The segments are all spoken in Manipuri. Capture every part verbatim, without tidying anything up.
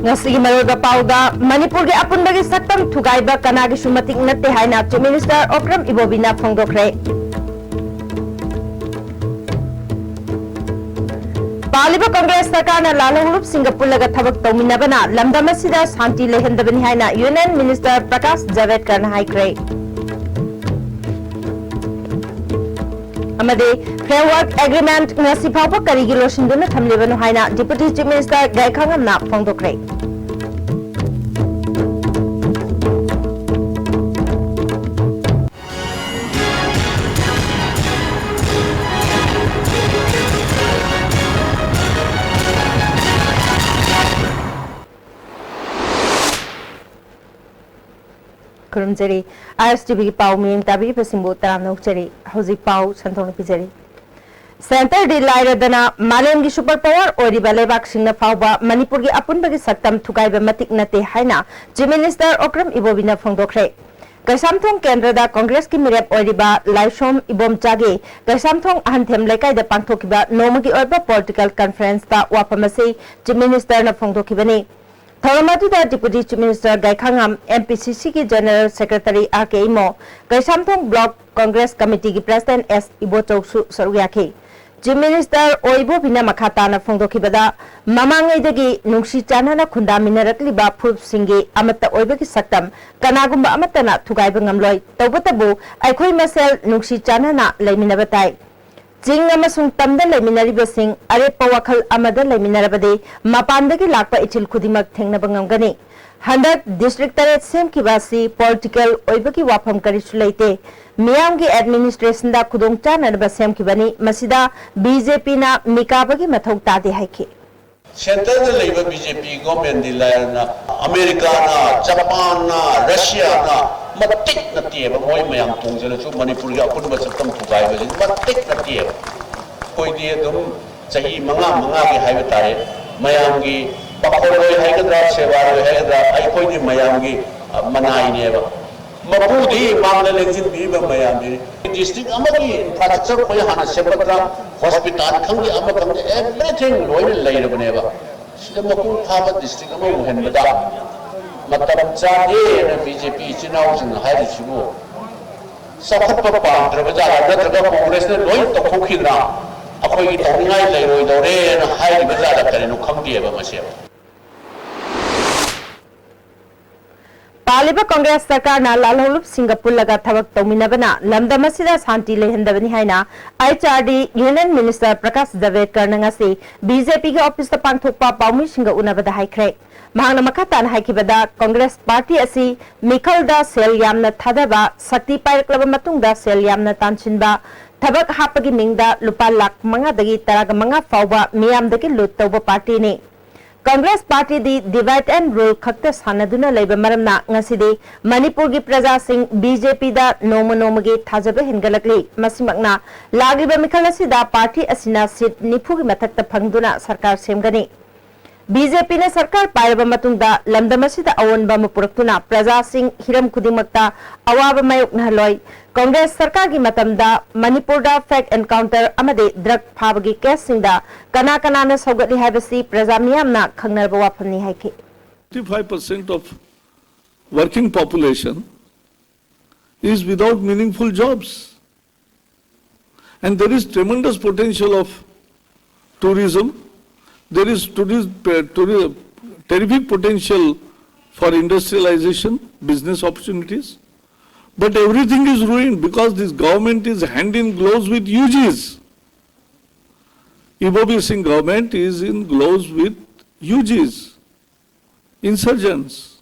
ꯉꯁꯤꯒꯤ ꯃꯔꯨꯑꯣꯏꯕ ꯄꯥꯎꯗ, ꯃꯅꯤꯄꯨꯔꯒꯤ ꯑꯄꯨꯟꯕꯒꯤ ꯁꯛꯇꯝ ꯊꯨꯒꯥꯏꯕ ꯀꯅꯥꯒꯤꯁꯨ ꯃꯇꯤꯛ ꯅꯠꯇꯦ ꯍꯥꯏꯅ Chief Minister Okram Ibobi ꯅ ꯐꯣꯡꯗꯣꯛꯈ꯭ꯔꯦ꯫ ꯄꯥꯜꯂꯤꯕ ꯀꯪꯒ꯭ꯔꯦꯁ ꯁꯔꯀꯥꯔꯅ ꯂꯥꯜꯍꯧꯂꯨꯞꯁꯤꯡꯒ ꯄꯨꯜꯂꯒ ꯊꯕꯛ ꯇꯧꯃꯤꯟꯅꯕꯅ ꯂꯝꯗꯝ ꯑꯁꯤꯗ ꯁꯥꯟꯇꯤ ꯂꯩꯍꯟꯗꯕꯅꯤ ꯍꯥꯏꯅ Union Minister Prakash Javadekar ꯅ ꯍꯥꯏꯈ꯭ꯔꯦ꯫ ꯑꯃꯗꯤ Framework Agreement ꯉꯁꯤ ꯐꯥꯎꯕ ꯀꯔꯤꯒꯤ ꯂꯣꯏꯁꯤꯟꯗꯨꯅ ꯊꯝꯂꯤꯕꯅꯣ ꯍꯥꯏꯅ Deputy Chief Minister ꯒꯥꯏꯈꯥꯉꯝꯅ ꯐꯣꯡꯗꯣꯛꯈ꯭ꯔꯦ꯫ ꯈꯨꯔꯨꯝꯖꯔꯤ꯫ ISTV ꯒꯤ ꯄꯥꯎ ꯃꯤꯠꯌꯦꯡ ꯇꯥꯕꯤꯔꯤꯕꯁꯤꯡꯕꯨ ꯇꯔꯥꯝꯅ ꯑꯣꯛꯆꯔꯤ꯫ ꯍꯧꯖꯤꯛ ꯄꯥꯎ ꯁꯟꯗꯣꯛꯅ ꯄꯤꯖꯔꯤ꯫ Centre ꯗꯤ ꯂꯥꯏꯔꯗꯅ ꯃꯥꯂꯦꯝꯒꯤ super power ꯑꯣꯏꯔꯤꯕ ꯂꯩꯕꯥꯛꯁꯤꯡꯅ ꯐꯥꯎꯕ ꯃꯅꯤꯄꯨꯔꯒꯤ ꯑꯄꯨꯟꯕꯒꯤ ꯁꯛꯇꯝ ꯊꯨꯒꯥꯏꯕ ꯃꯇꯤꯛ ꯅꯠꯇꯦ ꯍꯥꯏꯅ Chief Minister Okram Ibobi ꯅ ꯐꯣꯡꯗꯣꯛꯈ꯭ꯔꯦ꯫ ꯀꯩꯁꯥꯝꯊꯣꯡ ꯀꯦꯟꯗ꯭ꯔꯗ ꯀꯪꯒ꯭ꯔꯦꯁꯀꯤ ꯃꯤꯔꯦꯞ ꯑꯣꯏꯔꯤꯕ ꯂꯥꯏꯁꯣꯝ ꯏꯕꯣꯝꯆꯥꯒꯤ ꯀꯩꯁꯥꯝꯊꯣꯡ ꯑꯍꯟꯊꯦꯝ ꯂꯩꯀꯥꯏꯗ ꯄꯥꯡꯊꯣꯛꯈꯤꯕ ꯅꯣꯡꯃꯒꯤ ꯑꯣꯏꯕ political conference ꯇ ꯋꯥꯐꯝ ꯑꯁꯤ Chief Minister ꯅ ꯐꯣꯡꯗꯣꯛꯈꯤꯕꯅꯤ꯫ ꯊꯧꯔꯝ ꯑꯗꯨꯗ Deputy Chief Minister ꯒꯥꯏꯈꯥꯉꯝ, MPCC ꯒꯤ General Secretary R.K. Imo, Keishamthong Block Congress Committee ꯒꯤ President S ꯏꯕꯣꯆꯧꯁꯨ ꯁꯔꯨꯛ ꯌꯥꯈꯤ꯫ Chief Minister ꯑꯣ ꯏꯕꯣꯕꯤꯅ ꯃꯈꯥ ꯇꯥꯅ ꯐꯣꯡꯗꯣꯛꯈꯤꯕꯗ, ꯃꯃꯥꯡꯉꯩꯗꯒꯤ ꯅꯨꯡꯁꯤ ꯆꯥꯟꯅꯅ ꯈꯨꯟꯗꯥꯃꯤꯟꯅꯔꯛꯂꯤꯕ ꯐꯨꯔꯨꯞꯁꯤꯡꯒꯤ ꯑꯃꯠꯇ ꯑꯣꯏꯕꯒꯤ ꯁꯛꯇꯝ ꯀꯅꯥꯒꯨꯝꯕ ꯑꯃꯠꯇꯅ ꯊꯨꯒꯥꯏꯕ ꯉꯝꯂꯣꯏ꯫ ꯇꯧꯕꯇꯕꯨ ꯑꯩꯈꯣꯏ ꯃꯁꯦꯜ ꯅꯨꯡꯁꯤ ꯆꯥꯟꯅꯅ ꯂꯩꯃꯤꯟꯅꯕ ꯇꯥꯏ꯫ ꯆꯤꯡ ꯑꯃꯁꯨꯡ ꯇꯝꯗ ꯂꯩꯃꯤꯟꯅꯔꯤꯕꯁꯤꯡ ꯑꯔꯦꯞꯄ ꯋꯥꯈꯜ ꯑꯃꯗ ꯂꯩꯃꯤꯟꯅꯔꯕꯗꯤ ꯃꯄꯥꯟꯗꯒꯤ ꯂꯥꯛꯄ ꯏꯊꯤꯜ ꯈꯨꯗꯤꯡꯃꯛ ꯊꯦꯡꯅꯕ ꯉꯝꯒꯅꯤ꯫ ꯍꯟꯗꯛ district ꯇꯔꯦꯠ ꯁꯦꯝꯈꯤꯕ ꯑꯁꯤ political ꯑꯣꯏꯕꯒꯤ ꯋꯥꯐꯝ ꯀꯔꯤꯁꯨ ꯂꯩꯇꯦ꯫ ꯃꯤꯌꯥꯝꯒꯤ administration ꯗ ꯈꯨꯗꯣꯡ ꯆꯥꯅꯅꯕ ꯁꯦꯝꯈꯤꯕꯅꯤ꯫ ꯃꯁꯤꯗ BJP ꯅ ꯃꯤꯀꯥꯕꯒꯤ ꯃꯊꯧ ꯇꯥꯗꯦ ꯍꯥꯏꯈꯤ꯫ Centre ꯗ ꯂꯩꯕ BJP government ꯗꯤ ꯂꯥꯏꯔꯅ ꯑꯃꯦꯔꯤꯀꯥꯅ, ꯖꯄꯥꯟꯅ, ꯔꯁꯤꯌꯥꯅ ꯃꯇꯤꯛ ꯅꯠꯇꯦꯕ꯫ ꯃꯣꯏ ꯃꯌꯥꯝ ꯇꯣꯡꯖꯔꯁꯨ ꯃꯅꯤꯄꯨꯔꯒꯤ ꯑꯄꯨꯟꯕ ꯁꯛꯇꯝ ꯊꯨꯒꯥꯏꯕꯁꯤ ꯃꯇꯤꯛ ꯅꯠꯇꯦꯕ꯫ ꯑꯩꯈꯣꯏꯗꯤ ꯑꯗꯨꯝ ꯆꯍꯤ ꯃꯉꯥ ꯃꯉꯥꯒꯤ ꯍꯥꯏꯕ ꯇꯥꯔꯦ, ꯃꯌꯥꯝꯒꯤ ꯄꯥꯈꯣꯟꯂꯣꯏ ꯍꯥꯏꯒꯗ꯭ꯔꯥ, ꯁꯦꯕꯥꯔꯣꯏ ꯍꯥꯏꯒꯗ꯭ꯔꯥ, ꯑꯩꯈꯣꯏꯗꯤ ꯃꯌꯥꯝꯒꯤ, ꯑ, ꯃꯅꯥꯏꯅꯦꯕ꯫ ꯃꯄꯨꯗꯤ ꯃꯥꯡꯗ ꯂꯦꯡꯁꯤꯟꯕꯤꯔꯤꯕ ꯃꯌꯥꯝꯁꯤꯅꯤ꯫ District ꯑꯃꯒꯤ infrastructure ꯑꯩꯈꯣꯏ ꯍꯥꯟꯅ ꯁꯦꯝꯒꯠꯄꯗ hospital ꯈꯪꯗꯦ, ꯑꯃ ꯈꯪꯗꯦ, everything ꯂꯣꯏꯅ ꯂꯩꯔꯕꯅꯦꯕ꯫ ꯁꯤꯗ ꯃꯄꯨꯡ ꯐꯥꯕ ꯗꯤꯁꯇ꯭ꯔꯤꯛ ꯑꯃ ꯑꯣꯏꯍꯟꯕꯗ ꯃꯇꯝ ꯆꯥꯗꯦꯅ ꯕꯤ ꯖꯦ ꯄꯤ ꯏꯆꯤꯟ ꯏꯅꯥꯎꯁꯤꯡꯅ ꯍꯥꯏꯔꯤꯁꯤꯕꯨ ꯆꯥꯎꯈꯠꯄ ꯄꯥꯝꯗ꯭ꯔꯕ ꯖꯥꯠꯂꯥ, ꯅꯠꯇ꯭ꯔꯒ ꯀꯣꯡꯒ꯭ꯔꯦꯁꯅ ꯂꯣꯏ ꯇꯧꯊꯣꯛꯈꯤꯗꯅ ꯑꯩꯈꯣꯏꯒꯤ ꯇꯧꯅꯤꯡꯉꯥꯏ ꯂꯩꯔꯣꯏꯗꯧꯔꯦꯅ ꯍꯥꯏꯔꯤꯕ ꯖꯥꯠꯂꯥ, ꯀꯔꯤꯅꯣ ꯈꯪꯗꯦꯕ ꯃꯁꯦ꯫ ꯄꯥꯜꯂꯤꯕ ꯀꯣꯡꯒ꯭ꯔꯦꯁ ꯁꯔꯀꯥꯔꯅ ꯂꯥꯜꯍꯧꯂꯨꯞꯁꯤꯡꯒ ꯄꯨꯜꯂꯒ ꯊꯕꯛ ꯇꯧꯃꯤꯟꯅꯕꯅ ꯂꯝꯗꯝ ꯑꯁꯤꯗ ꯁꯥꯟꯇꯤ ꯂꯩꯍꯟꯗꯕꯅꯤ ꯍꯥꯏꯅ H R D union minister Prakash ꯖꯥꯚꯦꯗꯀꯔꯅ ꯉꯁꯤ ꯕꯤ ꯖꯦ ꯄꯤꯒꯤ ꯑꯣꯐꯤꯁꯇ ꯄꯥꯡꯊꯣꯛꯄ ꯄꯥꯎꯃꯤꯁꯤꯡꯒ ꯎꯅꯕꯗ ꯍꯥꯏꯈ꯭ꯔꯦ꯫ ꯃꯍꯥꯛꯅ ꯃꯈꯥ ꯇꯥꯅ ꯍꯥꯏꯈꯤꯕꯗ, ꯀꯣꯡꯒ꯭ꯔꯦꯁ ꯄꯥꯔꯇꯤ ꯑꯁꯤ ꯃꯤꯈꯜꯗ ꯁꯦꯜ ꯌꯥꯝꯅ ꯊꯥꯗꯕ, ꯁꯛꯇꯤ ꯄꯥꯏꯔꯛꯂꯕ ꯃꯇꯨꯡꯗ ꯁꯦꯜ ꯌꯥꯝꯅ ꯇꯥꯟꯁꯤꯟꯕ, ꯊꯕꯛ ꯍꯥꯞꯄꯒꯤ ꯃꯤꯡꯗ ꯂꯨꯄꯥ ꯂꯥꯈ ꯃꯉꯥꯗꯒꯤ ꯇꯔꯥꯒ ꯃꯉꯥ ꯐꯥꯎꯕ ꯃꯤꯌꯥꯝꯗꯒꯤ ꯂꯨꯠ ꯇꯧꯕ ꯄꯥꯔꯇꯤꯅꯤ꯫ ꯀꯣꯡꯒ꯭ꯔꯦꯁ ꯄꯥꯔꯇꯤꯗꯤ divide and rule ꯈꯛꯇ ꯁꯥꯟꯅꯗꯨꯅ ꯂꯩꯕ ꯃꯔꯝꯅ ꯉꯁꯤꯗꯤ ꯃꯅꯤꯄꯨꯔꯒꯤ ꯄ꯭ꯔꯖꯥꯁꯤꯡ ꯕꯤ ꯖꯦ ꯄꯤꯗ ꯅꯣꯡꯃ ꯅꯣꯡꯃꯒꯤ ꯊꯥꯖꯕ ꯍꯦꯟꯒꯠꯂꯛꯂꯤ꯫ ꯃꯁꯤꯃꯛꯅ ꯂꯥꯛꯂꯤꯕ ꯃꯤꯈꯜ ꯑꯁꯤꯗ ꯄꯥꯔꯇꯤ ꯑꯁꯤꯅ ꯁꯤꯠ ꯅꯤꯐꯨꯒꯤ ꯃꯊꯛꯇ ꯐꯪꯗꯨꯅ ꯁꯔꯀꯥꯔ ꯁꯦꯝꯒꯅꯤ꯫ ꯕꯤ ꯖꯦ ꯄꯤꯅ ꯁꯔꯀꯥꯔ ꯄꯥꯏꯔꯕ ꯃꯇꯨꯡꯗ ꯂꯝꯗꯝ ꯑꯁꯤꯗ ꯑꯑꯣꯟꯕ ꯑꯃ ꯄꯨꯔꯛꯇꯨꯅ ꯄ꯭ꯔꯖꯥꯁꯤꯡ ꯍꯤꯔꯝ ꯈꯨꯗꯤꯡꯃꯛꯇ ꯑꯋꯥꯕ ꯃꯥꯌꯣꯛꯅꯍꯜꯂꯣꯏ꯫ ꯀꯣꯡꯒ꯭ꯔꯦꯁ ꯁꯔꯀꯥꯔꯒꯤ ꯃꯇꯝꯗ ꯃꯅꯤꯄꯨꯔꯗ fake encounter ꯑꯃꯗꯤ drug ꯐꯥꯕꯒꯤ caseꯁꯤꯡꯗ ꯀꯅꯥ ꯀꯅꯥꯅ ꯁꯧꯒꯠꯂꯤ ꯍꯥꯏꯕꯁꯤ ꯄ꯭ꯔꯖꯥ ꯃꯤꯌꯥꯝꯅ ꯈꯪꯅꯔꯕ ꯋꯥꯐꯝꯅꯤ ꯍꯥꯏꯈꯤ꯫ Fifty-five percent of working population is without meaningful jobs. And there is tremendous potential of tourism. There is tourist, uh, touri-, terrific potential for industrialization, business opportunities. But everything is ruined because this government is hand in gloves with U Gs. Ibobi Singh government is in gloves with U Gs, insurgents.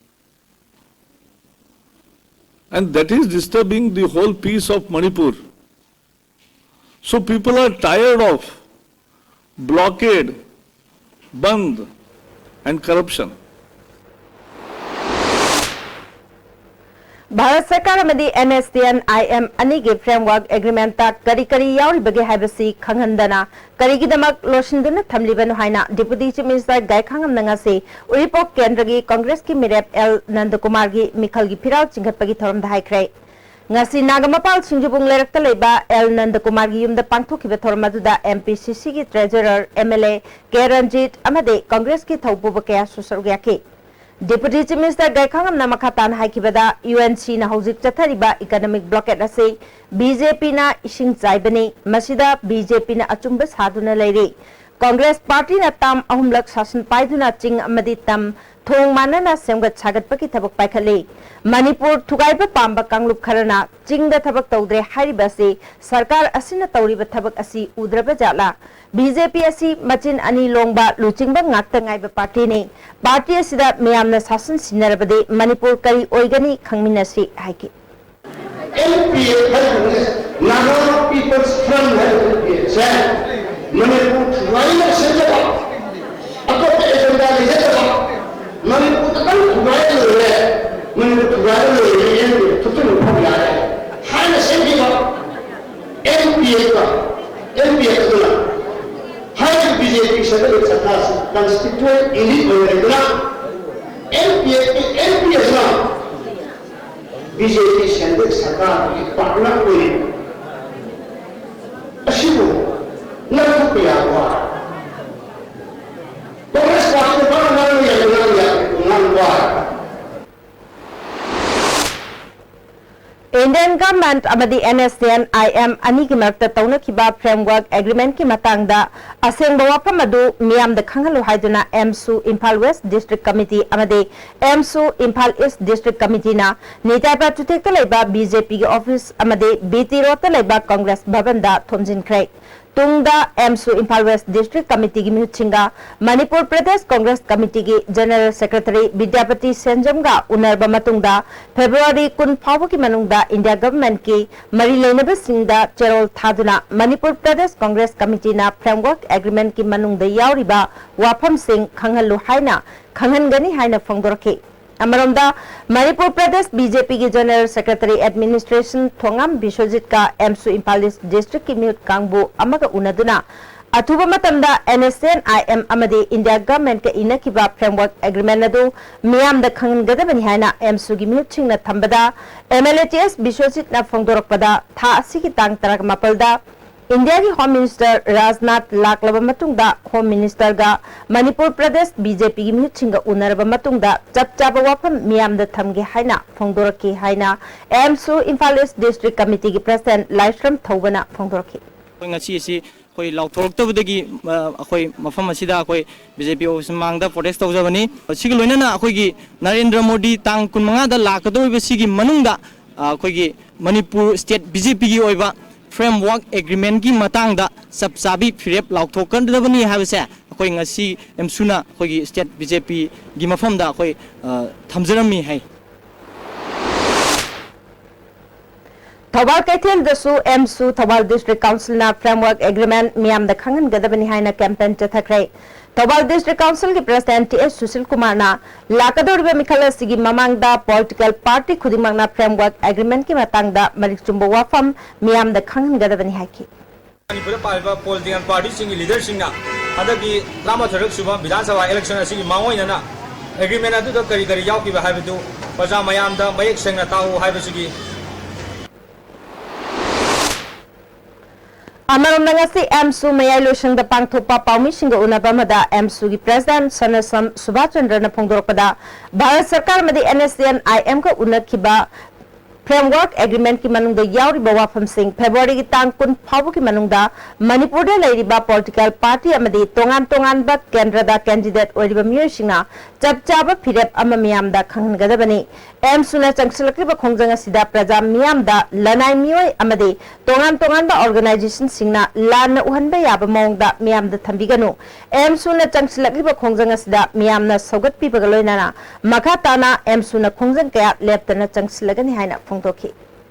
And that is disturbing the whole peace of Manipur. So people are tired of blockade, bandh, and corruption. Bharat ꯁꯔꯀꯥꯔ ꯑꯃꯗꯤ N S T N I M ꯑꯅꯤꯒꯤ framework agreementꯇ ꯀꯔꯤ ꯀꯔꯤ ꯌꯥꯎꯔꯤꯕꯒꯦ ꯍꯥꯏꯕꯁꯤ ꯈꯪꯍꯟꯗꯅ ꯀꯔꯤꯒꯤꯗꯃꯛ ꯂꯣꯠꯁꯤꯟꯗꯨꯅ ꯊꯝꯂꯤꯕꯅꯣ ꯍꯥꯏꯅ Deputy Chief Minister ꯒꯥꯏꯈꯥꯉꯝꯅ ꯉꯁꯤ ꯎꯔꯤꯄꯣꯛ ꯀꯦꯟꯗ꯭ꯔꯒꯤ ꯀꯣꯡꯒ꯭ꯔꯦꯁꯀꯤ ꯃꯤꯔꯦꯞ ꯑꯦꯜ ꯅꯟꯗꯀꯨꯃꯥꯔꯒꯤ ꯃꯤꯈꯜꯒꯤ ꯐꯤꯔꯥꯜ ꯆꯤꯡꯈꯠꯄꯒꯤ ꯊꯧꯔꯝꯗ ꯍꯥꯏꯈ꯭ꯔꯦ꯫ ꯉꯁꯤ ꯅꯥꯒꯥꯃꯄꯥꯜ ꯁꯤꯡꯖꯨꯕꯨꯡ ꯂꯩꯔꯛꯇ ꯂꯩꯕ ꯑꯦꯜ ꯅꯟꯗꯀꯨꯃꯥꯔꯒꯤ ꯌꯨꯝꯗ ꯄꯥꯡꯊꯣꯛꯈꯤꯕ ꯊꯧꯔꯝ ꯑꯗꯨꯗ M P C C ꯒꯤ treasurer, M L A K Ranjit ꯑꯃꯗꯤ ꯀꯪꯒ꯭ꯔꯦꯁꯀꯤ ꯊꯧꯄꯨꯕ ꯀꯌꯥꯁꯨ ꯁꯔꯨꯛ ꯌꯥꯈꯤ꯫ Deputy Chief Minister ꯒꯥꯏꯈꯥꯉꯝꯅ ꯃꯈꯥ ꯇꯥꯅ ꯍꯥꯏꯈꯤꯕꯗ, U N C ꯅ ꯍꯧꯖꯤꯛ ꯆꯠꯊꯔꯤꯕ economic blockade ꯑꯁꯤ B J P ꯅ ꯏꯁꯤꯡ ꯆꯥꯏꯕꯅꯤ, ꯃꯁꯤꯗ B J P ꯅ ꯑꯆꯨꯝꯕ ꯁꯥꯗꯨꯅ ꯂꯩꯔꯤ꯫ ꯀꯪꯒ꯭ꯔꯦꯁ ꯄꯥꯔꯇꯤꯅ term ꯑꯍꯨꯝꯂꯛ ꯁꯥꯁꯟ ꯄꯥꯏꯗꯨꯅ ꯆꯤꯡ ꯑꯃꯗꯤ ꯇꯝ ꯊꯣꯡ ꯃꯥꯟꯅꯅ ꯁꯦꯝꯒꯠ ꯁꯥꯒꯠꯄꯒꯤ ꯊꯕꯛ ꯄꯥꯏꯈꯠꯂꯤ꯫ ꯃꯅꯤꯄꯨꯔ ꯊꯨꯒꯥꯏꯕ ꯄꯥꯝꯕ ꯀꯥꯡꯂꯨꯞ ꯈꯔꯅ ꯆꯤꯡꯗ ꯊꯕꯛ ꯇꯧꯗ꯭ꯔꯦ ꯍꯥꯏꯔꯤꯕ ꯑꯁꯤ ꯁꯔꯀꯥꯔ ꯑꯁꯤꯅ ꯇꯧꯔꯤꯕ ꯊꯕꯛ ꯑꯁꯤ ꯎꯗ꯭ꯔꯕ ꯖꯥꯠꯂꯥ? B J P ꯑꯁꯤ ꯃꯆꯤꯟ ꯑꯅꯤ ꯂꯣꯡꯕ ꯂꯨꯆꯤꯡꯕ ꯉꯥꯛꯇ ꯉꯥꯏꯕ ꯄꯥꯔꯇꯤꯅꯤ꯫ ꯄꯥꯔꯇꯤ ꯑꯁꯤꯗ ꯃꯤꯌꯥꯝꯅ ꯁꯥꯁꯟ ꯁꯤꯟꯅꯔꯕꯗꯤ ꯃꯅꯤꯄꯨꯔ ꯀꯔꯤ ꯑꯣꯏꯒꯅꯤ ꯈꯪꯃꯤꯟꯅꯁꯤ ꯍꯥꯏꯈꯤ꯫ M P F ꯍꯥꯏꯕ Naga People's Front ꯍꯥꯏꯕ M P F ꯁꯦ ꯃꯅꯤꯄꯨꯔ ꯊꯨꯒꯥꯏꯅꯕ ꯁꯦꯝꯖꯕ, ꯑꯇꯣꯞꯄ agenda ꯂꯩꯖꯗꯕ, ꯃꯅꯤꯄꯨꯔ ꯈꯛꯇꯪ ꯊꯨꯒꯥꯏꯔ ꯂꯣꯏꯔꯦ, ꯃꯅꯤꯄꯨꯔ ꯊꯨꯒꯥꯏꯔ ꯂꯣꯏꯔꯦ, M P F ꯊꯨꯞꯆꯤꯟꯕ ꯐꯕ ꯌꯥꯔꯦ ꯍꯥꯏꯅ ꯁꯦꯝꯈꯤꯕ M P F ꯀ M P F ꯑꯗꯨꯅ ꯍꯥꯏꯔꯤꯕ B J P ꯁꯦꯝꯒꯠꯂꯤꯕ ꯁꯔꯀꯥꯔꯁꯤ constituent elite ꯑꯣꯏꯅ ꯂꯩꯗꯨꯅ M P F ꯀꯤ M P ꯑꯁꯤꯅ B J P ꯁꯦꯟꯇ꯭ꯔꯦꯜ ꯁꯔꯀꯥꯔꯒꯤ partner ꯑꯣꯏꯔꯤꯕ ꯑꯁꯤꯕꯨ ꯂꯧꯊꯣꯛꯄ ꯌꯥꯕ? Congress party ꯅ ꯀꯔꯝꯅ ꯉꯥꯡꯕ ꯌꯥꯏ? ꯉꯥꯡꯕ ꯌꯥꯏ, ꯉꯥꯡꯕ ꯌꯥꯏ꯫ Indian Government ꯑꯃꯗꯤ N S C N I M ꯑꯅꯤꯒꯤ ꯃꯔꯛꯇ ꯇꯧꯅꯈꯤꯕ framework agreement ꯀꯤ ꯃꯇꯥꯡꯗ ꯑꯁꯦꯡꯕ ꯋꯥꯐꯝ ꯑꯗꯨ ꯃꯤꯌꯥꯝꯗ ꯈꯪꯍꯜꯂꯨ ꯍꯥꯏꯗꯨꯅ M S U Imphal West District Committee ꯑꯃꯗꯤ M S U Imphal East District Committee ꯅ ꯅꯤꯇꯥꯏ ꯄꯥꯠ ꯆꯨꯊꯦꯛꯇ ꯂꯩꯕ B J P ꯒꯤ office ꯑꯃꯗꯤ B T Road ꯇ ꯂꯩꯕ Congress ꯚꯕꯟꯗ ꯊꯣꯝꯖꯤꯟꯈ꯭ꯔꯦ꯫ ꯇꯨꯡꯗ M S U Imphal West District Committee ꯒꯤ ꯃꯤꯍꯨꯠꯁꯤꯡꯒ ꯃꯅꯤꯄꯨꯔ ꯄ꯭ꯔꯗꯦꯁ ꯀꯪꯒ꯭ꯔꯦꯁ ꯀꯃꯤꯇꯤꯒꯤ General Secretary ꯕꯤꯗ꯭ꯌꯥꯄꯇꯤ ꯁꯦꯟꯖꯝꯒ ꯎꯅꯔꯕ ꯃꯇꯨꯡꯗ February ꯀꯨꯟ ꯐꯥꯎꯕꯒꯤ ꯃꯅꯨꯡꯗ India Government ꯀꯤ ꯃꯔꯤ ꯂꯩꯅꯕꯁꯤꯡꯗ ꯆꯦꯔꯣꯜ ꯊꯥꯗꯨꯅ ꯃꯅꯤꯄꯨꯔ ꯄ꯭ꯔꯗꯦꯁ ꯀꯪꯒ꯭ꯔꯦꯁ ꯀꯃꯤꯇꯤꯅ framework agreement ꯀꯤ ꯃꯅꯨꯡꯗ ꯌꯥꯎꯔꯤꯕ ꯋꯥꯐꯝꯁꯤꯡ ꯈꯪꯍꯜꯂꯨ ꯍꯥꯏꯅ ꯈꯪꯍꯟꯒꯅꯤ ꯍꯥꯏꯅ ꯐꯣꯡꯗꯣꯔꯛꯈꯤ꯫ ꯑꯃꯔꯣꯝꯗ, Manipur Pradesh B J P ꯒꯤ General Secretary Administration ꯊꯣꯉꯥꯝ ꯕꯤꯁ꯭ꯋꯖꯤꯠꯀ M S U Imphal East District ꯀꯤ ꯃꯤꯍꯨꯠ ꯀꯥꯡꯕꯨ ꯑꯃꯒ ꯎꯅꯗꯨꯅ ꯑꯊꯨꯕ ꯃꯇꯝꯗ NSCN-IM ꯑꯃꯗꯤ India Government-ꯀ ꯏꯅꯈꯤꯕ Framework Agreement ꯑꯗꯨ ꯃꯤꯌꯥꯝꯗ ꯈꯪꯍꯟꯒꯗꯕꯅꯤ ꯍꯥꯏꯅ AMSU-ꯒꯤ ꯃꯤꯍꯨꯠꯁꯤꯡꯅ ꯊꯝꯕꯗ, MLA ꯇꯤ ꯑꯦꯁ ꯕꯤꯁ꯭ꯋꯖꯤꯠꯅ ꯐꯣꯡꯗꯣꯔꯛꯄꯗ, ꯊꯥ ꯑꯁꯤꯒꯤ ꯇꯥꯡ ꯇꯔꯥꯃꯥꯄꯜꯗ ꯏꯟꯗꯤꯌꯥꯒꯤ Home Minister ꯔꯥꯖꯅꯥꯊ ꯂꯥꯛꯂꯕ ꯃꯇꯨꯡꯗ, Home Minister-ꯒ ꯃꯅꯤꯄꯨꯔ ꯄ꯭ꯔꯗꯦꯁ BJP-ꯒꯤ ꯃꯤꯍꯨꯠꯁꯤꯡꯒ ꯎꯅꯔꯕ ꯃꯇꯨꯡꯗ, ꯆꯞ ꯆꯥꯕ ꯋꯥꯐꯝ ꯃꯤꯌꯥꯝꯗ ꯊꯝꯒꯦ ꯍꯥꯏꯅ ꯐꯣꯡꯗꯣꯔꯛꯈꯤ ꯍꯥꯏꯅ AMSU Imphal East District Committee-ꯒꯤ President ꯂꯥꯏꯁ꯭ꯔꯝ ꯊꯧꯕꯅ ꯐꯣꯡꯗꯣꯔꯛꯈꯤ꯫ ꯑꯩꯈꯣꯏ ꯉꯁꯤ ꯑꯁꯤ ꯑꯩꯈꯣꯏ ꯂꯥꯎꯊꯣꯔꯛꯇꯕꯗꯒꯤ, ꯑ, ꯑꯩꯈꯣꯏ ꯃꯐꯝ ꯑꯁꯤꯗ ꯑꯩꯈꯣꯏ BJP office ꯃꯃꯥꯡꯗ protest ꯇꯧꯖꯕꯅꯤ꯫ ꯁꯤꯒ ꯂꯣꯏꯅꯅ ꯑꯩꯈꯣꯏꯒꯤ ꯅꯔꯦꯟꯗ꯭ꯔ ꯃꯣꯗꯤ ꯇꯥꯡ ꯀꯨꯟꯃꯉꯥꯗ ꯂꯥꯛꯀꯗꯧꯔꯤꯕ ꯁꯤꯒꯤ ꯃꯅꯨꯡꯗ, ꯑ, ꯑꯩꯈꯣꯏꯒꯤ ꯃꯅꯤꯄꯨꯔ state BJP-ꯒꯤ ꯑꯣꯏꯕ Framework Agreement-ꯀꯤ ꯃꯇꯥꯡꯗ ꯆꯞ ꯆꯥꯕꯤ ꯐꯤꯔꯦꯞ ꯂꯥꯎꯊꯣꯛꯀꯗꯕꯅꯤ ꯍꯥꯏꯕꯁꯦ ꯑꯩꯈꯣꯏ ꯉꯁꯤ AMSU-ꯅ ꯑꯩꯈꯣꯏꯒꯤ state BJP-ꯒꯤ ꯃꯐꯝꯗ ꯑꯩꯈꯣꯏ, ꯑ, ꯊꯝꯖꯔꯝꯃꯤ ꯍꯥꯏ꯫ Thoubal ꯀꯩꯊꯦꯜꯗꯁꯨ AMSU Thoubal District Council-ꯅ Framework Agreement ꯃꯤꯌꯥꯝꯗ ꯈꯪꯍꯟꯒꯗꯕꯅꯤ ꯍꯥꯏꯅ campaign ꯆꯠꯊꯈ꯭ꯔꯦ꯫ ꯊꯧꯕꯥꯜ District Council-ꯒꯤ President ꯇꯤ ꯑꯦꯁ ꯁꯨꯁꯤꯜ ꯀꯨꯃꯥꯔꯅ ꯂꯥꯛꯀꯗꯧꯔꯤꯕ ꯃꯤꯈꯜ ꯑꯁꯤꯒꯤ ꯃꯃꯥꯡꯗ political party ꯈꯨꯗꯤꯡꯃꯛꯅ Framework Agreement-ꯀꯤ ꯃꯇꯥꯡꯗ ꯃꯔꯤꯛ ꯆꯨꯝꯕ ꯋꯥꯐꯝ ꯃꯤꯌꯥꯝꯗ ꯈꯪꯍꯟꯒꯗꯕꯅꯤ ꯍꯥꯏꯈꯤ꯫ ꯃꯅꯤꯄꯨꯔꯗ ꯄꯥꯜꯂꯤꯕ political party-ꯁꯤꯡꯒꯤ leader-ꯁꯤꯡꯅ ꯍꯟꯗꯛꯀꯤ ꯇꯔꯥꯃꯥꯊꯣꯏꯔꯛ ꯁꯨꯕ ꯕꯤꯙꯥꯟ ꯁꯚꯥ election ꯑꯁꯤꯒꯤ ꯃꯥꯡꯑꯣꯏꯅꯅ agreement ꯑꯗꯨꯗ ꯀꯔꯤ ꯀꯔꯤ ꯌꯥꯎꯈꯤꯕ ꯍꯥꯏꯕꯗꯨ ꯄ꯭ꯔꯖꯥ ꯃꯌꯥꯝꯗ ꯃꯌꯦꯛ ꯁꯦꯡꯅ ꯇꯥꯛꯎ ꯍꯥꯏꯕꯁꯤꯒꯤ ꯑꯃꯔꯣꯝꯗ, ꯉꯁꯤ AMSU ꯃꯌꯥꯏ ꯂꯣꯏꯁꯪꯗ ꯄꯥꯡꯊꯣꯛꯄ ꯄꯥꯎꯃꯤꯁꯤꯡꯒ ꯎꯅꯕ ꯑꯃꯗ AMSU-ꯒꯤ President ꯁꯅꯥꯁꯝ ꯁꯨꯚꯥꯁ ꯆꯟꯗ꯭ꯔꯅ ꯐꯣꯡꯗꯣꯔꯛꯄꯗ, ꯚꯥꯔꯠ ꯁꯔꯀꯥꯔ ꯑꯃꯗꯤ NSCN-IM-ꯒ ꯎꯅꯈꯤꯕ Framework Agreement-ꯀꯤ ꯃꯅꯨꯡꯗ ꯌꯥꯎꯔꯤꯕ ꯋꯥꯐꯝꯁꯤꯡ February-ꯒꯤ ꯇꯥꯡ ꯀꯨꯟ ꯐꯥꯎꯕꯒꯤ ꯃꯅꯨꯡꯗ ꯃꯅꯤꯄꯨꯔꯗ ꯂꯩꯔꯤꯕ political party ꯑꯃꯗꯤ ꯇꯣꯉꯥꯟ ꯇꯣꯉꯥꯟꯕ ꯀꯦꯟꯗ꯭ꯔꯗ candidate ꯑꯣꯏꯔꯤꯕ ꯃꯤꯑꯣꯏꯁꯤꯡꯅ ꯆꯞ ꯆꯥꯕ ꯐꯤꯔꯦꯞ ꯑꯃ ꯃꯤꯌꯥꯝꯗ ꯈꯪꯍꯟꯒꯗꯕꯅꯤ꯫ AMSU-ꯅ ꯆꯪꯁꯤꯜꯂꯛꯂꯤꯕ ꯈꯣꯡꯖꯪ ꯑꯁꯤꯗ ꯄ꯭ꯔꯖꯥ ꯃꯤꯌꯥꯝꯗ ꯂꯅꯥꯏ ꯃꯤꯑꯣꯏ ꯑꯃꯗꯤ ꯇꯣꯉꯥꯟ ꯇꯣꯉꯥꯟꯕ organization-ꯁꯤꯡꯅ ꯂꯥꯟꯅ ꯎꯍꯟꯕ ꯌꯥꯕ ꯃꯑꯣꯡꯗ ꯃꯤꯌꯥꯝꯗ ꯊꯝꯕꯤꯒꯅꯨ꯫ AMSU-ꯅ ꯆꯪꯁꯤꯜꯂꯛꯂꯤꯕ ꯈꯣꯡꯖꯪ ꯑꯁꯤꯗ ꯃꯤꯌꯥꯝꯅ ꯁꯧꯒꯠꯄꯤꯕꯒ ꯂꯣꯏꯅꯅ ꯃꯈꯥ ꯇꯥꯅ AMSU-ꯅ ꯈꯣꯡꯖꯪ ꯀꯌꯥ ꯂꯦꯞꯇꯅ ꯆꯪꯁꯤꯜꯂꯒꯅꯤ ꯍꯥꯏꯅ ꯐꯣꯡꯗꯣꯛꯈꯤ꯫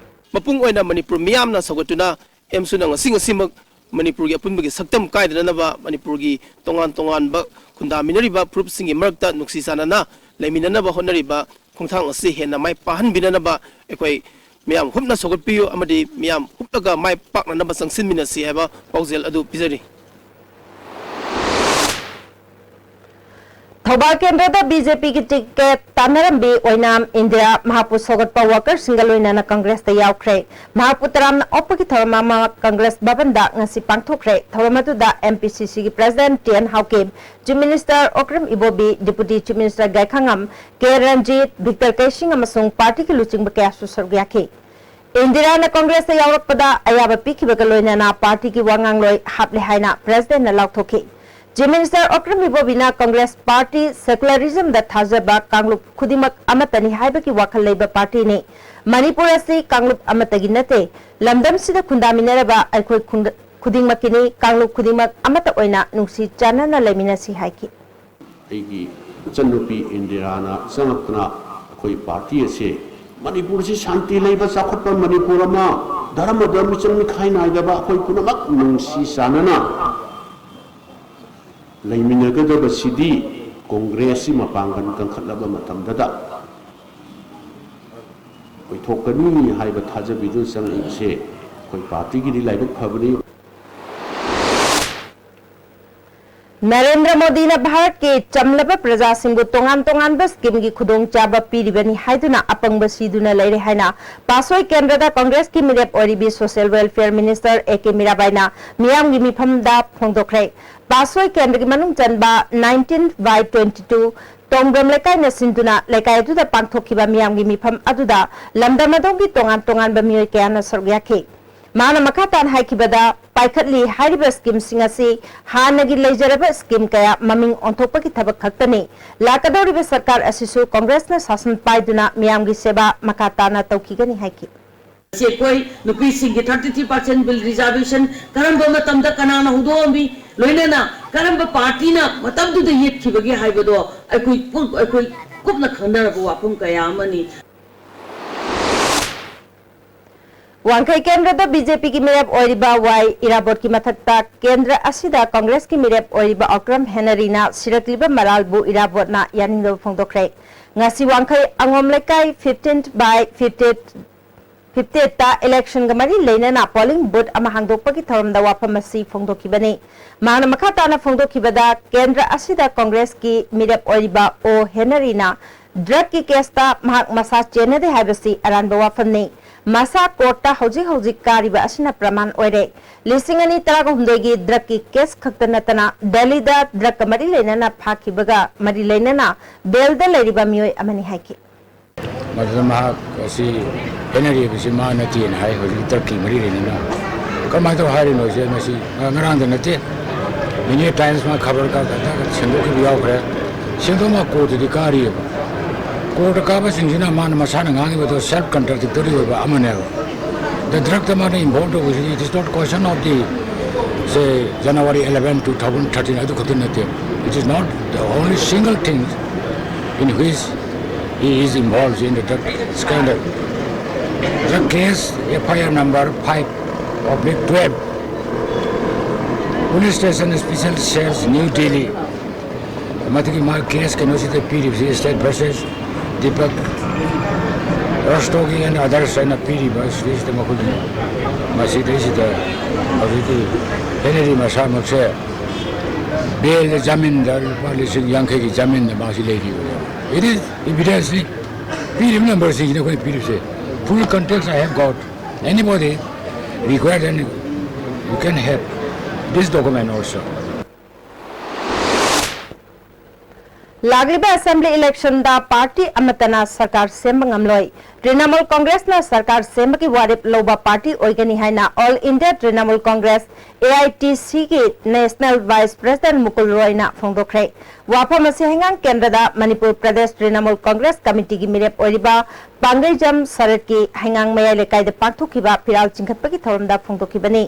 ꯃꯄꯨꯡ ꯑꯣꯏꯅ ꯃꯅꯤꯄꯨꯔ ꯃꯤꯌꯥꯝꯅ ꯁꯧꯒꯠꯇꯨꯅ AMSU-ꯅ ꯉꯁꯤ ꯉꯁꯤꯃꯛ ꯃꯅꯤꯄꯨꯔꯒꯤ ꯑꯄꯨꯟꯕꯒꯤ ꯁꯛꯇꯝ ꯀꯥꯏꯗꯅꯅꯕ, ꯃꯅꯤꯄꯨꯔꯒꯤ ꯇꯣꯉꯥꯟ ꯇꯣꯉꯥꯟꯕ ꯈꯨꯟꯗꯥꯃꯤꯟꯅꯔꯤꯕ ꯐꯨꯔꯨꯞꯁꯤꯡꯒꯤ ꯃꯔꯛꯇ ꯅꯨꯡꯁꯤ ꯆꯥꯟꯅꯅ ꯂꯩꯃꯤꯟꯅꯅꯕ ꯍꯣꯠꯅꯔꯤꯕ ꯈꯣꯡꯊꯥꯡ ꯑꯁꯤ ꯍꯦꯟꯅ ꯃꯥꯏ ꯄꯥꯛꯍꯟꯕꯤꯅꯅꯕ ꯑꯩꯈꯣꯏ ꯃꯤꯌꯥꯝ ꯍꯨꯞꯅ ꯁꯧꯒꯠꯄꯤꯌꯨ ꯑꯃꯗꯤ ꯃꯤꯌꯥꯝ ꯍꯨꯞꯂꯒ ꯃꯥꯏ ꯄꯥꯛꯅꯅꯕ ꯆꯪꯁꯤꯟꯃꯤꯟꯅꯁꯤ ꯍꯥꯏꯕ ꯄꯥꯎꯖꯦꯜ ꯑꯗꯨ ꯄꯤꯖꯔꯤ꯫ ꯊꯧꯕꯥꯜ ꯀꯦꯟꯗ꯭ꯔꯗ ꯕꯤ ꯖꯦ ꯄꯤꯒꯤ ꯇꯤꯀꯦꯠ ꯇꯥꯟꯅꯔꯝꯕꯤ ꯑꯣꯏꯅꯥꯝ ꯏꯟꯗꯤꯔꯥ ꯃꯍꯥꯛꯄꯨ ꯁꯧꯒꯠꯄ ꯋꯥꯀꯔꯁꯤꯡꯒ ꯂꯣꯏꯅꯅ ꯀꯪꯒ꯭ꯔꯦꯁꯇ ꯌꯥꯎꯈ꯭ꯔꯦ꯫ ꯃꯍꯥꯛꯄꯨ ꯇꯔꯥꯝꯅ ꯑꯣꯛꯄꯒꯤ ꯊꯧꯔꯝ ꯑꯃ ꯀꯪꯒ꯭ꯔꯦꯁ ꯚꯕꯟꯗ ꯉꯁꯤ ꯄꯥꯡꯊꯣꯛꯈ꯭ꯔꯦ꯫ ꯊꯧꯔꯝ ꯑꯗꯨꯗ ꯑꯦꯝ ꯄꯤ ꯁꯤ ꯁꯤꯒꯤ president T N Haokip, chief minister Okram Ibobi, deputy chief minister Gaikhangam, K Ranjit, Victor Keishing ꯑꯃꯁꯨꯡ ꯄꯥꯔꯇꯤꯒꯤ ꯂꯨꯆꯤꯡꯕ ꯀꯌꯥꯁꯨ ꯁꯔꯨꯛ ꯌꯥꯈꯤ꯫ ꯏꯟꯗꯤꯔꯥꯅ ꯀꯪꯒ꯭ꯔꯦꯁꯇ ꯌꯥꯎꯔꯛꯄꯗ ꯑꯌꯥꯕ ꯄꯤꯈꯤꯕꯒ ꯂꯣꯏꯅꯅ ꯄꯥꯔꯇꯤꯒꯤ ꯋꯥꯉꯥꯡꯂꯣꯏ ꯍꯥꯞꯂꯦ ꯍꯥꯏꯅ ꯄ꯭ꯔꯁꯤꯗꯦꯟꯠꯅ ꯂꯥꯎꯊꯣꯛꯈꯤ꯫ ꯆꯤꯐ ꯃꯤꯅꯤꯁꯇꯔ ꯑꯣꯀ꯭ꯔꯝ ꯏꯕꯣꯕꯤꯅ ꯀꯪꯒ꯭ꯔꯦꯁ ꯄꯥꯔꯇꯤ ꯁꯦꯀꯨꯂꯔꯤꯖꯝꯗ ꯊꯥꯖꯕ ꯀꯥꯡꯂꯨꯞ ꯈꯨꯗꯤꯡꯃꯛ ꯑꯃꯠꯇꯅꯤ ꯍꯥꯏꯕꯒꯤ ꯋꯥꯈꯜ ꯂꯩꯕ ꯄꯥꯔꯇꯤꯅꯤ꯫ ꯃꯅꯤꯄꯨꯔ ꯑꯁꯤ ꯀꯥꯡꯂꯨꯞ ꯑꯃꯠꯇꯒꯤ ꯅꯠꯇꯦ꯫ ꯂꯝꯗꯝꯁꯤꯗ ꯈꯨꯟꯗꯥꯃꯤꯟꯅꯔꯕ ꯑꯩꯈꯣꯏ ꯈꯨꯟꯗ-, ꯈꯨꯗꯤꯡꯃꯛꯀꯤꯅꯤ꯫ ꯀꯥꯡꯂꯨꯞ ꯈꯨꯗꯤꯡꯃꯛ ꯑꯃꯠꯇ ꯑꯣꯏꯅ ꯅꯨꯡꯁꯤ ꯆꯥꯟꯅꯅ ꯂꯩꯃꯤꯟꯅꯁꯤ ꯍꯥꯏꯈꯤ꯫ ꯑꯩꯒꯤ ꯏꯆꯟꯅꯨꯄꯤ ꯏꯟꯗꯤꯔꯥꯅ ꯆꯪꯉꯛꯇꯅ ꯑꯩꯈꯣꯏ ꯄꯥꯔꯇꯤ ꯑꯁꯦ ꯃꯅꯤꯄꯨꯔꯁꯤ ꯁꯥꯟꯇꯤ ꯂꯩꯕ, ꯆꯥꯎꯈꯠꯄ ꯃꯅꯤꯄꯨꯔ ꯑꯃ, ꯙꯔꯃꯗ ꯃꯤꯆꯪ ꯃꯤꯈꯥꯏ ꯅꯥꯏꯗꯕ, ꯑꯩꯈꯣꯏ ꯄꯨꯝꯅꯃꯛ ꯅꯨꯡꯁꯤ ꯆꯥꯟꯅꯅ ꯂꯩꯃꯤꯟꯅꯒꯗꯕꯁꯤꯗꯤ ꯀꯣꯡꯒ꯭ꯔꯦꯁꯁꯤ ꯃꯄꯥꯡꯒꯜ ꯀꯟꯈꯠꯂꯕ ꯃꯇꯝꯗꯗ ꯑꯣꯏꯊꯣꯛꯀꯅꯤ ꯍꯥꯏꯕ ꯊꯥꯖꯕꯤꯗꯨꯅ ꯆꯪꯉꯛꯏꯕꯁꯦ ꯑꯩꯈꯣꯏ ꯄꯥꯔꯇꯤꯒꯤꯗꯤ ꯂꯥꯏꯕꯛ ꯐꯕꯅꯤ꯫ ꯅꯔꯦꯟꯗ꯭ꯔ ꯃꯣꯗꯤꯅ ꯚꯥꯔꯠꯀꯤ ꯆꯝꯂꯕ ꯄ꯭ꯔꯖꯥꯁꯤꯡꯕꯨ ꯇꯣꯉꯥꯟ ꯇꯣꯉꯥꯟꯕ ꯁ꯭ꯀꯤꯝꯒꯤ ꯈꯨꯗꯣꯡꯆꯥꯕ ꯄꯤꯔꯤꯕꯅꯤ ꯍꯥꯏꯗꯨꯅ ꯑꯄꯪꯕ ꯁꯤꯗꯨꯅ ꯂꯩꯔꯦ ꯍꯥꯏꯅ ꯄꯥꯁꯣꯏ ꯀꯦꯟꯗ꯭ꯔꯗ ꯀꯪꯒ꯭ꯔꯦꯁꯀꯤ ꯃꯤꯔꯦꯞ ꯑꯣꯏꯔꯤꯕꯤ social welfare minister A K ꯃꯤꯔꯥꯕꯥꯏꯅ ꯃꯤꯌꯥꯝꯒꯤ ꯃꯤꯐꯝꯗ ꯐꯣꯡꯗꯣꯛꯈ꯭ꯔꯦ꯫ ꯄꯥꯁꯣꯏ ꯀꯦꯟꯗ꯭ꯔꯒꯤ ꯃꯅꯨꯡ ꯆꯟꯕ nineteen by twenty two ꯇꯣꯡꯕ꯭ꯔꯝ ꯂꯩꯀꯥꯏꯅ ꯁꯤꯟꯗꯨꯅ ꯂꯩꯀꯥꯏ ꯑꯗꯨꯗ ꯄꯥꯡꯊꯣꯛꯈꯤꯕ ꯃꯤꯌꯥꯝꯒꯤ ꯃꯤꯐꯝ ꯑꯗꯨꯗ ꯂꯝꯗꯝ ꯑꯗꯣꯝꯒꯤ ꯇꯣꯉꯥꯟ ꯇꯣꯉꯥꯟꯕ ꯃꯤꯑꯣꯏ ꯀꯌꯥꯅ ꯁꯔꯨꯛ ꯌꯥꯈꯤ꯫ ꯃꯥꯅ ꯃꯈꯥ ꯇꯥꯅ ꯍꯥꯏꯈꯤꯕꯗ, ꯄꯥꯏꯈꯠꯂꯤ ꯍꯥꯏꯔꯤꯕ ꯁ꯭ꯀꯤꯝꯁꯤꯡ ꯑꯁꯤ ꯍꯥꯟꯅꯒꯤ ꯂꯩꯖꯔꯕ ꯁ꯭ꯀꯤꯝ ꯀꯌꯥ ꯃꯃꯤꯡ ꯑꯣꯟꯊꯣꯛꯄꯒꯤ ꯊꯕꯛ ꯈꯛꯇꯅꯤ꯫ ꯂꯥꯛꯀꯗꯧꯔꯤꯕ ꯁꯔꯀꯥꯔ ꯑꯁꯤꯁꯨ ꯀꯪꯒ꯭ꯔꯦꯁꯅ ꯁꯥꯁꯟ ꯄꯥꯏꯗꯨꯅ ꯃꯤꯌꯥꯝꯒꯤ ꯁꯦꯕꯥ ꯃꯈꯥ ꯇꯥꯅ ꯇꯧꯈꯤꯒꯅꯤ ꯍꯥꯏꯈꯤ꯫ ꯉꯁꯤ ꯑꯩꯈꯣꯏ ꯅꯨꯄꯤꯁꯤꯡꯒꯤ thirty three percent bill reservation ꯀꯔꯝꯕ ꯃꯇꯝꯗ ꯀꯅꯥꯅ ꯍꯧꯗꯣꯛꯑꯝꯃꯤ, ꯂꯣꯏꯅꯅ ꯀꯔꯝꯕ ꯄꯥꯔꯇꯤꯅ ꯃꯇꯝꯗꯨꯗ ꯌꯦꯠꯈꯤꯕꯒꯦ ꯍꯥꯏꯕꯗꯣ ꯑꯩꯈꯣꯏ ꯄꯨ-, ꯑꯩꯈꯣꯏ ꯀꯨꯞꯅ ꯈꯪꯅꯔꯕ ꯋꯥꯐꯝ ꯀꯌꯥ ꯑꯃꯅꯤ꯫ ꯋꯥꯡꯈꯩ ꯀꯦꯟꯗ꯭ꯔꯗ ꯕꯤ ꯖꯦ ꯄꯤꯒꯤ ꯃꯤꯔꯦꯞ ꯑꯣꯏꯔꯤꯕ ꯋꯥꯏ ꯏꯔꯥꯕꯣꯠꯀꯤ ꯃꯊꯛꯇ ꯀꯦꯟꯗ꯭ꯔ ꯑꯁꯤꯗ ꯀꯪꯒ꯭ꯔꯦꯁꯀꯤ ꯃꯤꯔꯦꯞ ꯑꯣꯏꯔꯤꯕ ꯑꯣꯀ꯭ꯔꯝ ꯍꯦꯅꯔꯤꯅ ꯁꯤꯔꯛꯂꯤꯕ ꯃꯔꯥꯜꯕꯨ ꯏꯔꯥꯕꯣꯠꯅ ꯌꯥꯅꯤꯡꯗꯕ ꯐꯣꯡꯗꯣꯛꯈ꯭ꯔꯦ꯫ ꯉꯁꯤ ꯋꯥꯡꯈꯩ ꯑꯉꯣꯝ ꯂꯩꯀꯥꯏ fifteen by fifty ꯐꯤꯐꯇꯤꯟ ꯇ election ꯒ ꯃꯔꯤ ꯂꯩꯅꯅ polling booth ꯑꯃ ꯍꯥꯡꯗꯣꯛꯄꯒꯤ ꯊꯧꯔꯝꯗ ꯋꯥꯐꯝ ꯑꯁꯤ ꯐꯣꯡꯗꯣꯛꯈꯤꯕꯅꯤ꯫ ꯃꯍꯥꯛꯅ ꯃꯈꯥ ꯇꯥꯅ ꯐꯣꯡꯗꯣꯛꯈꯤꯕꯗ, ꯀꯦꯟꯗ꯭ꯔ ꯑꯁꯤꯗ Congress ꯀꯤ ꯃꯤꯔꯦꯞ ꯑꯣꯏꯔꯤꯕ ꯑꯣ ꯍꯦꯅꯔꯤꯅ drug ꯀꯤ case ꯇ ꯃꯍꯥꯛ ꯃꯁꯥ ꯆꯦꯟꯅꯗꯦ ꯍꯥꯏꯕꯁꯤ ꯑꯔꯥꯟꯕ ꯋꯥꯐꯝꯅꯤ꯫ ꯃꯁꯥ court ꯇ ꯍꯧꯖꯤꯛ ꯍꯧꯖꯤꯛ ꯀꯥꯔꯤꯕ ꯑꯁꯤꯅ ꯄ꯭ꯔꯃꯥꯟ ꯑꯣꯏꯔꯦ꯫ ꯂꯤꯁꯤꯡ ꯑꯅꯤ ꯇꯔꯥꯍꯨꯝꯗꯣꯏ ꯒꯤ drug ꯀꯤ case ꯈꯛꯇ ꯅꯠꯇꯅ ꯗꯦꯜꯂꯤꯗ drug ꯀ ꯃꯔꯤ ꯂꯩꯅꯅ ꯐꯥꯈꯤꯕꯒ ꯃꯔꯤ ꯂꯩꯅꯅ bail ꯗ ꯂꯩꯔꯤꯕ ꯃꯤꯑꯣꯏ ꯑꯃꯅꯤ ꯍꯥꯏꯈꯤ꯫ ꯃꯗꯨꯗ ꯃꯍꯥꯛ ꯑꯁꯤ ꯍꯦꯅꯔꯤ ꯍꯥꯏꯕꯁꯤ ꯃꯥ ꯅꯠꯇꯦꯅ ꯍꯥꯏ꯫ ꯍꯧꯖꯤꯛ drug ꯀꯤ ꯃꯔꯤ ꯂꯩꯅꯅ ꯀꯃꯥꯏꯅ ꯇꯧ ꯍꯥꯏꯔꯤꯅꯣ? ꯁꯦ ꯃꯁꯤ ꯉꯔꯥꯡꯗ ꯅꯠꯇꯦ, New York Times ꯃꯥ ꯈꯕꯔ ꯀꯥ ꯁꯦꯡꯗꯣꯛꯈꯤꯕ ꯌꯥꯎꯈ꯭ꯔꯦ꯫ ꯁꯦꯡꯗꯣꯛ ꯃꯥ court ꯇꯗꯤ ꯀꯥꯔꯤꯑꯕ꯫ Court ꯇ ꯀꯥꯕꯁꯤꯡꯁꯤꯅ ꯃꯥꯅ ꯃꯁꯥꯅ ꯉꯥꯡꯉꯤꯕꯗꯣ self contradictory ꯑꯣꯏꯕ ꯑꯃꯅꯦꯕ꯫ The drug ꯇ ꯃꯥꯅ involve ꯇꯧꯕꯁꯤꯗꯤ, it is not question of the, say, January eleven, two thousand thirteen, ꯑꯗꯨ ꯈꯛꯇ ꯅꯠꯇꯦ꯫ It is not the only single thing in which he is involved in the drug scandal. The case F I R number five oblique twelve, Police Station Special Cells, New Delhi, ꯃꯗꯨꯒꯤ ꯃꯥ case ꯀꯩꯅꯣꯁꯤꯗ ꯄꯤꯔꯤꯕꯁꯤ, State versus Deepak Rastogi and others ꯍꯥꯏꯅ ꯄꯤꯔꯤꯕ ꯁꯤꯗꯩꯁꯤꯗ ꯃꯈꯣꯏꯒꯤ ꯃꯁꯤꯗꯩꯁꯤꯗ ꯍꯧꯖꯤꯛꯀꯤ ꯍꯦꯅꯔꯤ ꯃꯁꯥꯃꯛꯁꯦ bail ꯗ, ꯖꯥꯃꯤꯟꯗ ꯂꯨꯄꯥ ꯂꯤꯁꯤꯡ ꯌꯥꯡꯈꯩꯒꯤ ꯖꯥꯃꯤꯟꯗ ꯃꯥꯁꯤ ꯂꯩꯔꯤꯕꯅꯦꯕ꯫ It is evidence ꯅꯤ꯫ ꯄꯤꯔꯤꯕ number ꯁꯤꯡꯁꯤꯅ ꯑꯩꯈꯣꯏꯅ ꯄꯤꯔꯤꯕꯁꯦ꯫ Full context I have got. Anybody required, and you can have this document also. ꯂꯥꯛꯂꯤꯕ assembly election ꯗ party ꯑꯃꯠꯇꯅ ꯁꯔꯀꯥꯔ ꯁꯦꯝꯕ ꯉꯝꯂꯣꯏ꯫ Trinamool Congress ꯅ ꯁꯔꯀꯥꯔ ꯁꯦꯝꯕꯒꯤ ꯋꯥꯔꯦꯞ ꯂꯧꯕ party ꯑꯣꯏꯒꯅꯤ ꯍꯥꯏꯅ All India Trinamool Congress, A I T C ꯒꯤ National Vice President ꯃꯨꯀꯨꯜ ꯔꯣꯏꯅ ꯐꯣꯡꯗꯣꯛꯈ꯭ꯔꯦ꯫ ꯋꯥꯐꯝ ꯑꯁꯤ ꯍꯩꯉꯥꯡ ꯀꯦꯟꯗ꯭ꯔꯗ ꯃꯅꯤꯄꯨꯔ ꯄ꯭ꯔꯗꯦꯁ ꯇ꯭ꯔꯤꯅꯃꯨꯜ ꯀꯪꯒ꯭ꯔꯦꯁ ꯀꯃꯤꯇꯤꯒꯤ ꯃꯤꯔꯦꯞ ꯑꯣꯏꯔꯤꯕ ꯄꯥꯡꯒꯩꯖꯝ ꯁꯔꯠꯀꯤ ꯍꯩꯉꯥꯡ ꯃꯌꯥꯏ ꯂꯩꯀꯥꯏꯗ ꯄꯥꯡꯊꯣꯛꯈꯤꯕ ꯐꯤꯔꯥꯜ ꯆꯤꯡꯈꯠꯄꯒꯤ ꯊꯧꯔꯝꯗ ꯐꯣꯡꯗꯣꯛꯈꯤꯕꯅꯤ꯫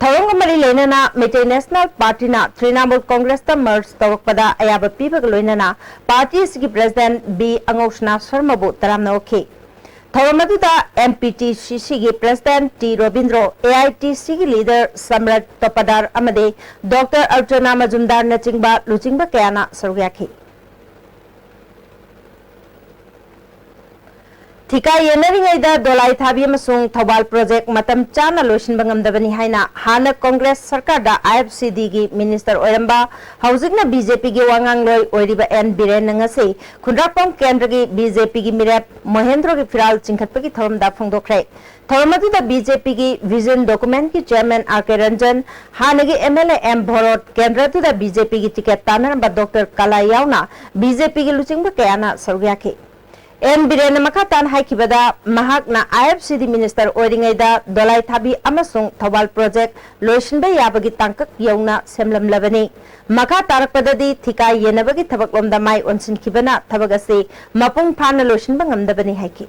ꯊꯧꯔꯝꯒ ꯃꯔꯤ ꯂꯩꯅꯅ ꯃꯩꯇꯩ National Party ꯅ ꯇ꯭ꯔꯤꯅꯃꯨꯜ ꯀꯪꯒ꯭ꯔꯦꯁꯇ merge ꯇꯧꯔꯛꯄꯗ ꯑꯌꯥꯕ ꯄꯤꯕꯒ ꯂꯣꯏꯅꯅ party ꯑꯁꯤꯒꯤ President ꯕꯤ ꯑꯉꯧꯁꯅꯥ ꯁꯔꯃꯕꯨ ꯇꯔꯥꯝꯅ ꯑꯣꯛꯈꯤ꯫ ꯊꯧꯔꯝ ꯑꯗꯨꯗ M P T C C ꯒꯤ President T Robindro, A I T C ꯒꯤ leader ꯁꯝꯔꯠ ꯇꯣꯄꯥꯗꯥꯔ ꯑꯃꯗꯤ Doctor ꯑꯔꯆꯅꯥ ꯃꯖꯨꯝꯗꯥꯔꯅꯆꯤꯡꯕ ꯂꯨꯆꯤꯡꯕ ꯀꯌꯥꯅ ꯁꯔꯨꯛ ꯌꯥꯈꯤ꯫ ꯊꯤꯀꯥ ꯌꯦꯟꯅꯔꯤꯉꯩꯗ ꯗꯣꯂꯥꯏ ꯊꯥꯕꯤ ꯑꯃꯁꯨꯡ ꯊꯧꯕꯥꯜ ꯄ꯭ꯔꯣꯖꯦꯛ ꯃꯇꯝ ꯆꯥꯅ ꯂꯣꯏꯁꯤꯟꯕ ꯉꯝꯗꯕꯅꯤ ꯍꯥꯏꯅ ꯍꯥꯟꯅ ꯀꯣꯡꯒ꯭ꯔꯦꯁ ꯁꯔꯀꯥꯔꯗ ꯑꯥꯏ ꯑꯦꯐ ꯁꯤ ꯗꯤꯒꯤ ꯃꯤꯅꯤꯁꯇꯔ ꯑꯣꯏꯔꯝꯕ, ꯍꯧꯖꯤꯛꯅ ꯕꯤ ꯖꯦ ꯄꯤꯒꯤ ꯋꯥꯉꯥꯡꯂꯣꯏ ꯑꯣꯏꯔꯤꯕ ꯑꯦꯟ ꯕꯤꯔꯦꯟꯅ ꯉꯁꯤ ꯈꯨꯟꯗ꯭ꯔꯥꯛꯄꯝ ꯀꯦꯟꯗ꯭ꯔꯒꯤ ꯕꯤ ꯖꯦ ꯄꯤꯒꯤ ꯃꯤꯔꯦꯞ ꯃꯣꯍꯦꯟꯗ꯭ꯔꯣꯒꯤ ꯐꯤꯔꯥꯜ ꯆꯤꯡꯈꯠꯄꯒꯤ ꯊꯧꯔꯝꯗ ꯐꯣꯡꯗꯣꯛꯈ꯭ꯔꯦ꯫ ꯊꯧꯔꯝ ꯑꯗꯨꯗ ꯕꯤ ꯖꯦ ꯄꯤꯒꯤ ꯚꯤꯖꯟ ꯗꯣꯀꯨꯃꯦꯟꯠꯀꯤ ꯆꯤꯌꯔꯃꯦꯟ ꯑꯥꯔ ꯀꯦ ꯔꯟꯖꯟ, ꯍꯥꯟꯅꯒꯤ ꯑꯦꯝ ꯑꯦꯜ ꯑꯦ ꯑꯦꯝ ꯚꯣꯔꯣꯠ, ꯀꯦꯟꯗ꯭ꯔ ꯑꯗꯨꯗ ꯕꯤ ꯖꯦ ꯄꯤꯒꯤ ꯇꯤꯀꯦꯠ ꯇꯥꯟꯅꯔꯝꯕ ꯗꯣꯛꯇꯔ ꯀꯂꯥ ꯌꯥꯎꯅ ꯕꯤ ꯖꯦ ꯄꯤꯒꯤ ꯂꯨꯆꯤꯡꯕ ꯀꯌꯥꯅ ꯁꯔꯨꯛ ꯌꯥꯈꯤ꯫ ꯑꯦꯟ ꯕꯤꯔꯦꯟꯅ ꯃꯈꯥ ꯇꯥꯅ ꯍꯥꯏꯈꯤꯕꯗ, ꯃꯍꯥꯛꯅ ꯑꯥꯏ ꯑꯦꯐ ꯁꯤ ꯗꯤ ꯃꯤꯅꯤꯁꯇꯔ ꯑꯣꯏꯔꯤꯉꯩꯗ ꯗꯣꯂꯥꯏ ꯊꯥꯕꯤ ꯑꯃꯁꯨꯡ ꯊꯧꯕꯥꯜ ꯄ꯭ꯔꯣꯖꯦꯛ ꯂꯣꯏꯁꯤꯟꯕ ꯌꯥꯕꯒꯤ ꯇꯥꯡꯀꯛ ꯌꯧꯅ ꯁꯦꯝꯂꯝꯂꯕꯅꯤ꯫ ꯃꯈꯥ ꯇꯥꯔꯛꯄꯗꯗꯤ ꯊꯤꯀꯥ ꯌꯦꯟꯅꯕꯒꯤ ꯊꯕꯛꯂꯣꯝꯗ ꯃꯥꯏ ꯑꯣꯟꯁꯤꯟꯈꯤꯕꯅ ꯊꯕꯛ ꯑꯁꯤ ꯃꯄꯨꯡ ꯐꯥꯅ ꯂꯣꯏꯁꯤꯟꯕ ꯉꯝꯗꯕꯅꯤ ꯍꯥꯏꯈꯤ꯫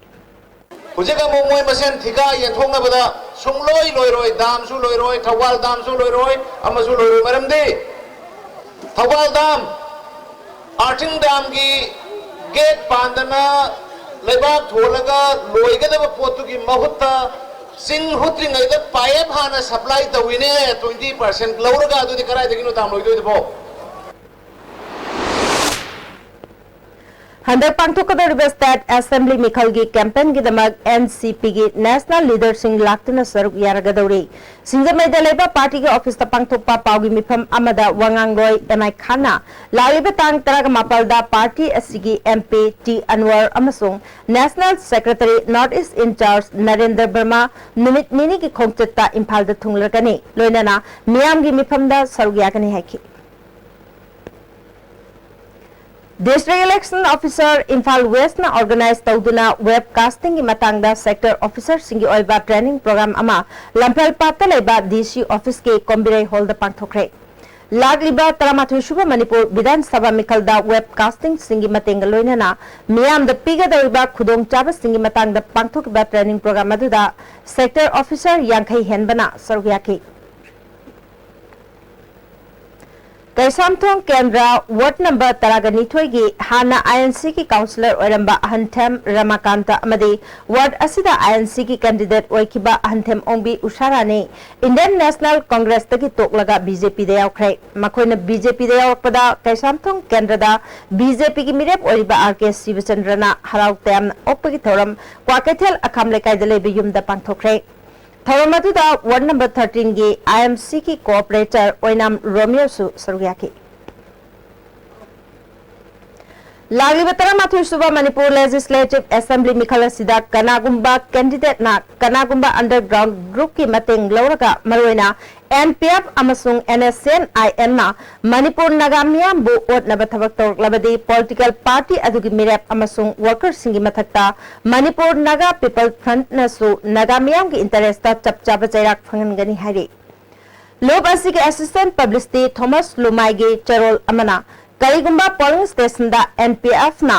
ꯍꯧꯖꯤꯛ ꯑꯃꯨꯛ ꯃꯣꯏ ꯃꯁꯦꯟ ꯊꯤꯀꯥ ꯌꯦꯟꯊꯣꯛꯅꯕꯗ ꯁꯨꯡꯂꯣꯏ ꯂꯣꯏꯔꯣꯏ, ꯗꯥꯝꯁꯨ ꯂꯣꯏꯔꯣꯏ, ꯊꯧꯕꯥꯜ ꯗꯥꯝꯁꯨ ꯂꯣꯏꯔꯣꯏ, ꯑꯃꯁꯨ ꯂꯣꯏꯔꯣꯏ꯫ ꯃꯔꯝꯗꯤ ꯊꯧꯕꯥꯜ ꯗꯥꯝ, ꯑꯥꯔꯊꯤꯡ ꯗꯥꯝꯒꯤ ꯒꯦꯠ ꯄꯥꯟꯗꯅ ꯂꯩꯕꯥꯛ ꯊꯣꯜꯂꯒ ꯂꯣꯏꯒꯗꯕ ꯄꯣꯠꯇꯨꯒꯤ ꯃꯍꯨꯠꯇ ꯆꯤꯡ ꯍꯨꯠꯇ꯭ꯔꯤꯉꯩꯗ ꯄꯥꯏꯞ ꯍꯥꯟꯅ ꯁꯄ꯭ꯂꯥꯏ ꯇꯧꯏꯅꯦ, ꯇ꯭ꯋꯦꯟꯇꯤ ꯄꯥꯔꯁꯦꯟ ꯂꯧꯔꯒ꯫ ꯑꯗꯨꯗꯤ ꯀꯗꯥꯏꯗꯒꯤꯅꯣ ꯗꯥꯝ ꯂꯣꯏꯗꯣꯏꯗꯨꯕꯣ? ꯍꯟꯗꯛ ꯄꯥꯡꯊꯣꯛꯀꯗꯧꯔꯤꯕ ꯁ꯭ꯇꯦꯠ ꯑꯦꯁꯦꯝꯕ꯭ꯂꯤ ꯃꯤꯈꯜꯒꯤ ꯀꯦꯝꯄꯦꯟꯒꯤꯗꯃꯛ ꯑꯦꯟ ꯁꯤ ꯄꯤꯒꯤ ꯅꯦꯁꯅꯦꯜ ꯂꯤꯗꯔꯁꯤꯡ ꯂꯥꯛꯇꯨꯅ ꯁꯔꯨꯛ ꯌꯥꯔꯒꯗꯧꯔꯤ꯫ ꯁꯤꯡꯖꯃꯩꯗ ꯂꯩꯕ ꯄꯥꯔꯇꯤꯒꯤ ꯑꯣꯐꯤꯁꯇ ꯄꯥꯡꯊꯣꯛꯄ ꯄꯥꯎꯒꯤ ꯃꯤꯐꯝ ꯑꯃꯗ ꯋꯥ ꯉꯥꯡꯂꯣꯏ ꯑꯦꯝ ꯑꯥꯏ ꯈꯥꯟꯅ ꯂꯥꯛꯂꯤꯕ ꯇꯥꯡ ꯇꯔꯥꯃꯥꯄꯜꯗ ꯄꯥꯔꯇꯤ ꯑꯁꯤꯒꯤ ꯑꯦꯝ ꯄꯤ ꯇꯤ ꯑꯟꯋꯔ ꯑꯃꯁꯨꯡ national secretary north east in charge Narendra Barma ꯅꯨꯃꯤꯠ ꯅꯤꯅꯤꯒꯤ ꯈꯣꯡꯆꯠꯇ ꯏꯝꯐꯥꯜꯗ ꯊꯨꯡꯂꯔꯒꯅꯤ, ꯂꯣꯏꯅꯅ ꯃꯤꯌꯥꯝꯒꯤ ꯃꯤꯐꯝꯗ ꯁꯔꯨꯛ ꯌꯥꯒꯅꯤ ꯍꯥꯏꯈꯤ꯫ District election officer Imphal west organize ꯇꯧꯗꯨꯅ ꯋꯦꯕ ꯀꯥꯁꯇꯤꯡꯒꯤ ꯃꯇꯥꯡꯗ ꯁꯦꯛꯇꯔ ꯑꯣꯐꯤꯁꯔꯁꯤꯡꯒꯤ ꯑꯣꯏꯕ ꯇ꯭ꯔꯦꯅꯤꯡ ꯄ꯭ꯔꯣꯒ꯭ꯔꯥꯝ ꯑꯃ ꯂꯝꯐꯦꯜ ꯄꯥꯠꯇ ꯂꯩꯕ ꯗꯤ ꯁꯤ ꯑꯣꯐꯤꯁꯀꯤ ꯀꯣꯝꯕꯤꯔꯩ ꯍꯣꯜꯗ ꯄꯥꯡꯊꯣꯛꯈ꯭ꯔꯦ꯫ ꯂꯥꯛꯂꯤꯕ ꯇꯔꯥꯃꯥꯊꯣꯏ ꯁꯨꯕ ꯃꯅꯤꯄꯨꯔ ꯕꯤꯙꯥꯟ ꯁꯚꯥ ꯃꯤꯈꯜꯗ ꯋꯦꯕ ꯀꯥꯁꯇꯤꯡꯁꯤꯡꯒꯤ ꯃꯇꯦꯡꯒ ꯂꯣꯏꯅꯅ ꯃꯤꯌꯥꯝꯗ ꯄꯤꯒꯗꯧꯔꯤꯕ ꯈꯨꯗꯣꯡꯆꯥꯕꯁꯤꯡꯒꯤ ꯃꯇꯥꯡꯗ ꯄꯥꯡꯊꯣꯛꯈꯤꯕ ꯇ꯭ꯔꯦꯅꯤꯡ ꯄ꯭ꯔꯣꯒ꯭ꯔꯥꯝ ꯑꯗꯨꯗ ꯁꯦꯛꯇꯔ ꯑꯣꯐꯤꯁꯔ ꯌꯥꯡꯈꯩ ꯍꯦꯟꯕꯅ ꯁꯔꯨꯛ ꯌꯥꯈꯤ꯫ ꯀꯩꯁꯥꯝꯊꯣꯡ ꯀꯦꯟꯗ꯭ꯔ ꯋꯥꯔꯗ ꯅꯝꯕꯔ ꯇꯔꯥꯒ ꯅꯤꯊꯣꯏꯒꯤ ꯍꯥꯟꯅ ꯑꯥꯏ ꯑꯦꯟ ꯁꯤꯒꯤ ꯀꯥꯎꯟꯁꯤꯂꯔ ꯑꯣꯏꯔꯝꯕ ꯑꯍꯟꯊꯦꯝ ꯔꯃꯥꯀꯥꯟꯇ ꯑꯃꯗꯤ ꯋꯥꯔꯗ ꯑꯁꯤꯗ ꯑꯥꯏ ꯑꯦꯟ ꯁꯤꯒꯤ ꯀꯦꯟꯗꯤꯗꯦꯠ ꯑꯣꯏꯈꯤꯕ ꯑꯍꯟꯊꯦꯝ ꯑꯣꯡꯕꯤ ꯎꯁꯥꯔꯥꯅꯤ ꯏꯟꯗꯤꯌꯟ ꯅꯦꯁꯅꯦꯜ ꯀꯣꯡꯒ꯭ꯔꯦꯁꯇꯒꯤ ꯇꯣꯛꯂꯒ ꯕꯤ ꯖꯦ ꯄꯤꯗ ꯌꯥꯎꯈ꯭ꯔꯦ꯫ ꯃꯈꯣꯏꯅ ꯕꯤ ꯖꯦ ꯄꯤꯗ ꯌꯥꯎꯔꯛꯄꯗ ꯀꯩꯁꯥꯝꯊꯣꯡ ꯀꯦꯟꯗ꯭ꯔꯗ ꯕꯤ ꯖꯦ ꯄꯤꯒꯤ ꯃꯤꯔꯦꯞ ꯑꯣꯏꯔꯤꯕ ꯑꯥꯔ ꯀꯦ ꯁꯤꯕꯆꯟꯗ꯭ꯔꯅ ꯍꯔꯥꯎ ꯇꯌꯥꯝꯅ ꯑꯣꯛꯄꯒꯤ ꯊꯧꯔꯝ ꯀ꯭ꯋꯥꯀꯩꯊꯦꯜ ꯑꯈꯥꯝ ꯂꯩꯀꯥꯏꯗ ꯂꯩꯕ ꯌꯨꯝꯗ ꯄꯥꯡꯊꯣꯛꯈ꯭ꯔꯦ꯫ ꯊꯧꯔꯝ ꯑꯗꯨꯗ ꯋꯥꯔꯗ ꯅꯝꯕꯔ ꯊꯥꯔꯇꯤꯟꯒꯤ ꯑꯥꯏ ꯑꯦꯝ ꯁꯤꯒꯤ ꯀꯣꯑꯣꯄꯔꯦꯇꯔ ꯑꯣꯏꯅꯥꯝ ꯔꯣꯃꯤꯌꯣꯁꯨ ꯁꯔꯨꯛ ꯌꯥꯈꯤ꯫ ꯂꯥꯛꯂꯤꯕ ꯇꯔꯥꯃꯥꯊꯣꯏ ꯁꯨꯕ ꯃꯅꯤꯄꯨꯔ ꯂꯦꯖꯤꯁꯂꯦꯇꯤꯚ ꯑꯦꯁꯦꯝꯕ꯭ꯂꯤ ꯃꯤꯈꯜ ꯑꯁꯤꯗ ꯀꯅꯥꯒꯨꯝꯕ ꯀꯦꯟꯗꯤꯗꯦꯠꯅ ꯀꯅꯥꯒꯨꯝꯕ ꯑꯟꯗꯔꯒ꯭ꯔꯥꯎꯟ ꯒ꯭ꯔꯨꯞꯀꯤ ꯃꯇꯦꯡ ꯂꯧꯔꯒ ꯃꯔꯨꯑꯣꯏꯅ ꯑꯦꯟ ꯄꯤ ꯑꯦꯐ ꯑꯃꯁꯨꯡ and S N I ꯑꯦꯝꯅ Manipur Naga ꯃꯤꯌꯥꯝꯕꯨ ꯑꯣꯠꯅꯕ ꯊꯕꯛ ꯇꯧꯔꯛꯂꯕꯗꯤ ꯄꯣꯂꯤꯇꯤꯀꯦꯜ ꯄꯥꯔꯇꯤ ꯑꯗꯨꯒꯤ ꯃꯤꯔꯦꯞ ꯑꯃꯁꯨꯡ ꯋꯥꯔꯀꯔꯁꯤꯡꯒꯤ ꯃꯊꯛꯇ ꯃꯅꯤꯄꯨꯔ ꯅꯥꯒꯥ ꯄꯤꯄꯜ ꯐ꯭ꯔꯟꯠꯅꯁꯨ ꯅꯥꯒꯥ ꯃꯤꯌꯥꯝꯒꯤ ꯏꯟꯇꯔꯦꯁꯇ ꯆꯞ ꯆꯥꯕ ꯆꯩꯔꯥꯛ ꯐꯪꯍꯟꯒꯅꯤ ꯍꯥꯏꯔꯤ꯫ ꯂꯨꯞ ꯑꯁꯤꯒꯤ ꯑꯦꯁꯤꯁꯇꯦꯟꯠ ꯄꯕ꯭ꯂꯤꯁꯤꯇꯤ ꯊꯣꯃꯁ ꯂꯨꯃꯥꯏꯒꯤ ꯆꯦꯔꯣꯜ ꯑꯃꯅ ꯀꯔꯤꯒꯨꯝꯕ ꯄꯣꯂꯤꯡ ꯁ꯭ꯇꯦꯁꯟꯗ ꯑꯦꯟ ꯄꯤ ꯑꯦꯐꯅ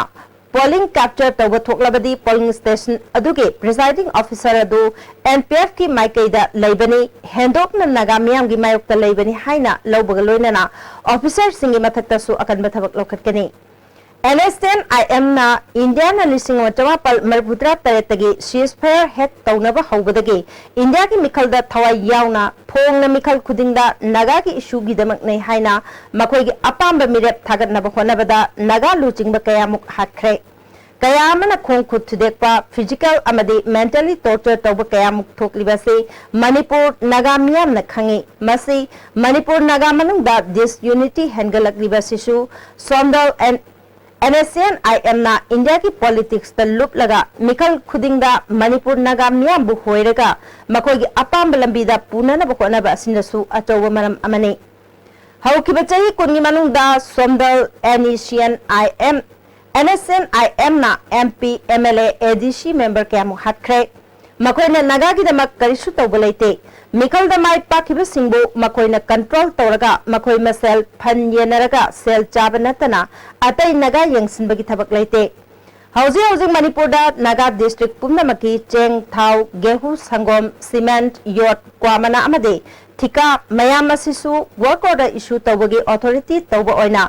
ꯄꯣꯂꯤꯡ ꯀꯦꯞꯆꯔ ꯇꯧꯕ ꯊꯣꯛꯂꯕꯗꯤ ꯄꯣꯂꯤꯡ ꯁ꯭ꯇꯦꯁꯟ ꯑꯗꯨꯒꯤ ꯄ꯭ꯔꯤꯁꯥꯏꯗꯤꯡ ꯑꯣꯐꯤꯁꯔ ꯑꯗꯨ ꯑꯦꯟ ꯄꯤ ꯑꯦꯐꯀꯤ ꯃꯥꯏꯀꯩꯗ ꯂꯩꯕꯅꯤ, ꯍꯦꯟꯗꯣꯛꯅ ꯅꯥꯒꯥ ꯃꯤꯌꯥꯝꯒꯤ ꯃꯥꯌꯣꯛꯇ ꯂꯩꯕꯅꯤ ꯍꯥꯏꯅ ꯂꯧꯕꯒ ꯂꯣꯏꯅꯅ ꯑꯣꯐꯤꯁꯔꯁꯤꯡꯒꯤ ꯃꯊꯛꯇꯁꯨ ꯑꯀꯟꯕ ꯊꯕꯛ ꯂꯧꯈꯠꯀꯅꯤ꯫ ꯑꯦꯟ ꯑꯦꯁ ꯑꯦꯟ ꯑꯥꯏ ꯑꯦꯝꯅ ꯏꯟꯗꯤꯌꯥꯅ ꯂꯤꯁꯤꯡ ꯑꯃ ꯆꯃꯥꯄꯜ ꯃꯔꯤꯐꯨꯇꯔꯥ ꯇꯔꯦꯠꯇꯒꯤ ceasefire ꯍꯦꯛ ꯇꯧꯅꯕ ꯍꯧꯕꯗꯒꯤ ꯏꯟꯗꯤꯌꯥꯒꯤ ꯃꯤꯈꯜꯗ ꯊꯋꯥꯏ ꯌꯥꯎꯅ ꯐꯣꯡꯅ ꯃꯤꯈꯜ ꯈꯨꯗꯤꯡꯗ ꯅꯥꯒꯥꯒꯤ ꯏꯁꯨꯒꯤꯗꯃꯛꯅꯤ ꯍꯥꯏꯅ ꯃꯈꯣꯏꯒꯤ ꯑꯄꯥꯝꯕ ꯃꯤꯔꯦꯞ ꯊꯥꯒꯠꯅꯕ ꯍꯣꯠꯅꯕꯗ ꯅꯥꯒꯥ ꯂꯨꯆꯤꯡꯕ ꯀꯌꯥꯃꯨꯛ ꯍꯥꯠꯈ꯭ꯔꯦ꯫ ꯀꯌꯥ ꯑꯃꯅ ꯈꯣꯡ ꯈꯨꯠ ꯊꯨꯗꯦꯛꯄ, physical ꯑꯃꯗꯤ mentally torture ꯇꯧꯕ ꯀꯌꯥꯃꯨꯛ ꯊꯣꯛꯂꯤꯕ ꯑꯁꯤ ꯃꯅꯤꯄꯨꯔ ꯅꯥꯒꯥ ꯃꯤꯌꯥꯝꯅ ꯈꯪꯏ꯫ ꯃꯁꯤ ꯃꯅꯤꯄꯨꯔ ꯅꯥꯒꯥ ꯃꯅꯨꯡꯗ disunity ꯍꯦꯟꯒꯠꯂꯛꯂꯤꯕ ꯑꯁꯤꯁꯨ Somdal and and S N I ꯑꯦꯝꯅ ꯏꯟꯗꯤꯌꯥꯒꯤ ꯄꯣꯂꯤꯇꯤꯛꯁꯇ ꯂꯨꯞꯂꯒ ꯃꯤꯈꯜ ꯈꯨꯗꯤꯡꯗ ꯃꯅꯤꯄꯨꯔ ꯅꯥꯒꯥ ꯃꯤꯌꯥꯝꯕꯨ ꯍꯣꯏꯔꯒ ꯃꯈꯣꯏꯒꯤ ꯑꯄꯥꯝꯕ ꯂꯝꯕꯤꯗ ꯄꯨꯅꯅꯕ ꯍꯣꯠꯅꯕ ꯑꯁꯤꯅꯁꯨ ꯑꯆꯧꯕ ꯃꯔꯝ ꯑꯃꯅꯤ꯫ ꯍꯧꯈꯤꯕ ꯆꯍꯤ ꯀꯨꯟꯒꯤ ꯃꯅꯨꯡꯗ Somdal N E C N I M, N S N I ꯑꯦꯝꯅ M P, M L A, A D C member ꯀꯌꯥꯃꯨꯛ ꯍꯥꯠꯈ꯭ꯔꯦ꯫ ꯃꯈꯣꯏꯅ ꯅꯥꯒꯥꯒꯤꯗꯃꯛ ꯀꯔꯤꯁꯨ ꯇꯧꯕ ꯂꯩꯇꯦ꯫ ꯃꯤꯈꯜꯗ ꯃꯥꯏ ꯄꯥꯛꯈꯤꯕꯁꯤꯡꯕꯨ ꯃꯈꯣꯏꯅ ꯀꯟꯇ꯭ꯔꯣꯜ ꯇꯧꯔꯒ ꯃꯈꯣꯏ ꯃꯁꯦꯜ ꯐꯟ ꯌꯦꯟꯅꯔꯒ ꯁꯦꯜ ꯆꯥꯕ ꯅꯠꯇꯅ ꯑꯇꯩ ꯅꯥꯒꯥ ꯌꯦꯡꯁꯤꯟꯕꯒꯤ ꯊꯕꯛ ꯂꯩꯇꯦ꯫ ꯍꯧꯖꯤꯛ ꯍꯧꯖꯤꯛ ꯃꯅꯤꯄꯨꯔꯗ ꯅꯥꯒꯥ ꯗꯤꯁꯇ꯭ꯔꯤꯛ ꯄꯨꯝꯅꯃꯛꯀꯤ ꯆꯦꯡ, ꯊꯥꯎ, ꯒꯦꯍꯨ, ꯁꯪꯒꯣꯝ, ꯁꯤꯃꯦꯟꯠ, ꯌꯣꯠ, ꯀ꯭ꯋꯥ ꯃꯅꯥ ꯑꯃꯗꯤ ꯊꯤꯀꯥ ꯃꯌꯥꯝ ꯑꯁꯤꯁꯨ work order issue ꯇꯧꯕꯒꯤ authority ꯇꯧꯕ ꯑꯣꯏꯅ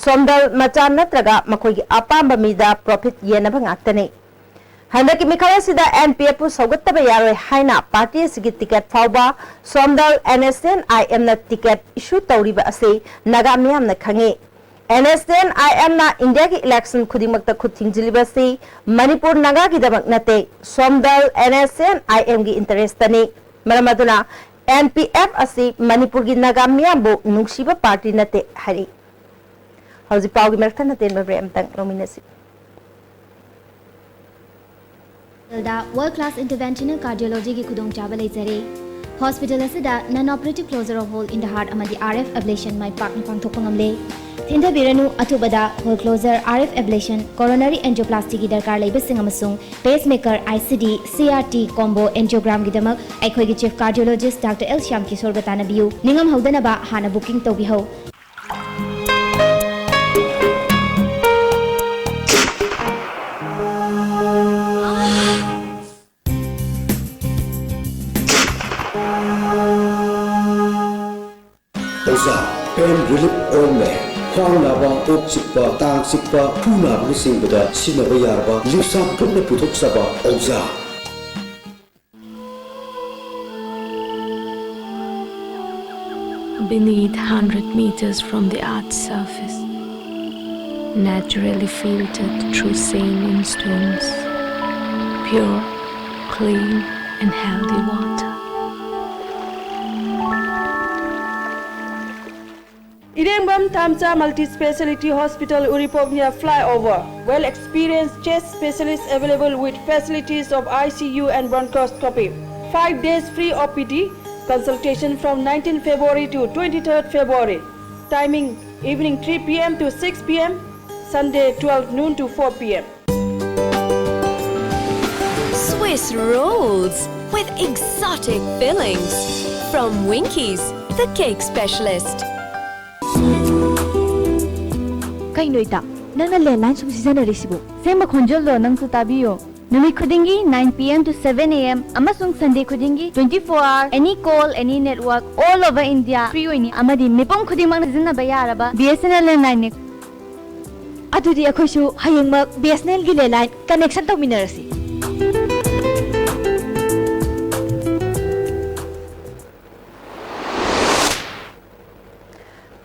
ꯁꯣꯝꯗꯜ ꯃꯆꯥ ꯅꯠꯇ꯭ꯔꯒ ꯃꯈꯣꯏꯒꯤ ꯑꯄꯥꯝꯕ ꯃꯤꯗ profit ꯌꯦꯟꯅꯕ ꯉꯥꯛꯇꯅꯤ꯫ ꯍꯟꯗꯛꯀꯤ ꯃꯤꯈꯜ ꯑꯁꯤꯗ N P F ꯄꯨ ꯁꯧꯒꯠꯇꯕ ꯌꯥꯔꯣꯏ ꯍꯥꯏꯅ party ꯑꯁꯤꯒꯤ ticket ꯐꯥꯎꯕ Somdal N S N I M ꯅ ticket issue ꯇꯧꯔꯤꯕ ꯑꯁꯤ ꯅꯥꯒꯥ ꯃꯤꯌꯥꯝꯅ ꯈꯪꯏ꯫ N S N I M ꯅ ꯏꯟꯗꯤꯌꯥꯒꯤ election ꯈꯨꯗꯤꯡꯃꯛꯇ ꯈꯨꯠ ꯊꯤꯡꯖꯤꯜꯂꯤꯕ ꯑꯁꯤ ꯃꯅꯤꯄꯨꯔ ꯅꯥꯒꯥꯒꯤꯗꯃꯛ ꯅꯠꯇꯦ, Somdal N S N I M ꯒꯤ interest ꯅꯤ꯫ ꯃꯔꯝ ꯑꯗꯨꯅ N P F ꯑꯁꯤ ꯃꯅꯤꯄꯨꯔꯒꯤ ꯅꯥꯒꯥ ꯃꯤꯌꯥꯝꯕꯨ ꯅꯨꯡꯁꯤꯕ party ꯅꯠꯇꯦ ꯍꯥꯏꯔꯤ꯫ ꯍꯧꯖꯤꯛ ꯄꯥꯎꯒꯤ ꯃꯔꯛ ꯊꯠꯅ ꯇꯦꯟꯕ break ꯑꯃꯇꯪ ꯂꯧꯃꯤꯟꯅꯁꯤ꯫ Hospital ꯗ world class interventional cardiology ꯒꯤ ꯈꯨꯗꯣꯡꯆꯥꯕ ꯂꯩꯖꯔꯦ꯫ Hospital ꯑꯁꯤꯗ non operative closure of hole in the heart ꯑꯃꯗꯤ R F ablation ꯃꯥꯏ ꯄꯥꯛꯅ ꯄꯥꯡꯊꯣꯛꯄ ꯉꯝꯂꯦ꯫ ꯊꯤꯟꯊꯕꯤꯔꯅꯨ ꯑꯊꯨꯕꯗ hole closure, R F ablation, coronary angioplasty ꯒꯤ ꯗꯔꯀꯥꯔ ꯂꯩꯕꯁꯤꯡ ꯑꯃꯁꯨꯡ pacemaker, I C D, C R T combo angiogram ꯒꯤꯗꯃꯛ ꯑꯩꯈꯣꯏꯒꯤ chief cardiologist Doctor L Shyam ꯀꯤꯁꯣꯔꯒ ꯇꯥꯟꯅꯕꯤꯌꯨ꯫ ꯅꯤꯡꯉꯝꯍꯧꯗꯅꯕ ꯍꯥꯟꯅ booking ꯇꯧꯕꯤꯍꯧ꯫ ꯑꯣꯖꯥ, pain relief ointment, ꯈ꯭ꯋꯥꯡ ꯅꯥꯕ, ꯀꯣꯛ ꯆꯤꯛꯄ, ꯇꯥꯡ ꯆꯤꯛꯄ, ꯈꯨ ꯅꯥꯕꯅꯆꯤꯡꯕꯗ ꯁꯤꯖꯤꯟꯅꯕ ꯌꯥꯔꯕ ꯂꯤꯞꯁꯥ ꯒ꯭ꯔꯨꯞꯅ ꯄꯨꯊꯣꯛꯆꯕ ꯑꯣꯖꯥ꯫ Beneath, hundred meters from the earth's surface, naturally filtered through saline stones, pure, clean, and healthy water. Irengbam Thamcha Multi-Speciality Hospital, Uripok near flyover. Well experienced chest specialists available with facilities of I C U and bronchoscopy. Five days free O P D consultation from nineteenth February to twenty-third February. Timing evening three P M to six P M, Sunday twelve noon to four P M. Swiss rolls with exotic fillings from Winkies, the cake specialist. ꯀꯩꯅꯣ ꯏꯇꯥ, ꯅꯪꯅ landline ꯁꯨꯝ ꯁꯤꯖꯤꯟꯅꯔꯤꯁꯤꯕꯨ? ꯁꯦꯝꯕ ꯈꯣꯟꯖꯦꯜꯗꯣ ꯅꯪꯁꯨ ꯇꯥꯕꯤꯌꯣ꯫ ꯅꯨꯃꯤꯠ ꯈꯨꯗꯤꯡꯒꯤ nine P M to seven A M ꯑꯃꯁꯨꯡ Sunday ꯈꯨꯗꯤꯡꯒꯤ twenty four hour, any call, any network, all over India free ꯑꯣꯏꯅꯤ ꯑꯃꯗꯤ ꯃꯤꯄꯨꯝ ꯈꯨꯗꯤꯡꯃꯛꯅ ꯁꯤꯖꯤꯟꯅꯕ ꯌꯥꯔꯕ B S N L landline ꯅꯤ꯫ ꯑꯗꯨꯗꯤ ꯑꯩꯈꯣꯏꯁꯨ ꯍꯌꯦꯡꯃꯛ B S N L ꯒꯤ landline connection ꯇꯧꯃꯤꯟꯅꯔꯁꯤ꯫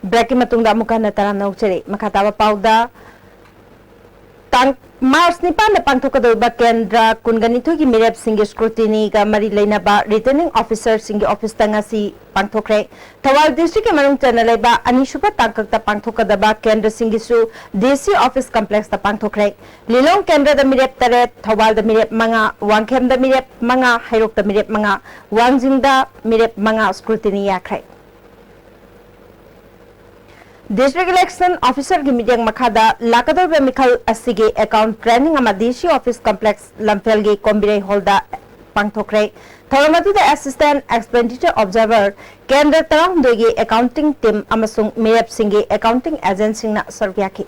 Break ꯀꯤ ꯃꯇꯨꯡꯗ ꯑꯃꯨꯛ ꯍꯟꯅ ꯇꯔꯥꯝꯅ ꯑꯣꯛꯆꯔꯤ꯫ ꯃꯈꯥ ꯇꯥꯕ ꯄꯥꯎꯗ, ꯇꯥꯡ March ꯅꯤꯄꯥꯟꯗ ꯄꯥꯡꯊꯣꯛꯀꯗꯧꯔꯤꯕ ꯀꯦꯟꯗ꯭ꯔ ꯀꯨꯟꯒ ꯅꯤꯊꯣꯏꯒꯤ ꯃꯤꯔꯦꯞꯁꯤꯡꯒꯤ scrutiny ꯒ ꯃꯔꯤ ꯂꯩꯅꯕ returning officer ꯁꯤꯡꯒꯤ office ꯇ ꯉꯁꯤ ꯄꯥꯡꯊꯣꯛꯈ꯭ꯔꯦ꯫ ꯊꯧꯕꯥꯜ district ꯀꯤ ꯃꯅꯨꯡ ꯆꯟꯅ ꯂꯩꯕ ꯑꯅꯤꯁꯨꯕ ꯇꯥꯡꯀꯛꯇ ꯄꯥꯡꯊꯣꯛꯀꯗꯕ ꯀꯦꯟꯗ꯭ꯔꯁꯤꯡꯒꯤꯁꯨ D C office complex ꯇ ꯄꯥꯡꯊꯣꯛꯈ꯭ꯔꯦ꯫ ꯂꯤꯂꯣꯡ ꯀꯦꯟꯗ꯭ꯔꯗ ꯃꯤꯔꯦꯞ ꯇꯔꯦꯠ, ꯊꯧꯕꯥꯜꯗ ꯃꯤꯔꯦꯞ ꯃꯉꯥ, ꯋꯥꯡꯈꯦꯝꯗ ꯃꯤꯔꯦꯞ ꯃꯉꯥ, ꯍꯩꯔꯣꯛꯇ ꯃꯤꯔꯦꯞ ꯃꯉꯥ, ꯋꯥꯡꯖꯤꯡꯗ ꯃꯤꯔꯦꯞ ꯃꯉꯥ scrutiny ꯌꯥꯈ꯭ꯔꯦ꯫ District Election Officer ꯒꯤ ꯃꯤꯠꯌꯦꯡ ꯃꯈꯥꯗ ꯂꯥꯛꯀꯗꯧꯔꯤꯕ ꯃꯤꯈꯜ ꯑꯁꯤꯒꯤ account training ꯑꯃ D C office complex ꯂꯝꯐꯦꯜꯒꯤ ꯀꯣꯝꯕꯤꯔꯩ hall ꯗ ꯄꯥꯡꯊꯣꯛꯈ꯭ꯔꯦ꯫ ꯊꯧꯔꯝ ꯑꯗꯨꯗ Assistant Expenditure Observer, ꯀꯦꯟꯗ꯭ꯔ ꯇꯔꯥꯍꯨꯝꯗꯣꯏꯒꯤ accounting team ꯑꯃꯁꯨꯡ ꯃꯤꯔꯦꯞꯁꯤꯡꯒꯤ accounting agent ꯁꯤꯡꯅ ꯁꯔꯨꯛ ꯌꯥꯈꯤ꯫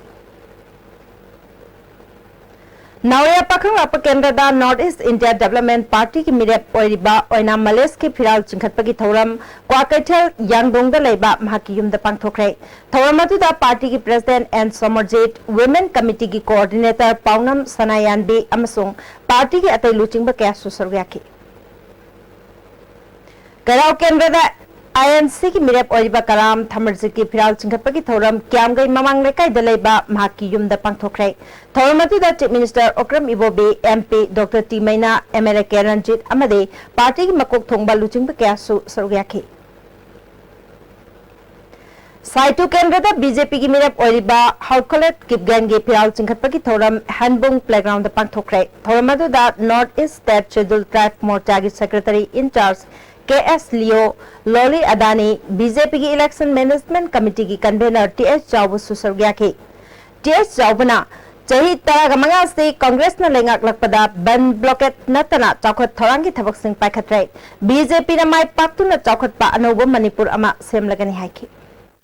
ꯅꯥꯎꯔꯦꯝ ꯄꯥꯈꯪ ꯂꯥꯛꯄ ꯀꯦꯟꯗ꯭ꯔꯗ North East India Development Party ꯒꯤ ꯃꯤꯔꯦꯞ ꯑꯣꯏꯔꯤꯕ ꯑꯣꯏꯅꯥꯝ ꯃꯂꯦꯁꯀꯤ ꯐꯤꯔꯥꯜ ꯆꯤꯡꯈꯠꯄꯒꯤ ꯊꯧꯔꯝ ꯀ꯭ꯋꯥꯀꯩꯊꯦꯜ ꯌꯥꯡꯗꯣꯡꯗ ꯂꯩꯕ ꯃꯍꯥꯛꯀꯤ ꯌꯨꯝꯗ ꯄꯥꯡꯊꯣꯛꯈ꯭ꯔꯦ꯫ ꯊꯧꯔꯝ ꯑꯗꯨꯗ party ꯒꯤ President N ꯁꯣꯃꯔꯖꯤꯠ, Women Committee ꯒꯤ Coordinator ꯄꯥꯎꯅꯝ ꯁꯅꯥꯌꯥꯟꯕꯤ ꯑꯃꯁꯨꯡ party ꯒꯤ ꯑꯇꯩ ꯂꯨꯆꯤꯡꯕ ꯀꯌꯥꯁꯨ ꯁꯔꯨꯛ ꯌꯥꯈꯤ꯫ ꯀꯩꯔꯥꯎ ꯀꯦꯟꯗ꯭ꯔꯗ I N C ꯒꯤ ꯃꯤꯔꯦꯞ ꯑꯣꯏꯔꯤꯕ ꯀꯔꯥꯝ ꯊꯃꯔꯖꯤꯠꯀꯤ ꯐꯤꯔꯥꯜ ꯆꯤꯡꯈꯠꯄꯒꯤ ꯊꯧꯔꯝ ꯀ꯭ꯌꯥꯝꯒꯩ ꯃꯃꯥꯡ ꯂꯩꯀꯥꯏꯗ ꯂꯩꯕ ꯃꯍꯥꯛꯀꯤ ꯌꯨꯝꯗ ꯄꯥꯡꯊꯣꯛꯈ꯭ꯔꯦ꯫ ꯊꯧꯔꯝ ꯑꯗꯨꯗ Chief Minister Okram Ibobi, M P Doctor T Meinya, M L A K Ranjit ꯑꯃꯗꯤ party ꯒꯤ ꯃꯀꯣꯛ ꯊꯣꯡꯕ ꯂꯨꯆꯤꯡꯕ ꯀꯌꯥꯁꯨ ꯁꯔꯨꯛ ꯌꯥꯈꯤ꯫ ꯁꯥꯏꯇꯨ ꯀꯦꯟꯗ꯭ꯔꯗ B J P ꯒꯤ ꯃꯤꯔꯦꯞ ꯑꯣꯏꯔꯤꯕ ꯍꯧꯈꯂꯦꯠ ꯀꯤꯞꯒꯦꯟꯒꯤ ꯐꯤꯔꯥꯜ ꯆꯤꯡꯈꯠꯄꯒꯤ ꯊꯧꯔꯝ ꯍꯦꯟꯕꯨꯡ playground ꯗ ꯄꯥꯡꯊꯣꯛꯈ꯭ꯔꯦ꯫ ꯊꯧꯔꯝ ꯑꯗꯨꯗ North East State Scheduled Tribe Morcha ꯒꯤ Secretary in Charge K S Leo, Loli Adani, B J P ꯒꯤ Election Management Committee ꯒꯤ Convener T H ꯆꯥꯎꯕꯁꯨ ꯁꯔꯨꯛ ꯌꯥꯈꯤ꯫ T H ꯆꯥꯎꯕꯅ ꯆꯍꯤ ꯇꯔꯥꯒ ꯃꯉꯥ ꯑꯁꯤ Congress ꯅ ꯂꯩꯉꯥꯛꯂꯛꯄꯗ ꯕꯟ blockade ꯅꯠꯇꯅ ꯆꯥꯎꯈꯠ ꯊꯧꯔꯥꯡꯒꯤ ꯊꯕꯛꯁꯤꯡ ꯄꯥꯏꯈꯠꯇ꯭ꯔꯦ꯫ B J P ꯅ ꯃꯥꯏ ꯄꯥꯛꯇꯨꯅ ꯆꯥꯎꯈꯠꯄ ꯑꯅꯧꯕ ꯃꯅꯤꯄꯨꯔ ꯑꯃ ꯁꯦꯝꯂꯒꯅꯤ ꯍꯥꯏꯈꯤ꯫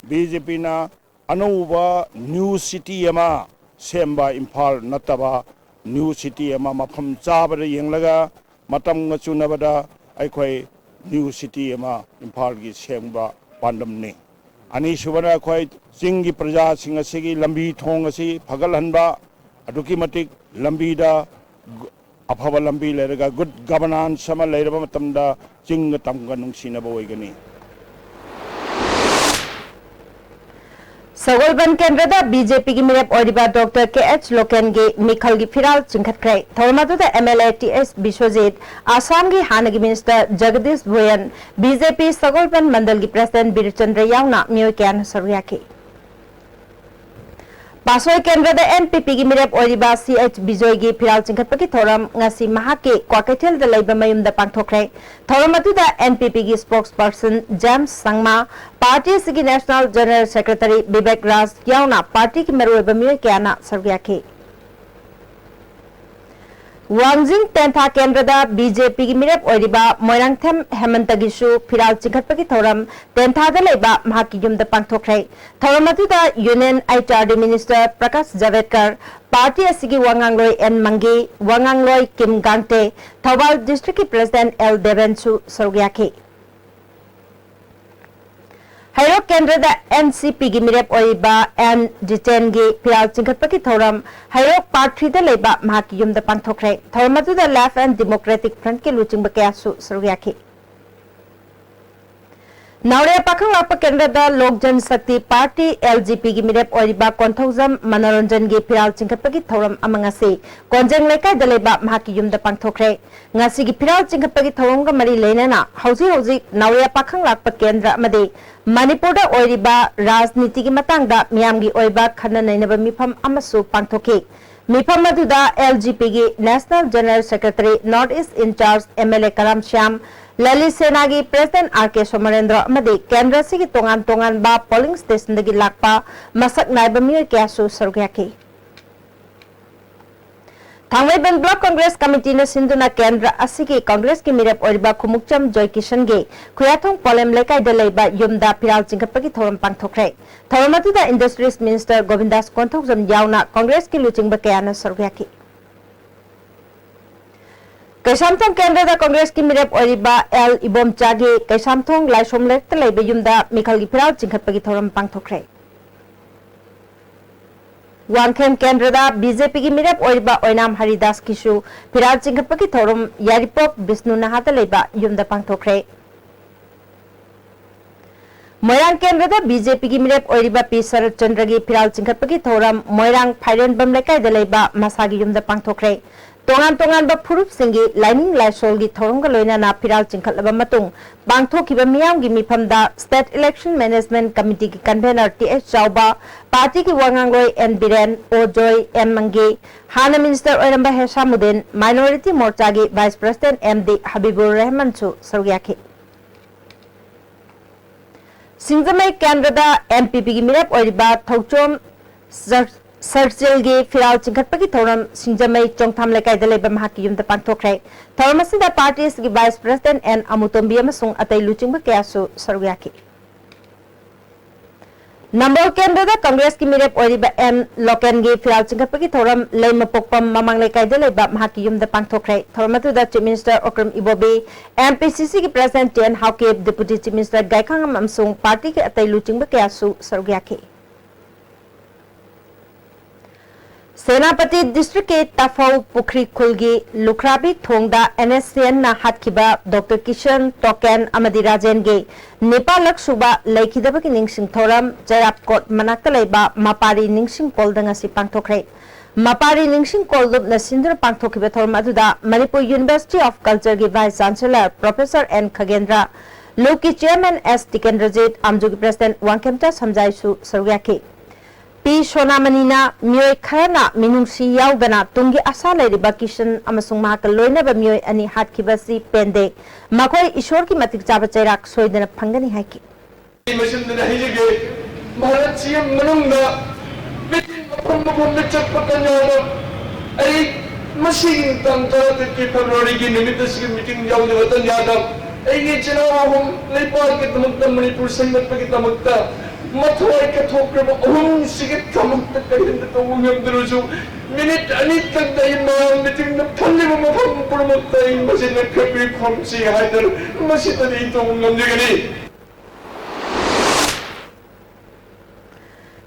B J P ꯅ ꯑꯅꯧꯕ new city ꯑꯃ ꯁꯦꯝꯕ, ꯏꯝꯐꯥꯜ ꯅꯠꯇꯕ, ꯅ꯭ꯌꯨ ꯁꯤꯇꯤ ꯑꯃ ꯃꯐꯝ ꯆꯥꯕꯗ ꯌꯦꯡꯂꯒ ꯃꯇꯝꯒ ꯆꯨꯅꯕꯗ ꯑꯩꯈꯣꯏ ꯅ꯭ꯌꯨ ꯁꯤꯇꯤ ꯑꯃ ꯏꯝꯐꯥꯜꯒꯤ ꯁꯦꯝꯕ ꯄꯥꯟꯗꯝꯅꯤ꯫ ꯑꯅꯤꯁꯨꯕꯗ ꯑꯩꯈꯣꯏ ꯆꯤꯡꯒꯤ ꯄ꯭ꯔꯖꯥꯁꯤꯡ ꯑꯁꯤꯒꯤ ꯂꯝꯕꯤ ꯊꯣꯡ ꯑꯁꯤ ꯐꯒꯠꯍꯟꯕ, ꯑꯗꯨꯛꯀꯤ ꯃꯇꯤꯛ ꯂꯝꯕꯤꯗ ꯒ-, ꯑꯐꯕ ꯂꯝꯕꯤ ꯂꯩꯔꯒ ꯒꯨꯗ ꯒꯕꯔꯅꯥꯟꯁ ꯑꯃ ꯂꯩꯔꯕ ꯃꯇꯝꯗ ꯆꯤꯡꯒ ꯇꯝꯒ ꯅꯨꯡꯁꯤꯅꯕ ꯑꯣꯏꯒꯅꯤ꯫ ꯁꯒꯣꯜꯕꯟ ꯀꯦꯟꯗ꯭ꯔꯗ ꯕꯤ ꯖꯦ ꯄꯤꯒꯤ ꯃꯤꯔꯦꯞ ꯑꯣꯏꯔꯤꯕ ꯗꯣꯛꯇꯔ ꯀꯦ ꯑꯩꯆ ꯂꯣꯀꯦꯟꯒꯤ ꯃꯤꯈꯜꯒꯤ ꯐꯤꯔꯥꯜ ꯆꯤꯡꯈꯠꯈ꯭ꯔꯦ꯫ ꯊꯧꯔꯝ ꯑꯗꯨꯗ M L A T H Biswajit, ꯑꯁꯥꯝꯒꯤ ꯍꯥꯟꯅꯒꯤ minister Jagdish Bhuyan, B J P Sagolband ꯃꯟꯗꯜꯒꯤ ꯄ꯭ꯔꯦꯁꯤꯗꯦꯟꯠ ꯕꯤꯔꯆꯟꯗ꯭ꯔ ꯌꯥꯎꯅ ꯃꯤꯑꯣꯏ ꯀꯌꯥꯅ ꯁꯔꯨꯛ ꯌꯥꯈꯤ꯫ ꯄꯥꯁꯣꯏ ꯀꯦꯟꯗ꯭ꯔꯗ ꯑꯦꯟ ꯄꯤ ꯄꯤꯒꯤ ꯃꯤꯔꯦꯞ ꯑꯣꯏꯔꯤꯕ ꯁꯤ ꯑꯩꯆ ꯕꯤꯖꯣꯏꯒꯤ ꯐꯤꯔꯥꯜ ꯆꯤꯡꯈꯠꯄꯒꯤ ꯊꯧꯔꯝ ꯉꯁꯤ ꯃꯍꯥꯛꯀꯤ ꯀ꯭ꯋꯥꯀꯩꯊꯦꯜꯗ ꯂꯩꯕ ꯃꯌꯨꯝꯗ ꯄꯥꯡꯊꯣꯛꯈ꯭ꯔꯦ꯫ ꯊꯧꯔꯝ ꯑꯗꯨꯗ ꯑꯦꯟ ꯄꯤ ꯄꯤꯒꯤ ꯁ꯭ꯄꯣꯛꯁ ꯄꯔꯁꯟ ꯖꯦꯝꯁ ꯁꯪꯃꯥ, ꯄꯥꯔꯇꯤ ꯑꯁꯤꯒꯤ ꯅꯦꯁꯅꯦꯜ ꯖꯦꯅꯔꯦꯜ ꯁꯦꯀ꯭ꯔꯦꯇꯔꯤ ꯕꯤꯕꯦꯛ ꯔꯥꯖ ꯌꯥꯎꯅ ꯄꯥꯔꯇꯤꯒꯤ ꯃꯔꯨꯑꯣꯏꯕ ꯃꯤꯑꯣꯏ ꯀꯌꯥꯅ ꯁꯔꯨꯛ ꯌꯥꯈꯤ꯫ ꯋꯥꯡꯖꯤꯡ ꯇꯦꯟꯊꯥ ꯀꯦꯟꯗ꯭ꯔꯗ ꯕꯤ ꯖꯦ ꯄꯤꯒꯤ ꯃꯤꯔꯦꯞ ꯑꯣꯏꯔꯤꯕ ꯃꯣꯏꯔꯥꯡꯊꯦꯝ ꯍꯦꯃꯟꯇꯒꯤꯁꯨ ꯐꯤꯔꯥꯜ ꯆꯤꯡꯈꯠꯄꯒꯤ ꯊꯧꯔꯝ ꯇꯦꯟꯊꯥꯗ ꯂꯩꯕ ꯃꯍꯥꯛꯀꯤ ꯌꯨꯝꯗ ꯄꯥꯡꯊꯣꯛꯈ꯭ꯔꯦ꯫ ꯊꯧꯔꯝ ꯑꯗꯨꯗ union H R D minister Prakash Javadekar, party ꯑꯁꯤꯒꯤ ꯋꯥꯉꯥꯡꯂꯣꯏ ꯑꯦꯟ ꯃꯪꯒꯤ, ꯋꯥꯉꯥꯡꯂꯣꯏ ꯀꯤꯝ ꯒꯥꯡꯇꯦ, ꯊꯧꯕꯥꯜ ꯗꯤꯁꯇ꯭ꯔꯤꯛꯀꯤ ꯄ꯭ꯔꯦꯁꯤꯗꯦꯟꯠ ꯑꯦꯜ ꯗꯦꯕꯦꯟꯁꯨ ꯁꯔꯨꯛ ꯌꯥꯈꯤ꯫ ꯍꯩꯔꯣꯛ ꯀꯦꯟꯗ꯭ꯔꯗ ꯑꯦꯟ ꯁꯤ ꯄꯤꯒꯤ ꯃꯤꯔꯦꯞ ꯑꯣꯏꯔꯤꯕ ꯑꯦꯟ ꯖꯤꯇꯦꯟꯒꯤ ꯐꯤꯔꯥꯜ ꯆꯤꯡꯈꯠꯄꯒꯤ ꯊꯧꯔꯝ ꯍꯩꯔꯣꯛ ꯄꯥꯔꯠ ꯊ꯭ꯔꯤꯗ ꯂꯩꯕ ꯃꯍꯥꯛꯀꯤ ꯌꯨꯝꯗ ꯄꯥꯡꯊꯣꯛꯈ꯭ꯔꯦ꯫ ꯊꯧꯔꯝ ꯑꯗꯨꯗ ꯂꯦꯐ ꯑꯦꯟ ꯗꯤꯃꯣꯀ꯭ꯔꯦꯇꯤꯛ ꯐ꯭ꯔꯟꯠꯀꯤ ꯂꯨꯆꯤꯡꯕ ꯀꯌꯥꯁꯨ ꯁꯔꯨꯛ ꯌꯥꯈꯤ꯫ ꯅꯥꯎꯔꯦꯝ ꯄꯥꯈꯪ ꯂꯥꯛꯄ ꯀꯦꯟꯗ꯭ꯔꯗ ꯂꯣꯛ ꯖꯟ ꯁꯛꯇꯤ ꯄꯥꯔꯇꯤ, ꯑꯦꯜ ꯖꯤ ꯄꯤꯒꯤ ꯃꯤꯔꯦꯞ ꯑꯣꯏꯔꯤꯕ ꯀꯣꯟꯊꯧꯖꯝ ꯃꯅꯣꯔꯟꯖꯟꯒꯤ ꯐꯤꯔꯥꯜ ꯆꯤꯡꯈꯠꯄꯒꯤ ꯊꯧꯔꯝ ꯑꯃ ꯉꯁꯤ ꯀꯣꯟꯖꯦꯡ ꯂꯩꯀꯥꯏꯗ ꯂꯩꯕ ꯃꯍꯥꯛꯀꯤ ꯌꯨꯝꯗ ꯄꯥꯡꯊꯣꯛꯈ꯭ꯔꯦ꯫ ꯉꯁꯤꯒꯤ ꯐꯤꯔꯥꯜ ꯆꯤꯡꯈꯠꯄꯒꯤ ꯊꯧꯔꯝꯒ ꯃꯔꯤ ꯂꯩꯅꯅ ꯍꯧꯖꯤꯛ ꯍꯧꯖꯤꯛ ꯅꯥꯎꯔꯦꯝ ꯄꯥꯈꯪ ꯂꯥꯛꯄ ꯀꯦꯟꯗ꯭ꯔ ꯑꯃꯗꯤ ꯃꯅꯤꯄꯨꯔꯗ ꯑꯣꯏꯔꯤꯕ ꯔꯥꯖꯅꯤꯇꯤꯒꯤ ꯃꯇꯥꯡꯗ ꯃꯤꯌꯥꯝꯒꯤ ꯑꯣꯏꯕ ꯈꯟꯅ ꯅꯩꯅꯕ ꯃꯤꯐꯝ ꯑꯃꯁꯨ ꯄꯥꯡꯊꯣꯛꯈꯤ꯫ ꯃꯤꯐꯝ ꯑꯗꯨꯗ ꯑꯦꯜ ꯖꯤ ꯄꯤꯒꯤ national general secretary, north east in charge M L A Karam Shyam, Lalit ꯁꯦꯅꯥꯒꯤ ꯄ꯭ꯔꯦꯁꯤꯗꯦꯟꯠ ꯑꯥꯔ ꯀꯦ ꯁꯣꯃꯣꯔꯦꯟꯗ꯭ꯔꯣ ꯑꯃꯗꯤ ꯀꯦꯟꯗ꯭ꯔ ꯑꯁꯤꯒꯤ ꯇꯣꯉꯥꯟ ꯇꯣꯉꯥꯟꯕ ꯄꯣꯂꯤꯡ ꯁ꯭ꯇꯦꯁꯟꯗꯒꯤ ꯂꯥꯛꯄ ꯃꯁꯛ ꯅꯥꯏꯕ ꯃꯤꯑꯣꯏ ꯀꯌꯥꯁꯨ ꯁꯔꯨꯛ ꯌꯥꯈꯤ꯫ ꯊꯥꯡꯃꯩꯕꯟ ꯕ꯭ꯂꯣꯛ ꯀꯪꯒ꯭ꯔꯦꯁ ꯀꯃꯤꯇꯤꯅ ꯁꯤꯟꯗꯨꯅ ꯀꯦꯟꯗ꯭ꯔ ꯑꯁꯤꯒꯤ ꯀꯪꯒ꯭ꯔꯦꯁꯀꯤ ꯃꯤꯔꯦꯞ ꯑꯣꯏꯔꯤꯕ ꯈꯨꯃꯨꯛꯆꯝ ꯖꯣꯏꯀꯤꯁꯟꯒꯤ ꯈꯨꯌꯥꯊꯣꯡ ꯄꯣꯂꯦꯝ ꯂꯩꯀꯥꯏꯗ ꯂꯩꯕ ꯌꯨꯝꯗ ꯐꯤꯔꯥꯜ ꯆꯤꯡꯈꯠꯄꯒꯤ ꯊꯧꯔꯝ ꯄꯥꯡꯊꯣꯛꯈ꯭ꯔꯦ꯫ ꯊꯧꯔꯝ ꯑꯗꯨꯗ ꯏꯟꯗꯁꯇ꯭ꯔꯤꯁ ꯃꯤꯅꯤꯁꯇꯔ ꯒꯣꯕꯤꯟꯗꯥꯁ ꯀꯣꯟꯊꯧꯖꯝ ꯌꯥꯎꯅ ꯀꯪꯒ꯭ꯔꯦꯁꯀꯤ ꯂꯨꯆꯤꯡꯕ ꯀꯌꯥꯅ ꯁꯔꯨꯛ ꯌꯥꯈꯤ꯫ ꯀꯩꯁꯥꯝꯊꯣꯡ ꯀꯦꯟꯗ꯭ꯔꯗ ꯀꯪꯒ꯭ꯔꯦꯁꯀꯤ ꯃꯤꯔꯦꯞ ꯑꯣꯏꯔꯤꯕ ꯑꯦꯜ ꯏꯕꯣꯝꯆꯥꯒꯤ ꯀꯩꯁꯥꯝꯊꯣꯡ ꯂꯥꯏꯁ꯭ꯔꯣꯝ ꯂꯩꯔꯛꯇ ꯂꯩꯕ ꯌꯨꯝꯗ ꯃꯤꯈꯜꯒꯤ ꯐꯤꯔꯥꯜ ꯆꯤꯡꯈꯠꯄꯒꯤ ꯊꯧꯔꯝ ꯄꯥꯡꯊꯣꯛꯈ꯭ꯔꯦ꯫ ꯋꯥꯡꯈꯦꯝ ꯀꯦꯟꯗ꯭ꯔꯗ ꯕꯤ ꯖꯦ ꯄꯤꯒꯤ ꯃꯤꯔꯦꯞ ꯑꯣꯏꯔꯤꯕ ꯑꯣꯏꯅꯥꯝ ꯍꯔꯤꯗꯥꯁꯀꯤꯁꯨ ꯐꯤꯔꯥꯜ ꯆꯤꯡꯈꯠꯄꯒꯤ ꯊꯧꯔꯝ ꯌꯥꯏꯔꯤꯄꯣꯛ ꯕꯤꯁꯅꯨ ꯅꯍꯥꯗ ꯂꯩꯕ ꯌꯨꯝꯗ ꯄꯥꯡꯊꯣꯛꯈ꯭ꯔꯦ꯫ ꯃꯣꯏꯔꯥꯡ ꯀꯦꯟꯗ꯭ꯔꯗ ꯕꯤ ꯖꯦ ꯄꯤꯒꯤ ꯃꯤꯔꯦꯞ ꯑꯣꯏꯔꯤꯕ ꯄꯤ ꯁꯔꯠꯆꯟꯗ꯭ꯔꯒꯤ ꯐꯤꯔꯥꯜ ꯆꯤꯡꯈꯠꯄꯒꯤ ꯊꯧꯔꯝ ꯃꯣꯏꯔꯥꯡ ꯐꯥꯏꯔꯦꯟꯕꯝ ꯂꯩꯀꯥꯏꯗ ꯂꯩꯕ ꯃꯁꯥꯒꯤ ꯌꯨꯝꯗ ꯄꯥꯡꯊꯣꯛꯈ꯭ꯔꯦ꯫ ꯇꯣꯉꯥꯟ ꯇꯣꯉꯥꯟꯕ ꯐꯨꯔꯨꯞꯁꯤꯡꯒꯤ ꯂꯥꯏꯅꯤꯡ ꯂꯥꯏꯁꯣꯜꯒꯤ ꯊꯧꯔꯝꯒ ꯂꯣꯏꯅꯅ ꯐꯤꯔꯥꯜ ꯆꯤꯡꯈꯠꯂꯕ ꯃꯇꯨꯡ ꯄꯥꯡꯊꯣꯛꯈꯤꯕ ꯃꯤꯌꯥꯝꯒꯤ ꯃꯤꯐꯝꯗ State Election Management Committeeꯒꯤ convener ꯇꯤ ꯑꯦꯁ ꯆꯥꯎꯕ, partyꯒꯤ ꯋꯥ ꯉꯥꯡꯂꯣꯏ ꯑꯦꯟ ꯕꯤꯔꯦꯟ, ꯑꯣ ꯖꯣꯏ, ꯑꯦꯝ ꯃꯪꯒꯦ, ꯍꯥꯟꯅ minister ꯑꯣꯏꯔꯝꯕ ꯍꯦꯁꯥꯃꯨꯗꯤꯟ, minority ꯃꯣꯔꯆꯥꯒꯤ vice president M D Habibur ꯔꯍꯃꯟꯁꯨ ꯁꯔꯨꯛ ꯌꯥꯈꯤ꯫ ꯁꯤꯡꯖꯃꯩ ꯀꯦꯟꯗ꯭ꯔꯗ ꯑꯦꯝ ꯄꯤ ꯄꯤꯒꯤ ꯃꯤꯔꯦꯞ ꯑꯣꯏꯔꯤꯕ ꯊꯧꯆꯣꯝ ꯁꯔ-, ꯁꯔꯆꯤꯜꯒꯤ ꯐꯤꯔꯥꯜ ꯆꯤꯡꯈꯠꯄꯒꯤ ꯊꯧꯔꯝ ꯁꯤꯡꯖꯃꯩ ꯆꯣꯡꯊꯥꯝ ꯂꯩꯀꯥꯏꯗ ꯂꯩꯕ ꯃꯍꯥꯛꯀꯤ ꯌꯨꯝꯗ ꯄꯥꯡꯊꯣꯛꯈ꯭ꯔꯦ꯫ ꯊꯧꯔꯝ ꯑꯁꯤꯗ partyꯁꯤꯒꯤ vice president ꯑꯦꯟ ꯑꯃꯨꯇꯣꯝꯕꯤ ꯑꯃꯁꯨꯡ ꯑꯇꯩ ꯂꯨꯆꯤꯡꯕ ꯀꯌꯥꯁꯨ ꯁꯔꯨꯛ ꯌꯥꯈꯤ꯫ ꯅꯝꯕꯣꯜ ꯀꯦꯟꯗ꯭ꯔꯗ ꯀꯪꯒ꯭ꯔꯦꯁꯀꯤ ꯃꯤꯔꯦꯞ ꯑꯣꯏꯔꯤꯕ ꯑꯦꯟ ꯂꯣꯀꯦꯟꯒꯤ ꯐꯤꯔꯥꯜ ꯆꯤꯡꯈꯠꯄꯒꯤ ꯊꯧꯔꯝ ꯂꯩꯃꯄꯣꯛꯄꯝ ꯃꯃꯥꯡ ꯂꯩꯀꯥꯏꯗ ꯂꯩꯕ ꯃꯍꯥꯛꯀꯤ ꯌꯨꯝꯗ ꯄꯥꯡꯊꯣꯛꯈ꯭ꯔꯦ꯫ ꯊꯧꯔꯝ ꯑꯗꯨꯗ Chief Minister Okram Ibobi, M P C ꯁꯤꯒꯤ president T N Haokip, Deputy Chief Minister Gaikhangam ꯑꯃꯁꯨꯡ partyꯒꯤ ꯑꯇꯩ ꯂꯨꯆꯤꯡꯕ ꯀꯌꯥꯁꯨ ꯁꯔꯨꯛ ꯌꯥꯈꯤ꯫ ꯁꯦꯅꯥꯄꯇꯤ districtꯀꯤ ꯇꯥꯐꯧ ꯄꯨꯈ꯭ꯔꯤ ꯈꯨꯜꯒꯤ ꯂꯨꯈ꯭ꯔꯥꯕꯤ ꯊꯣꯡꯗ and S C ꯑꯦꯟꯅ ꯍꯥꯠꯈꯤꯕ doctor Kisan, token ꯑꯃꯗꯤ ꯔꯥꯖꯦꯟꯒꯤ ꯅꯤꯄꯥꯜꯂꯛ ꯁꯨꯕ ꯂꯩꯈꯤꯗꯕꯒꯤ ꯅꯤꯡꯁꯤꯡ ꯊꯧꯔꯝ ꯆꯩꯔꯥꯞꯀꯣꯠ ꯃꯅꯥꯛꯇ ꯂꯩꯕ ꯃꯄꯥꯔꯤ ꯅꯤꯡꯁꯤꯡ ꯀꯣꯜꯗ ꯉꯁꯤ ꯄꯥꯡꯊꯣꯛꯈ꯭ꯔꯦ꯫ ꯃꯄꯥꯔꯤ ꯅꯤꯡꯁꯤꯡ ꯀꯣꯜ ꯂꯨꯞꯅ ꯁꯤꯟꯗꯨꯅ ꯄꯥꯡꯊꯣꯛꯈꯤꯕ ꯊꯧꯔꯝ ꯑꯗꯨꯗ ꯃꯅꯤꯄꯨꯔ University of Cultureꯒꯤ vice chancellor professor N Khagendra, ꯂꯨꯞꯀꯤ chairman ꯑꯦꯁ ꯇꯤꯀꯦꯟꯗ꯭ꯔꯖꯤꯠ, ꯑꯥꯝꯖꯨꯒꯤ president ꯋꯥꯡꯈꯦꯝꯆꯥ ꯁꯝꯖꯥꯏꯁꯨ ꯁꯔꯨꯛ ꯌꯥꯈꯤ꯫ ꯄꯤ ꯁꯣꯅꯥꯃꯅꯤꯅ ꯃꯤꯑꯣꯏ ꯈꯔꯅ ꯃꯤꯅꯨꯡꯁꯤ ꯌꯥꯎꯗꯅ ꯇꯨꯡꯒꯤ ꯑꯁꯥ ꯂꯩꯔꯤꯕ ꯀꯤꯁꯟ ꯑꯃꯁꯨꯡ ꯃꯍꯥꯛꯀ ꯂꯣꯏꯅꯕ ꯃꯤꯑꯣꯏ ꯑꯅꯤ ꯍꯥꯠꯈꯤꯕ ꯑꯁꯤ ꯄꯦꯟꯗꯦ꯫ ꯃꯈꯣꯏ ꯏꯁꯣꯔꯒꯤ ꯃꯇꯤꯛ ꯆꯥꯕ ꯆꯩꯔꯥꯛ ꯁꯣꯏꯗꯅ ꯐꯪꯒꯅꯤ ꯍꯥꯏꯈꯤ꯫ ꯃꯁꯤꯟꯗꯨꯅ ꯍꯥꯏꯖꯒꯦ, ꯚꯥꯔꯠꯁꯤ ꯃꯅꯨꯡꯗ meeting ꯃꯐꯝ ꯃꯐꯝꯗ ꯆꯠꯄ ꯇꯥꯟꯖꯥꯗ ꯑꯩ ꯃꯁꯤꯒꯤ ꯇꯥꯡ ꯇꯔꯥꯇꯔꯦꯠꯀꯤ Februaryꯒꯤ ꯅꯨꯃꯤꯠ ꯑꯁꯤꯒꯤ meeting ꯌꯥꯎꯖꯕ ꯇꯥꯟꯖꯥꯗ ꯑꯩꯒꯤ ꯏꯆꯤꯜ ꯏꯅꯥꯎ ꯑꯍꯨꯝ ꯂꯩꯄꯥꯛꯀꯤꯗꯃꯛꯇ, ꯃꯅꯤꯄꯨꯔ ꯁꯦꯝꯒꯠꯄꯒꯤꯗꯃꯛꯇ ꯃꯊ꯭ꯋꯥꯏ ꯀꯠꯊꯣꯛꯈ꯭ꯔꯕ ꯑꯍꯨꯝꯁꯤꯒꯤꯗꯃꯛꯇ ꯀꯔꯤꯝꯇ ꯇꯧꯕ ꯉꯝꯗ꯭ꯔꯁꯨ, ꯃꯤꯅꯤꯠ ꯑꯅꯤꯇꯪꯗ ꯑꯩ ꯃꯌꯥꯝ ꯃꯤꯇꯤꯡꯗ ꯐꯝꯂꯤꯕ ꯃꯐꯝ ꯄꯨꯝꯅꯃꯛꯇ ꯑꯩ ꯃꯁꯤꯗ ꯈꯦꯇ꯭ꯔꯤ ꯈꯣꯝꯁꯤ ꯍꯥꯏꯗꯅ ꯃꯁꯤꯗꯗꯤ ꯑꯩ ꯇꯧꯕ ꯉꯝꯖꯒꯅꯤ꯫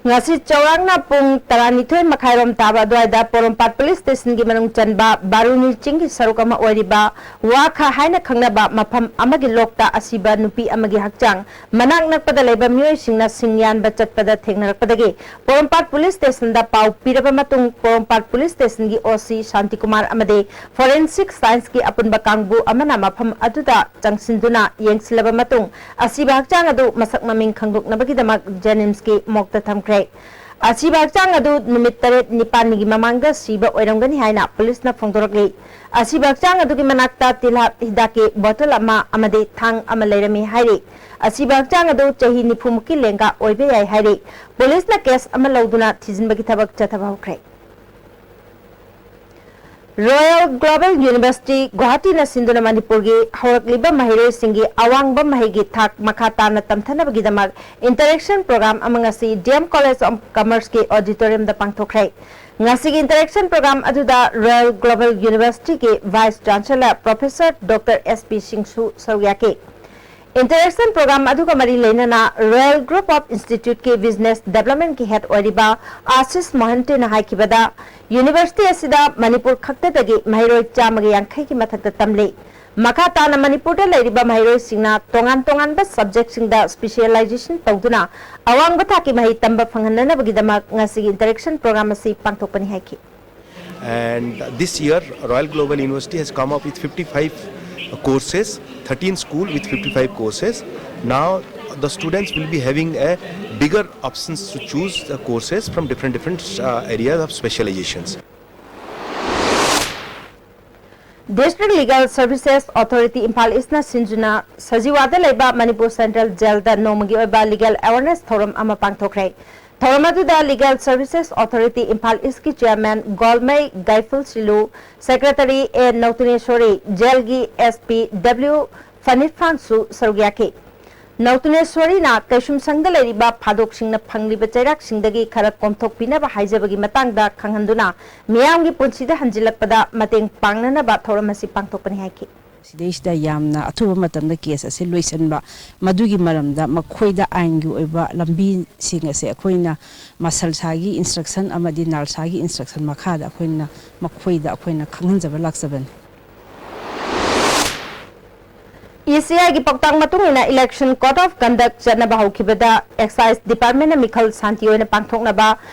ꯉꯁꯤ ꯆꯥꯎꯔꯥꯛꯅ ꯄꯨꯡ ꯇꯔꯥꯅꯤꯊꯣꯏ ꯃꯈꯥꯏꯔꯣꯝ ꯇꯥꯕ ꯑꯗꯨꯋꯥꯏꯗ ꯄꯣꯔꯣꯝꯄꯥꯠ ꯄꯨꯂꯤꯁ ꯁ꯭ꯇꯦꯁꯟꯒꯤ ꯃꯅꯨꯡ ꯆꯟꯕ ꯕꯥꯔꯨꯅꯤ ꯆꯤꯡꯒꯤ ꯁꯔꯨꯛ ꯑꯃ ꯑꯣꯏꯔꯤꯕ ꯋꯥꯈꯥ ꯍꯥꯏꯅ ꯈꯪꯅꯕ ꯃꯐꯝ ꯑꯃꯒꯤ ꯂꯣꯛꯇ ꯑꯁꯤꯕ ꯅꯨꯄꯤ ꯑꯃꯒꯤ ꯍꯛꯆꯥꯡ ꯃꯅꯥꯛ ꯅꯛꯄꯗ ꯂꯩꯕ ꯃꯤꯑꯣꯏꯁꯤꯡꯅ ꯁꯤꯡ ꯌꯥꯟꯕ ꯆꯠꯄꯗ ꯊꯦꯡꯅꯔꯛꯄꯗꯒꯤ ꯄꯣꯔꯣꯝꯄꯥꯠ ꯄꯨꯂꯤꯁ ꯁ꯭ꯇꯦꯁꯟꯗ ꯄꯥꯎ ꯄꯤꯔꯕ ꯃꯇꯨꯡ ꯄꯣꯔꯣꯝꯄꯥꯠ ꯄꯨꯂꯤꯁ ꯁ꯭ꯇꯦꯁꯟꯒꯤ ꯑꯣ ꯁꯤ ꯁꯥꯟꯇꯤꯀꯨꯃꯥꯔ ꯑꯃꯗꯤ ꯐꯣꯔꯦꯟꯁꯤꯛ ꯁꯥꯏꯟꯁꯀꯤ ꯑꯄꯨꯟꯕ ꯀꯥꯡꯕꯨ ꯑꯃꯅ ꯃꯐꯝ ꯑꯗꯨꯗ ꯆꯪꯁꯤꯟꯗꯨꯅ ꯌꯦꯡꯁꯤꯜꯂꯕ ꯃꯇꯨꯡ ꯑꯁꯤꯕ ꯍꯛꯆꯥꯡ ꯑꯗꯨ ꯃꯁꯛ ꯃꯃꯤꯡ ꯈꯪꯗꯣꯛꯅꯕꯒꯤꯗꯃꯛ ꯖꯦꯅꯤꯝꯁꯀꯤ ꯃꯣꯛꯇ ꯊꯝꯈ꯭ꯔꯦ꯫ ꯑꯁꯤꯕ ꯍꯛꯆꯥꯡ ꯑꯗꯨ ꯅꯨꯃꯤꯠ ꯇꯔꯦꯠ ꯅꯤꯄꯥꯜꯅꯤꯒꯤ ꯃꯃꯥꯡꯗ ꯁꯤꯕ ꯑꯣꯏꯔꯝꯒꯅꯤ ꯍꯥꯏꯅ ꯄꯨꯂꯤꯁꯅ ꯐꯣꯡꯗꯣꯔꯛꯂꯤ꯫ ꯑꯁꯤꯕ ꯍꯛꯆꯥꯡ ꯑꯗꯨꯒꯤ ꯃꯅꯥꯛꯇ ꯇꯤꯜꯍꯥꯠ ꯍꯤꯗꯥꯛꯀꯤ ꯕꯣꯇꯜ ꯑꯃ ꯑꯃꯗꯤ ꯊꯥꯡ ꯑꯃ ꯂꯩꯔꯝꯃꯤ ꯍꯥꯏꯔꯤ꯫ ꯑꯁꯤꯕ ꯍꯛꯆꯥꯡ ꯑꯗꯨ ꯆꯍꯤ ꯅꯤꯐꯨꯃꯨꯛꯀꯤ ꯂꯦꯡꯒꯥ ꯑꯣꯏꯕ ꯌꯥꯏ ꯍꯥꯏꯔꯤ꯫ ꯄꯨꯂꯤꯁꯅ ꯀꯦꯁ ꯑꯃ ꯂꯧꯗꯨꯅ ꯊꯤꯖꯤꯟꯕꯒꯤ ꯊꯕꯛ ꯆꯠꯊꯕ ꯍꯧꯈ꯭ꯔꯦ꯫ ꯔꯣꯌꯦꯜ ꯒ꯭ꯂꯣꯕꯦꯜ ꯌꯨꯅꯤꯚꯔꯁꯤꯇꯤ ꯒꯨꯋꯥꯍꯥꯇꯤꯅ ꯁꯤꯟꯗꯨꯅ ꯃꯅꯤꯄꯨꯔꯒꯤ ꯍꯧꯔꯛꯂꯤꯕ ꯃꯍꯩꯔꯣꯏꯁꯤꯡꯒꯤ ꯑꯋꯥꯡꯕ ꯃꯍꯩꯒꯤ ꯊꯥꯛ ꯃꯈꯥ ꯇꯥꯅ ꯇꯝꯊꯅꯕꯒꯤꯗꯃꯛ ꯏꯟꯇꯔꯦꯛꯁꯟ ꯄ꯭ꯔꯣꯒ꯭ꯔꯥꯝ ꯑꯃ ꯉꯁꯤ ꯗꯤ ꯑꯦꯝ ꯀꯣꯂꯦꯖ ꯑꯣꯐ ꯀꯃꯔꯁꯀꯤ ꯑꯣꯗꯤꯇꯣꯔꯤꯌꯝꯗ ꯄꯥꯡꯊꯣꯛꯈ꯭ꯔꯦ꯫ ꯉꯁꯤꯒꯤ ꯏꯟꯇꯔꯦꯛꯁꯟ ꯄ꯭ꯔꯣꯒ꯭ꯔꯥꯝ ꯑꯗꯨꯗ ꯔꯣꯌꯦꯜ ꯒ꯭ꯂꯣꯕꯦꯜ ꯌꯨꯅꯤꯚꯔꯁꯤꯇꯤꯒꯤ vice chancellor professor doctor S P ꯁꯤꯡꯁꯨ ꯁꯔꯨꯛ ꯌꯥꯈꯤ꯫ ꯏꯟꯇꯔꯦꯛꯁꯟ ꯄ꯭ꯔꯣꯒ꯭ꯔꯥꯝ ꯑꯗꯨꯒ ꯃꯔꯤ ꯂꯩꯅꯅ ꯔꯣꯌꯦꯜ ꯒ꯭ꯔꯨꯞ ꯑꯣꯐ ꯏꯟꯁꯇꯤꯇ꯭ꯌꯨꯠꯀꯤ ꯕꯤꯖꯤꯅꯦꯁ ꯗꯦꯕꯂꯞꯃꯦꯟꯠꯀꯤ ꯍꯦꯗ ꯑꯣꯏꯔꯤꯕ ꯑꯥꯁꯤꯁ ꯃꯣꯍꯟꯇꯤꯅ ꯍꯥꯏꯈꯤꯕꯗ, ꯌꯨꯅꯤꯚꯔꯁꯤꯇꯤ ꯑꯁꯤꯗ ꯃꯅꯤꯄꯨꯔ ꯈꯛꯇꯗꯒꯤ ꯃꯍꯩꯔꯣꯏ ꯆꯥꯝꯃꯒ ꯌꯥꯡꯈꯩꯒꯤ ꯃꯊꯛꯇ ꯇꯝꯂꯤ꯫ ꯃꯈꯥ ꯇꯥꯅ ꯃꯅꯤꯄꯨꯔꯗ ꯂꯩꯔꯤꯕ ꯃꯍꯩꯔꯣꯏꯁꯤꯡꯅ ꯇꯣꯉꯥꯟ ꯇꯣꯉꯥꯟꯕ ꯁꯕꯖꯦꯛꯁꯤꯡꯗ ꯁ꯭ꯄꯤꯁꯤꯌꯦꯂꯥꯏꯖꯦꯁꯟ ꯇꯧꯗꯨꯅ ꯑꯋꯥꯡꯕ ꯊꯥꯛꯀꯤ ꯃꯍꯩ ꯇꯝꯕ ꯐꯪꯍꯟꯅꯅꯕꯒꯤꯗꯃꯛ ꯉꯁꯤꯒꯤ ꯏꯟꯇꯔꯦꯛꯁꯟ ꯄ꯭ꯔꯣꯒ꯭ꯔꯥꯝ ꯑꯁꯤ ꯄꯥꯡꯊꯣꯛꯄꯅꯤ ꯍꯥꯏꯈꯤ꯫ And this year, Royal Global University has come up with fifty-five courses, thirteen school with fifty-five courses. Now, the students will be having a bigger options to choose the courses from different different uh, areas of specializations. District Legal Services Authority Imphal ꯏꯁꯅ ꯁꯤꯟꯗꯨꯅ ꯁꯖꯤꯋꯥꯗ ꯂꯩꯕ ꯃꯅꯤꯄꯨꯔ ꯁꯦꯟꯇ꯭ꯔꯦꯜ ꯖꯦꯜꯗ ꯅꯣꯡꯃꯒꯤ ꯑꯣꯏꯕ ꯂꯤꯒꯦꯜ ꯑꯦꯋꯥꯔꯅꯦꯁ ꯊꯧꯔꯝ ꯑꯃ ꯄꯥꯡꯊꯣꯛꯈ꯭ꯔꯦ꯫ ꯊꯧꯔꯝ ꯑꯗꯨꯗ ꯂꯤꯒꯦꯜ ꯁꯔꯚꯤꯁꯦꯁ ꯑꯣꯊꯣꯔꯤꯇꯤ ꯏꯝꯐꯥꯜ ꯏꯁꯀꯤ ꯆꯦꯌꯔꯃꯦꯟ ꯒꯣꯜꯃꯩ ꯒꯥꯏꯐꯨꯜ ꯁꯤꯂꯨ, ꯁꯦꯀ꯭ꯔꯦꯇꯔꯤ ꯑꯦ ꯅꯧꯇꯅꯦꯁꯣꯔꯤ, ꯖꯦꯜꯒꯤ ꯑꯦꯁ ꯄꯤ ꯗꯕ꯭ꯂꯤꯎ ꯐꯅꯤꯐꯥꯟꯁꯨ ꯁꯔꯨꯛ ꯌꯥꯈꯤ꯫ ꯅꯧꯇꯨꯅꯦꯁ꯭ꯋꯔꯤꯅ ꯀꯩꯁꯨꯝꯁꯪꯗ ꯂꯩꯔꯤꯕ ꯐꯥꯗꯣꯛꯁꯤꯡꯅ ꯐꯪꯂꯤꯕ ꯆꯩꯔꯥꯛꯁꯤꯡꯗꯒꯤ ꯈꯔ ꯀꯣꯝꯊꯣꯛꯄꯤꯅꯕ ꯍꯥꯏꯖꯕꯒꯤ ꯃꯇꯥꯡꯗ ꯈꯪꯍꯟꯗꯨꯅ ꯃꯤꯌꯥꯝꯒꯤ ꯄꯨꯟꯁꯤꯗ ꯍꯟꯖꯤꯜꯂꯛꯄꯗ ꯃꯇꯦꯡ ꯄꯥꯡꯅꯅꯕ ꯊꯧꯔꯝ ꯑꯁꯤ ꯄꯥꯡꯊꯣꯛꯄꯅꯤ ꯍꯥꯏꯈꯤ꯫ ꯁꯤꯗꯩꯁꯤꯗ ꯌꯥꯝꯅ ꯑꯊꯨꯕ ꯃꯇꯝꯗ ꯀꯦꯁ ꯑꯁꯤ ꯂꯣꯏꯁꯤꯟꯕ, ꯃꯗꯨꯒꯤ ꯃꯔꯝꯗ ꯃꯈꯣꯏꯗ ꯑꯥꯏꯟꯒꯤ ꯑꯣꯏꯕ ꯂꯝꯕꯤꯁꯤꯡ ꯑꯁꯦ ꯑꯩꯈꯣꯏꯅ ꯃꯁꯜꯁꯥꯒꯤ ꯏꯟꯁꯇ꯭ꯔꯛꯁꯟ ꯑꯃꯗꯤ ꯅꯥꯜꯁꯥꯒꯤ ꯏꯟꯁꯇ꯭ꯔꯛꯁꯟ ꯃꯈꯥꯗ ꯑꯩꯈꯣꯏꯅ ꯃꯈꯣꯏꯗ ꯑꯩꯈꯣꯏꯅ ꯈꯪꯍꯟꯖꯕ ꯂꯥꯛꯆꯕꯅꯤ꯫ ꯏ ꯁꯤ ꯑꯥꯏꯒꯤ ꯄꯥꯎꯇꯥꯛ ꯃꯇꯨꯡ ꯏꯟꯅ election code of conduct ꯆꯠꯅꯕ ꯍꯧꯈꯤꯕꯗ excise departmentꯅ ꯃꯤꯈꯜ ꯁꯥꯟꯇꯤ ꯑꯣꯏꯅ ꯄꯥꯡꯊꯣꯛꯅꯕ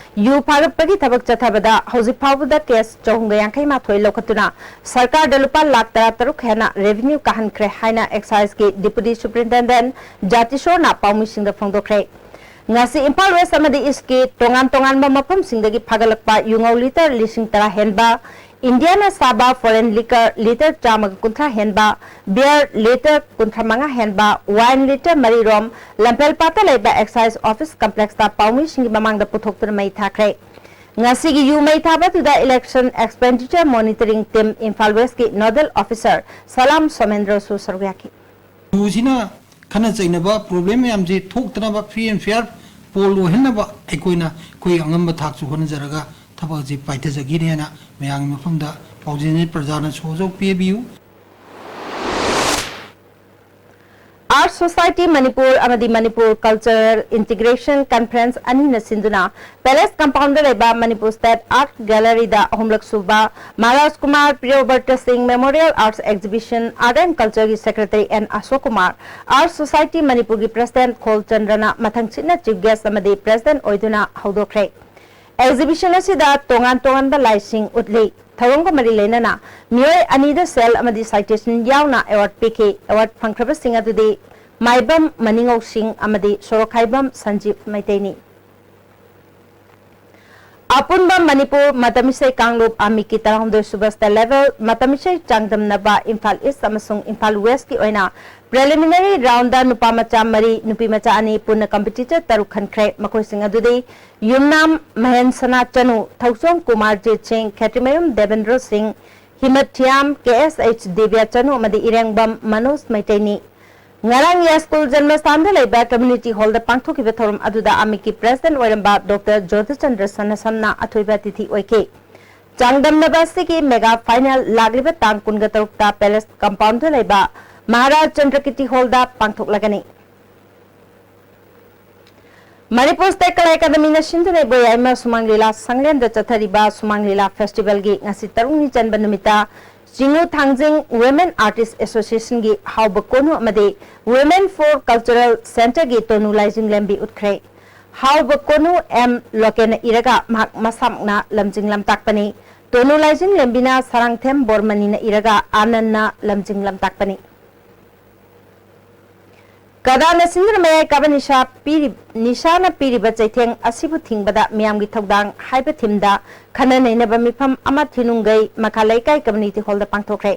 ꯌꯨ ꯐꯥꯔꯛꯄꯒꯤ ꯊꯕꯛ ꯆꯠꯊꯕꯗ ꯍꯧꯖꯤꯛ ꯐꯥꯎꯕꯗ ꯀꯦꯁ ꯆꯍꯨꯝꯒ ꯌꯥꯡꯈꯩ ꯃꯥꯊꯣꯏ ꯂꯧꯈꯠꯇꯨꯅ ꯁꯔꯀꯥꯔꯗ ꯂꯨꯄꯥ ꯂꯥꯈ ꯇꯔꯥꯇꯔꯨꯛ ꯍꯦꯟꯅ revenue ꯀꯥꯍꯟꯈ꯭ꯔꯦ ꯍꯥꯏꯅ exciseꯀꯤ deputy superintendent ꯖꯥꯇꯤꯁꯣꯔꯅ ꯄꯥꯎꯃꯤꯁꯤꯡꯗ ꯐꯣꯡꯗꯣꯛꯈ꯭ꯔꯦ꯫ ꯉꯁꯤ ꯏꯝꯐꯥꯜ West ꯑꯃꯗꯤ Eastꯀꯤ ꯇꯣꯉꯥꯟ ꯇꯣꯉꯥꯟꯕ ꯃꯐꯝꯁꯤꯡꯗꯒꯤ ꯐꯥꯒꯠꯂꯛꯄ ꯌꯨꯉꯧ litre ꯂꯤꯁꯤꯡ ꯇꯔꯥ ꯍꯦꯟꯕ, Indiaꯅ ꯁꯥꯕ foreign liquor litre ꯆꯥꯝꯃꯒ ꯀꯨꯟꯊ꯭ꯔꯥ ꯍꯦꯟꯕ, beer litre ꯀꯨꯟꯊ꯭ꯔꯥ ꯃꯉꯥ ꯍꯦꯟꯕ, wine litre ꯃꯔꯤ ꯔꯣꯝ ꯂꯝꯐꯦꯜꯄꯥꯠꯇ ꯂꯩꯕ excise office complexꯇ ꯄꯥꯎꯃꯤꯁꯤꯡꯒꯤ ꯃꯃꯥꯡꯗ ꯄꯨꯊꯣꯛꯇꯨꯅ ꯃꯩ ꯊꯥꯈ꯭ꯔꯦ꯫ ꯉꯁꯤꯒꯤ ꯌꯨ ꯃꯩ ꯊꯥꯕ ꯑꯗꯨꯗ election expenditure monitoring team Imphal Westꯀꯤ nodal officer ꯁꯂꯥꯝ ꯁꯣꯃꯦꯟꯗ꯭ꯔꯁꯨ ꯁꯔꯨꯛ ꯌꯥꯈꯤ꯫ ꯌꯨꯁꯤꯅ ꯈꯠꯅ ꯆꯩꯅꯕ problem ꯃꯌꯥꯝꯁꯦ ꯊꯣꯛꯇꯅꯕ, free and fair poll ꯑꯣꯏꯍꯟꯅꯕ ꯑꯩꯈꯣꯏꯅ ꯑꯩꯈꯣꯏ ꯑꯉꯝꯕ ꯊꯥꯛꯁꯨ ꯍꯣꯠꯅꯖꯔꯒ ꯊꯕꯛ ꯑꯁꯤ ꯄꯥꯏꯊꯖꯒꯦꯅ ꯃꯌꯥꯝꯒꯤ ꯃꯐꯝꯗ ꯄꯥꯎꯖꯦꯜꯅꯤ꯫ ꯄ꯭ꯔꯖꯥꯅ ꯁꯍꯖꯣꯛ ꯄꯤꯕꯤꯌꯨ꯫ Arts Society ꯃꯅꯤꯄꯨꯔ ꯑꯃꯗꯤ ꯃꯅꯤꯄꯨꯔ Cultural Integration Conference ꯑꯅꯤꯅ ꯁꯤꯟꯗꯨꯅ Palace Compoundꯗ ꯂꯩꯕ Manipur State Art Galleryꯗ ꯑꯍꯨꯝꯂꯛ ꯁꯨꯕ ꯃꯍꯥꯔꯥꯖ ꯀꯨꯃꯥꯔ ꯄ꯭ꯔꯤꯌꯣꯕ꯭ꯔꯇ ꯁꯤꯡ Memorial Arts Exhibition, Art and Cultureꯒꯤ Secretary N Ashok Kumar, Arts Society ꯃꯅꯤꯄꯨꯔꯒꯤ President ꯈꯣꯜ ꯆꯟꯗ꯭ꯔꯅ ꯃꯊꯪꯁꯤꯠꯅ Chief Guest ꯑꯃꯗꯤ President ꯑꯣꯏꯗꯨꯅ ꯍꯧꯗꯣꯛꯈ꯭ꯔꯦ꯫ Exhibition ꯑꯁꯤꯗ ꯇꯣꯉꯥꯟ ꯇꯣꯉꯥꯟꯕ ꯂꯥꯏꯁꯤꯡ ꯎꯠꯂꯤ꯫ ꯊꯧꯔꯝꯒ ꯃꯔꯤ ꯂꯩꯅꯅ ꯃꯤꯑꯣꯏ ꯑꯅꯤꯗ ꯁꯦꯜ ꯑꯃꯗꯤ citation ꯌꯥꯎꯅ award ꯄꯤꯈꯤ꯫ Award ꯐꯪꯈ꯭ꯔꯕꯁꯤꯡ ꯑꯗꯨꯗꯤ ꯃꯥꯏꯕꯝ ꯃꯅꯤꯉꯧ ꯁꯤꯡ ꯑꯃꯗꯤ ꯁꯣꯔꯣꯛꯈꯥꯏꯕꯝ ꯁꯟꯖꯤꯞ ꯃꯩꯇꯩꯅꯤ꯫ ꯑꯄꯨꯟꯕ ꯃꯅꯤꯄꯨꯔ ꯃꯇꯝ ꯏꯁꯩ ꯀꯥꯡꯂꯨꯞ ꯑꯃꯤꯛꯀꯤ ꯇꯔꯥꯍꯨꯝꯗꯣꯏ ꯁꯨꯕ state level ꯃꯇꯝ ꯏꯁꯩ ꯆꯥꯡꯗꯝꯅꯕ ꯏꯝꯐꯥꯜ East ꯑꯃꯁꯨꯡ ꯏꯝꯐꯥꯜ Westꯀꯤ ꯑꯣꯏꯅ preliminary roundꯗ ꯅꯨꯄꯥ ꯃꯆꯥ ꯃꯔꯤ, ꯅꯨꯄꯤ ꯃꯆꯥ ꯑꯅꯤ ꯄꯨꯟꯅ competitor ꯇꯔꯨꯛ ꯈꯟꯈ꯭ꯔꯦ꯫ ꯃꯈꯣꯏꯁꯤꯡ ꯑꯗꯨꯗꯤ ꯌꯨꯝꯅꯥꯝ ꯃꯍꯦꯟ ꯁꯅꯥ ꯆꯅꯨ, ꯊꯧꯆꯣꯝ ꯀꯨꯃꯥꯔ ꯖꯤꯠ ꯁꯤꯡ, ꯈꯦꯇ꯭ꯔꯤꯃꯌꯨꯝ ꯗꯦꯕꯦꯟꯗ꯭ꯔꯣ ꯁꯤꯡ, ꯍꯤꯃꯠꯊꯤꯌꯥꯝ ꯀꯦ ꯑꯦꯁ ꯑꯩꯆ ꯗꯦꯕꯤꯌꯥ ꯆꯅꯨ ꯑꯃꯗꯤ ꯏꯔꯦꯡꯕꯝ ꯃꯅꯣꯖ ꯃꯩꯇꯩꯅꯤ꯫ ꯉꯔꯥꯡ ꯌꯥꯏꯁ꯭ꯀꯨꯜ ꯖꯟꯃꯁꯊꯥꯟꯗ ꯂꯩꯕ ꯀꯝꯃ꯭ꯌꯨꯅꯤꯇꯤ ꯍꯣꯜꯗ ꯄꯥꯡꯊꯣꯛꯈꯤꯕ ꯊꯧꯔꯝ ꯑꯗꯨꯗ ꯑꯃꯤꯠꯀꯤ ꯄ꯭ꯔꯦꯁꯤꯗꯦꯟꯠ ꯑꯣꯏꯔꯝꯕ ꯗꯣꯛꯇꯔ ꯖꯣꯙꯆꯟꯗ꯭ꯔ ꯁꯅꯥꯁꯝꯅ ꯑꯊꯣꯏꯕ ꯑꯇꯤꯊꯤ ꯑꯣꯏꯈꯤ꯫ ꯆꯥꯡꯗꯝꯅꯕ ꯑꯁꯤꯒꯤ ꯃꯦꯒꯥ ꯐꯥꯏꯅꯦꯜ ꯂꯥꯛꯂꯤꯕ ꯇꯥꯡ ꯀꯨꯟꯒ ꯇꯔꯨꯛꯇ ꯄꯦꯂꯦꯁ ꯀꯝꯄꯥꯎꯟꯗ ꯂꯩꯕ ꯃꯍꯥꯔꯥꯖ ꯆꯟꯗ꯭ꯔꯀꯤꯔꯇꯤ ꯍꯣꯜꯗ ꯄꯥꯡꯊꯣꯛꯂꯒꯅꯤ꯫ ꯃꯅꯤꯄꯨꯔ ꯁ꯭ꯇꯦꯠ ꯀꯂꯥ ꯑꯦꯀꯥꯗꯃꯤꯅ ꯁꯤꯟꯗꯨꯅ ꯏꯕꯣꯌꯥꯏꯃ ꯁꯨꯃꯥꯡ ꯂꯤꯂꯥ ꯁꯪꯂꯦꯟꯗ ꯆꯠꯊꯔꯤꯕ ꯁꯨꯃꯥꯡ ꯂꯤꯂꯥ ꯐꯦꯁꯇꯤꯚꯦꯜꯒꯤ ꯉꯁꯤ ꯇꯔꯨꯛꯅꯤ ꯆꯟꯕ ꯅꯨꯃꯤꯠꯇ ꯆꯤꯡꯉꯨ ꯊꯥꯡꯖꯤꯡ ꯋꯨꯃꯦꯟ ꯑꯥꯔꯇꯤꯁ꯭ꯠ ꯑꯦꯁꯣꯁꯤꯌꯦꯁꯟꯒꯤ ꯍꯥꯎꯕ ꯀꯣꯅꯨ ꯑꯃꯗꯤ Women for Cultural Centreꯒꯤ ꯇꯣꯅꯨ ꯂꯥꯏꯖꯤꯡ ꯂꯦꯝꯕꯤ ꯎꯠꯈ꯭ꯔꯦ꯫ ꯍꯥꯎꯕ ꯀꯣꯅꯨ ꯑꯦꯝ ꯂꯣꯀꯦꯟꯅ ꯏꯔꯒ ꯃꯍꯥꯛ ꯃꯁꯥꯃꯛꯅ ꯂꯝꯖꯤꯡ ꯂꯝꯇꯥꯛꯄꯅꯤ꯫ ꯇꯣꯅꯨ ꯂꯥꯏꯖꯤꯡ ꯂꯦꯝꯕꯤꯅ ꯁꯔꯥꯡꯊꯦꯝ ꯕꯣꯔꯃꯅꯤꯅ ꯏꯔꯒ ꯑꯥꯅꯟꯅ ꯂꯝꯖꯤꯡ ꯂꯝꯇꯥꯛꯄꯅꯤ꯫ ꯀꯗꯥꯅ ꯁꯤꯟꯗꯨꯅ ꯃꯌꯥꯏ ꯀꯥꯕ ꯅꯤꯁꯥ ꯄꯤꯔꯤ-, ꯅꯤꯁꯥꯅ ꯄꯤꯔꯤꯕ ꯆꯩꯊꯦꯡ ꯑꯁꯤꯕꯨ ꯊꯤꯡꯕꯗ ꯃꯤꯌꯥꯝꯒꯤ ꯊꯧꯗꯥꯡ ꯍꯥꯏꯕ ꯊꯤꯝꯗ ꯈꯟꯅ ꯅꯩꯅꯕ ꯃꯤꯐꯝ ꯑꯃ ꯊꯤꯅꯨꯡꯒꯩ ꯃꯈꯥ ꯂꯩꯀꯥꯏ ꯀꯝꯃ꯭ꯌꯨꯅꯤꯇꯤ ꯍꯣꯜꯗ ꯄꯥꯡꯊꯣꯛꯈ꯭ꯔꯦ꯫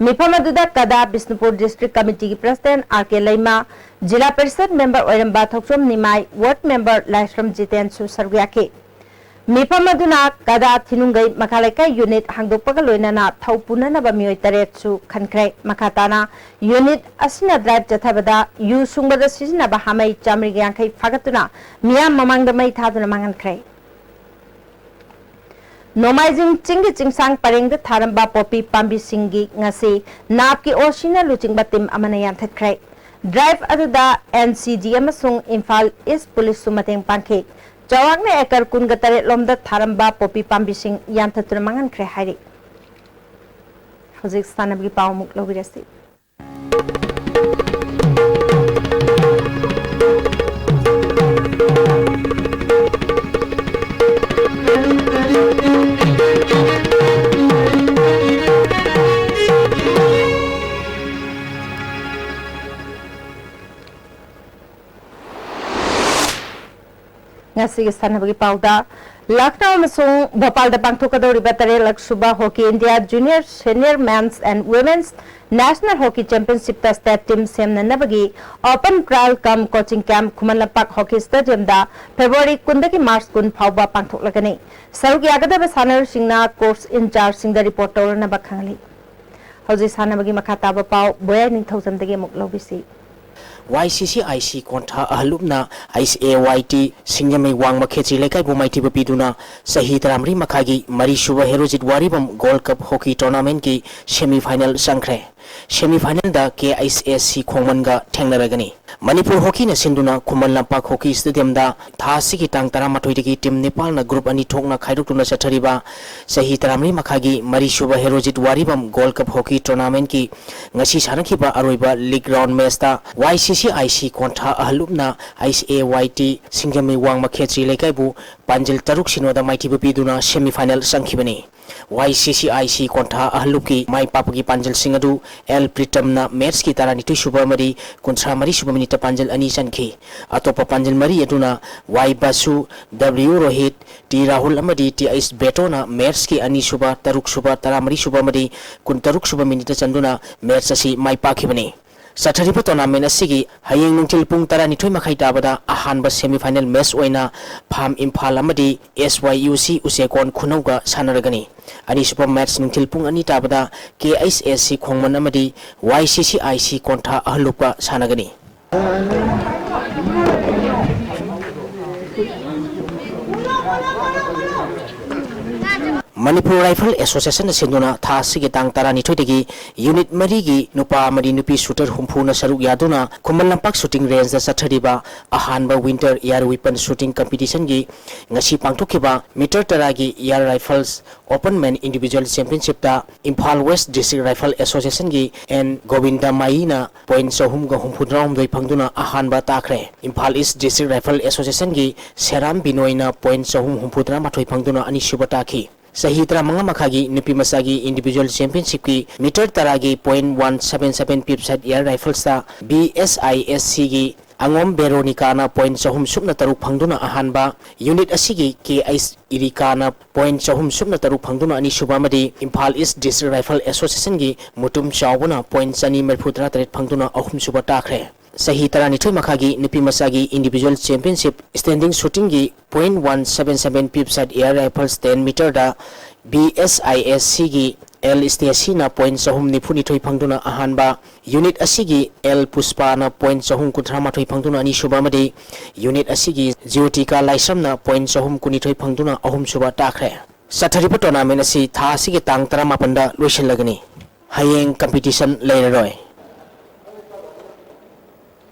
ꯃꯤꯐꯝ ꯑꯗꯨꯗ ꯀꯗꯥ ꯕꯤꯁꯅꯨꯄꯨꯔ ꯗꯤꯁꯇ꯭ꯔꯤꯛ ꯀꯃꯤꯇꯤꯒꯤ ꯄ꯭ꯔꯦꯁꯤꯗꯦꯟꯠ ꯑꯥꯔ ꯀꯦ ꯂꯩꯃ, ꯖꯤꯂꯥ ꯄꯔꯤꯁꯗ ꯃꯦꯝꯕꯔ ꯑꯣꯏꯔꯝꯕ ꯊꯣꯛꯆꯣꯝ ꯅꯤꯃꯥꯏ, ꯋꯥꯔꯗ ꯃꯦꯝꯕꯔ ꯂꯥꯏꯁ꯭ꯔꯝ ꯖꯤꯇꯦꯟꯁꯨ ꯁꯔꯨꯛ ꯌꯥꯈꯤ꯫ ꯃꯤꯐꯝ ꯑꯗꯨꯅ ꯀꯗꯥ ꯊꯤꯅꯨꯡꯒꯩ ꯃꯈꯥ ꯂꯩꯀꯥꯏ ꯌꯨꯅꯤꯠ ꯍꯥꯡꯗꯣꯛꯄꯒ ꯂꯣꯏꯅꯅ ꯊꯧ ꯄꯨꯅꯅꯕ ꯃꯤꯑꯣꯏ ꯇꯔꯦꯠꯁꯨ ꯈꯟꯈ꯭ꯔꯦ꯫ ꯃꯈꯥ ꯇꯥꯅ ꯌꯨꯅꯤꯠ ꯑꯁꯤꯅ ꯗ꯭ꯔꯥꯏꯚ ꯆꯠꯊꯕꯗ ꯌꯨ ꯁꯨꯡꯕꯗ ꯁꯤꯖꯤꯟꯅꯕ ꯍꯥꯃꯩ ꯆꯥꯃꯔꯤꯒ ꯌꯥꯡꯈꯩ ꯐꯥꯒꯠꯇꯨꯅ ꯃꯤꯌꯥꯝ ꯃꯃꯥꯡꯗ ꯃꯩ ꯊꯥꯗꯨꯅ ꯃꯥꯡꯍꯟꯈ꯭ꯔꯦ꯫ ꯅꯣꯡꯃꯥꯏꯖꯤꯡ ꯆꯤꯡꯒꯤ ꯆꯤꯡꯁꯥꯡ ꯄꯔꯦꯡꯗ ꯊꯥꯔꯝꯕ ꯄꯣꯄꯤ ꯄꯥꯝꯕꯤꯁꯤꯡꯒꯤ ꯉꯁꯤ ꯅꯥꯞꯀꯤ ꯑꯣꯁꯤꯅ ꯂꯨꯆꯤꯡꯕ ꯇꯤꯝ ꯑꯃꯅ ꯌꯥꯟꯊꯠꯈ꯭ꯔꯦ꯫ ꯗ꯭ꯔꯥꯏꯚ ꯑꯗꯨꯗ ꯑꯦꯟ ꯁꯤ ꯗꯤ ꯑꯃꯁꯨꯡ ꯏꯝꯐꯥꯜ ꯏꯁ ꯄꯨꯂꯤꯁꯁꯨ ꯃꯇꯦꯡ ꯄꯥꯡꯈꯤ꯫ ꯆꯥꯎꯔꯥꯛꯅ ꯑꯦꯀꯔ ꯀꯨꯟꯒ ꯇꯔꯦꯠ ꯂꯣꯝꯗ ꯊꯥꯔꯝꯕ ꯄꯣꯄꯤ ꯄꯥꯝꯕꯤꯁꯤꯡ ꯌꯥꯟꯊꯠꯇꯨꯅ ꯃꯥꯡꯍꯟꯈ꯭ꯔꯦ ꯍꯥꯏꯔꯤ꯫ ꯍꯧꯖꯤꯛ ꯁꯥꯟꯅꯕꯒꯤ ꯄꯥꯎ ꯑꯃꯨꯛ ꯂꯧꯕꯤꯔꯁꯤ꯫ ꯉꯁꯤꯒꯤ ꯁꯥꯟꯅꯕꯒꯤ ꯄꯥꯎꯗ, ꯂꯈꯅꯧ ꯑꯃꯁꯨꯡ ꯚꯣꯄꯥꯜꯗ ꯄꯥꯡꯊꯣꯛꯀꯗꯧꯔꯤꯕ ꯇꯔꯦꯠꯂꯛ ꯁꯨꯕ hockey India junior senior mens and womens national hockey ꯆꯦꯝꯄꯤꯌꯟꯁꯤꯞꯇ ꯁ꯭ꯇꯦꯠ ꯇꯤꯝ ꯁꯦꯝꯅꯅꯕꯒꯤ open trial cum coaching camp Khuman Lampak hockey ꯁ꯭ꯇꯦꯗꯤꯌꯝꯗ ꯐꯦꯕ꯭ꯔꯨꯋꯥꯔꯤ ꯀꯨꯟꯗꯒꯤ ꯃꯥꯔꯆ ꯀꯨꯟ ꯐꯥꯎꯕ ꯄꯥꯡꯊꯣꯛꯂꯒꯅꯤ꯫ ꯁꯔꯨꯛ ꯌꯥꯒꯗꯕ ꯁꯥꯟꯅꯔꯣꯏꯁꯤꯡꯅ ꯀꯣꯆ ꯏꯟꯆꯥꯔꯖꯁꯤꯡꯗ ꯔꯤꯄꯣꯔꯠ ꯇꯧꯔꯅꯕ ꯈꯪꯍꯜꯂꯤ꯫ ꯍꯧꯖꯤꯛ ꯁꯥꯟꯅꯕꯒꯤ ꯃꯈꯥ ꯇꯥꯕ ꯄꯥꯎ ꯕꯣꯌꯥꯏ ꯅꯤꯡꯊꯧꯖꯝꯗꯒꯤ ꯑꯃꯨꯛ ꯂꯧꯕꯤꯁꯤ꯫ YCCIC ꯀꯣꯟꯊꯥ ꯑꯍꯜꯂꯨꯞꯅ ISAYT ꯁꯤꯡꯖꯃꯩ ꯋꯥꯡꯃ ꯈꯦꯇ꯭ꯔꯤ ꯂꯩꯀꯥꯏꯕꯨ ꯃꯥꯏꯊꯤꯕ ꯄꯤꯗꯨꯅ ꯆꯍꯤ ꯇꯔꯥꯃꯔꯤ ꯃꯈꯥꯏꯒꯤ ꯃꯔꯤꯁꯨꯕ Herojit ꯋꯥꯔꯤꯕꯝ Gold Cup Hockey Tournamentꯀꯤ semi final ꯆꯪꯈ꯭ꯔꯦ꯫ Semi finalꯗ KISAC ꯈꯣꯡꯃꯟꯒ ꯊꯦꯡꯅꯔꯒꯅꯤ꯫ ꯃꯅꯤꯄꯨꯔ ꯍꯣꯀꯤꯅ ꯁꯤꯟꯗꯨꯅ ꯈꯨꯃꯟ ꯂꯝꯄꯥꯛ ꯍꯣꯀꯤ ꯁ꯭ꯇꯦꯗꯤꯌꯝꯗ ꯊꯥ ꯑꯁꯤꯒꯤ ꯇꯥꯡ ꯇꯔꯥꯃꯥꯊꯣꯏꯗꯒꯤ team ꯅꯤꯄꯥꯜꯅ group ꯑꯅꯤ ꯊꯣꯛꯅ ꯈꯥꯏꯗꯣꯛꯇꯨꯅ ꯆꯠꯊꯔꯤꯕ ꯆꯍꯤ ꯇꯔꯥꯃꯔꯤ ꯃꯈꯥꯏꯒꯤ ꯃꯔꯤꯁꯨꯕ ꯍꯦꯔꯣꯖꯤꯠ ꯋꯥꯔꯤꯕꯝ Gold Cup Hockey Tournamentꯀꯤ ꯉꯁꯤ ꯁꯥꯟꯅꯈꯤꯕ ꯑꯔꯣꯏꯕ league round matchꯇ YCCIC ꯀꯣꯟꯊꯥ ꯑꯍꯜꯂꯨꯞꯅ ISAYT ꯁꯤꯡꯖꯃꯩ ꯋꯥꯡꯃ ꯈꯦꯇ꯭ꯔꯤ ꯂꯩꯀꯥꯏꯕꯨ ꯄꯥꯟꯖꯤꯜ ꯇꯔꯨꯛ ꯁꯤꯅꯣꯗ ꯃꯥꯏꯊꯤꯕ ꯄꯤꯗꯨꯅ semi final ꯆꯪꯈꯤꯕꯅꯤ꯫ YCCIC ꯀꯣꯟꯊꯥ ꯑꯍꯜꯂꯨꯞꯀꯤ ꯃꯥꯏ ꯄꯥꯛꯄꯒꯤ ꯄꯥꯟꯖꯜꯁꯤꯡ ꯑꯗꯨ L ꯄ꯭ꯔꯤꯇꯝꯅ matchꯀꯤ ꯇꯔꯥꯅꯤꯊꯣꯏ ꯁꯨꯕ ꯑꯃꯗꯤ ꯀꯨꯟꯊ꯭ꯔꯥ ꯃꯔꯤ ꯁꯨꯕ minuteꯇ ꯄꯥꯟꯖꯜ ꯑꯅꯤ ꯆꯟꯈꯤ꯫ ꯑꯇꯣꯞꯄ ꯄꯥꯟꯖꯜ ꯃꯔꯤ ꯑꯗꯨꯅ Y ꯕꯥꯁꯨ, W Rohit, T Rahul ꯑꯃꯗꯤ Th ꯕꯦꯇꯣꯅ matchꯀꯤ ꯑꯅꯤꯁꯨꯕ, ꯇꯔꯨꯛ ꯁꯨꯕ, ꯇꯔꯥꯃꯔꯤ ꯁꯨꯕ ꯑꯃꯗꯤ ꯀꯨꯟꯇꯔꯨꯛ ꯁꯨꯕ minuteꯇ ꯆꯟꯗꯨꯅ match ꯑꯁꯤ ꯃꯥꯏ ꯄꯥꯛꯈꯤꯕꯅꯤ꯫ ꯆꯠꯊꯔꯤꯕ tournament ꯑꯁꯤꯒꯤ ꯍꯌꯦꯡ ꯅꯨꯡꯊꯤꯜ ꯄꯨꯡ ꯇꯔꯥꯅꯤꯊꯣꯏ ꯃꯈꯥꯏ ꯇꯥꯕꯗ ꯑꯍꯥꯟꯕ semi final match ꯑꯣꯏꯅ ꯐꯥꯝ ꯏꯝꯐꯥꯜ ꯑꯃꯗꯤ SYUC ꯎꯆꯦꯀꯣꯟ ꯈꯨꯅꯧꯒ ꯁꯥꯟꯅꯔꯒꯅꯤ꯫ ꯑꯅꯤꯁꯨꯕ match ꯅꯨꯡꯊꯤꯜ ꯄꯨꯡ ꯑꯅꯤ ꯇꯥꯕꯗ KISAC ꯈꯣꯡꯃꯟ ꯑꯃꯗꯤ YCCIC ꯀꯣꯟꯊꯥ ꯑꯍꯜꯂꯨꯞꯀ ꯁꯥꯟꯅꯒꯅꯤ꯫ ꯃꯅꯤꯄꯨꯔ ꯔꯥꯏꯐꯜ ꯑꯦꯁꯣꯁꯤꯌꯦꯁꯟꯅ ꯁꯤꯟꯗꯨꯅ ꯊꯥ ꯑꯁꯤꯒꯤ ꯇꯥꯡ ꯇꯔꯥꯅꯤꯊꯣꯏꯗꯒꯤ unit ꯃꯔꯤꯒꯤ ꯅꯨꯄꯥ ꯑꯃꯗꯤ ꯅꯨꯄꯤ shooter ꯍꯨꯝꯐꯨꯅ ꯁꯔꯨꯛ ꯌꯥꯗꯨꯅ ꯈꯨꯃꯟ ꯂꯝꯄꯥꯛ shooting rangeꯗ ꯆꯠꯊꯔꯤꯕ ꯑꯍꯥꯟꯕ winter air weapon shooting competitionꯒꯤ ꯉꯁꯤ ꯄꯥꯡꯊꯣꯛꯈꯤꯕ meter ꯇꯔꯥꯒꯤ air rifles open men individual championshipꯇ Imphal West District Rifle Associationꯒꯤ N Govinda ꯃꯥꯌꯤꯅ point ꯆꯍꯨꯝꯒ ꯍꯨꯝꯐꯨꯇꯔꯥꯍꯨꯝꯗꯣꯏ ꯐꯪꯗꯨꯅ ꯑꯍꯥꯟꯕ ꯇꯥꯈ꯭ꯔꯦ꯫ Imphal East District Rifle Associationꯒꯤ ꯁꯦꯔꯥꯝ ꯕꯤꯅꯣꯏꯅ point ꯆꯍꯨꯝ ꯍꯨꯝꯐꯨꯇꯔꯥꯃꯥꯊꯣꯏ ꯐꯪꯗꯨꯅ ꯑꯅꯤꯁꯨꯕ ꯇꯥꯈꯤ꯫ ꯆꯍꯤ ꯇꯔꯥꯃꯉꯥ ꯃꯈꯥꯏꯒꯤ ꯅꯨꯄꯤ ꯃꯆꯥꯒꯤ individual championshipꯀꯤ meter ꯇꯔꯥꯒꯤ point one seven seven pipside air riflesꯇ BSISCꯒꯤ ꯑꯉꯣꯝ ꯕꯦꯔꯣꯅꯤꯀꯥꯅ point ꯆꯍꯨꯝ ꯁꯨꯞꯅ ꯇꯔꯨꯛ ꯐꯪꯗꯨꯅ ꯑꯍꯥꯟꯕ, unit ꯑꯁꯤꯒꯤ KH ꯏꯔꯤꯀꯥꯅ point ꯆꯍꯨꯝ ꯁꯨꯞꯅ ꯇꯔꯨꯛ ꯐꯪꯗꯨꯅ ꯑꯅꯤꯁꯨꯕ ꯑꯃꯗꯤ Imphal East District Rifle Associationꯒꯤ Mutum ꯆꯥꯎꯕꯅ point ꯆꯅꯤ ꯃꯔꯤꯐꯨꯇꯔꯥ ꯇꯔꯦꯠ ꯐꯪꯗꯨꯅ ꯑꯍꯨꯝꯁꯨꯕ ꯇꯥꯈ꯭ꯔꯦ꯫ ꯆꯍꯤ ꯇꯔꯥꯅꯤꯊꯣꯏ ꯃꯈꯥꯒꯤ ꯅꯨꯄꯤ ꯃꯆꯥꯒꯤ individual championship standing shootingꯒꯤ point one seven seven pipside air rifles ten meterꯗ B S I S Cꯒꯤ L Stacyꯅ point ꯆꯍꯨꯝ ꯅꯤꯐꯨ ꯅꯤꯊꯣꯏ ꯐꯪꯗꯨꯅ ꯑꯍꯥꯟꯕ, unit ꯑꯁꯤꯒꯤ L Pushpaꯅ point ꯆꯍꯨꯝ ꯀꯨꯟꯊ꯭ꯔꯥ ꯃꯥꯊꯣꯏ ꯐꯪꯗꯨꯅ ꯑꯅꯤꯁꯨꯕ ꯑꯃꯗꯤ unit ꯑꯁꯤꯒꯤ Jyotika ꯂꯥꯏꯁ꯭ꯔꯝꯅ point ꯆꯍꯨꯝ ꯀꯨꯟꯅꯤꯊꯣꯏ ꯐꯪꯗꯨꯅ ꯑꯍꯨꯝꯁꯨꯕ ꯇꯥꯈ꯭ꯔꯦ꯫ ꯆꯠꯊꯔꯤꯕ tournament ꯑꯁꯤ ꯊꯥ ꯑꯁꯤꯒꯤ ꯇꯥꯡ ꯇꯔꯥꯃꯥꯄꯟꯗ ꯂꯣꯏꯁꯤꯜꯂꯒꯅꯤ꯫ ꯍꯌꯦꯡ competition ꯂꯩꯔꯔꯣꯏ꯫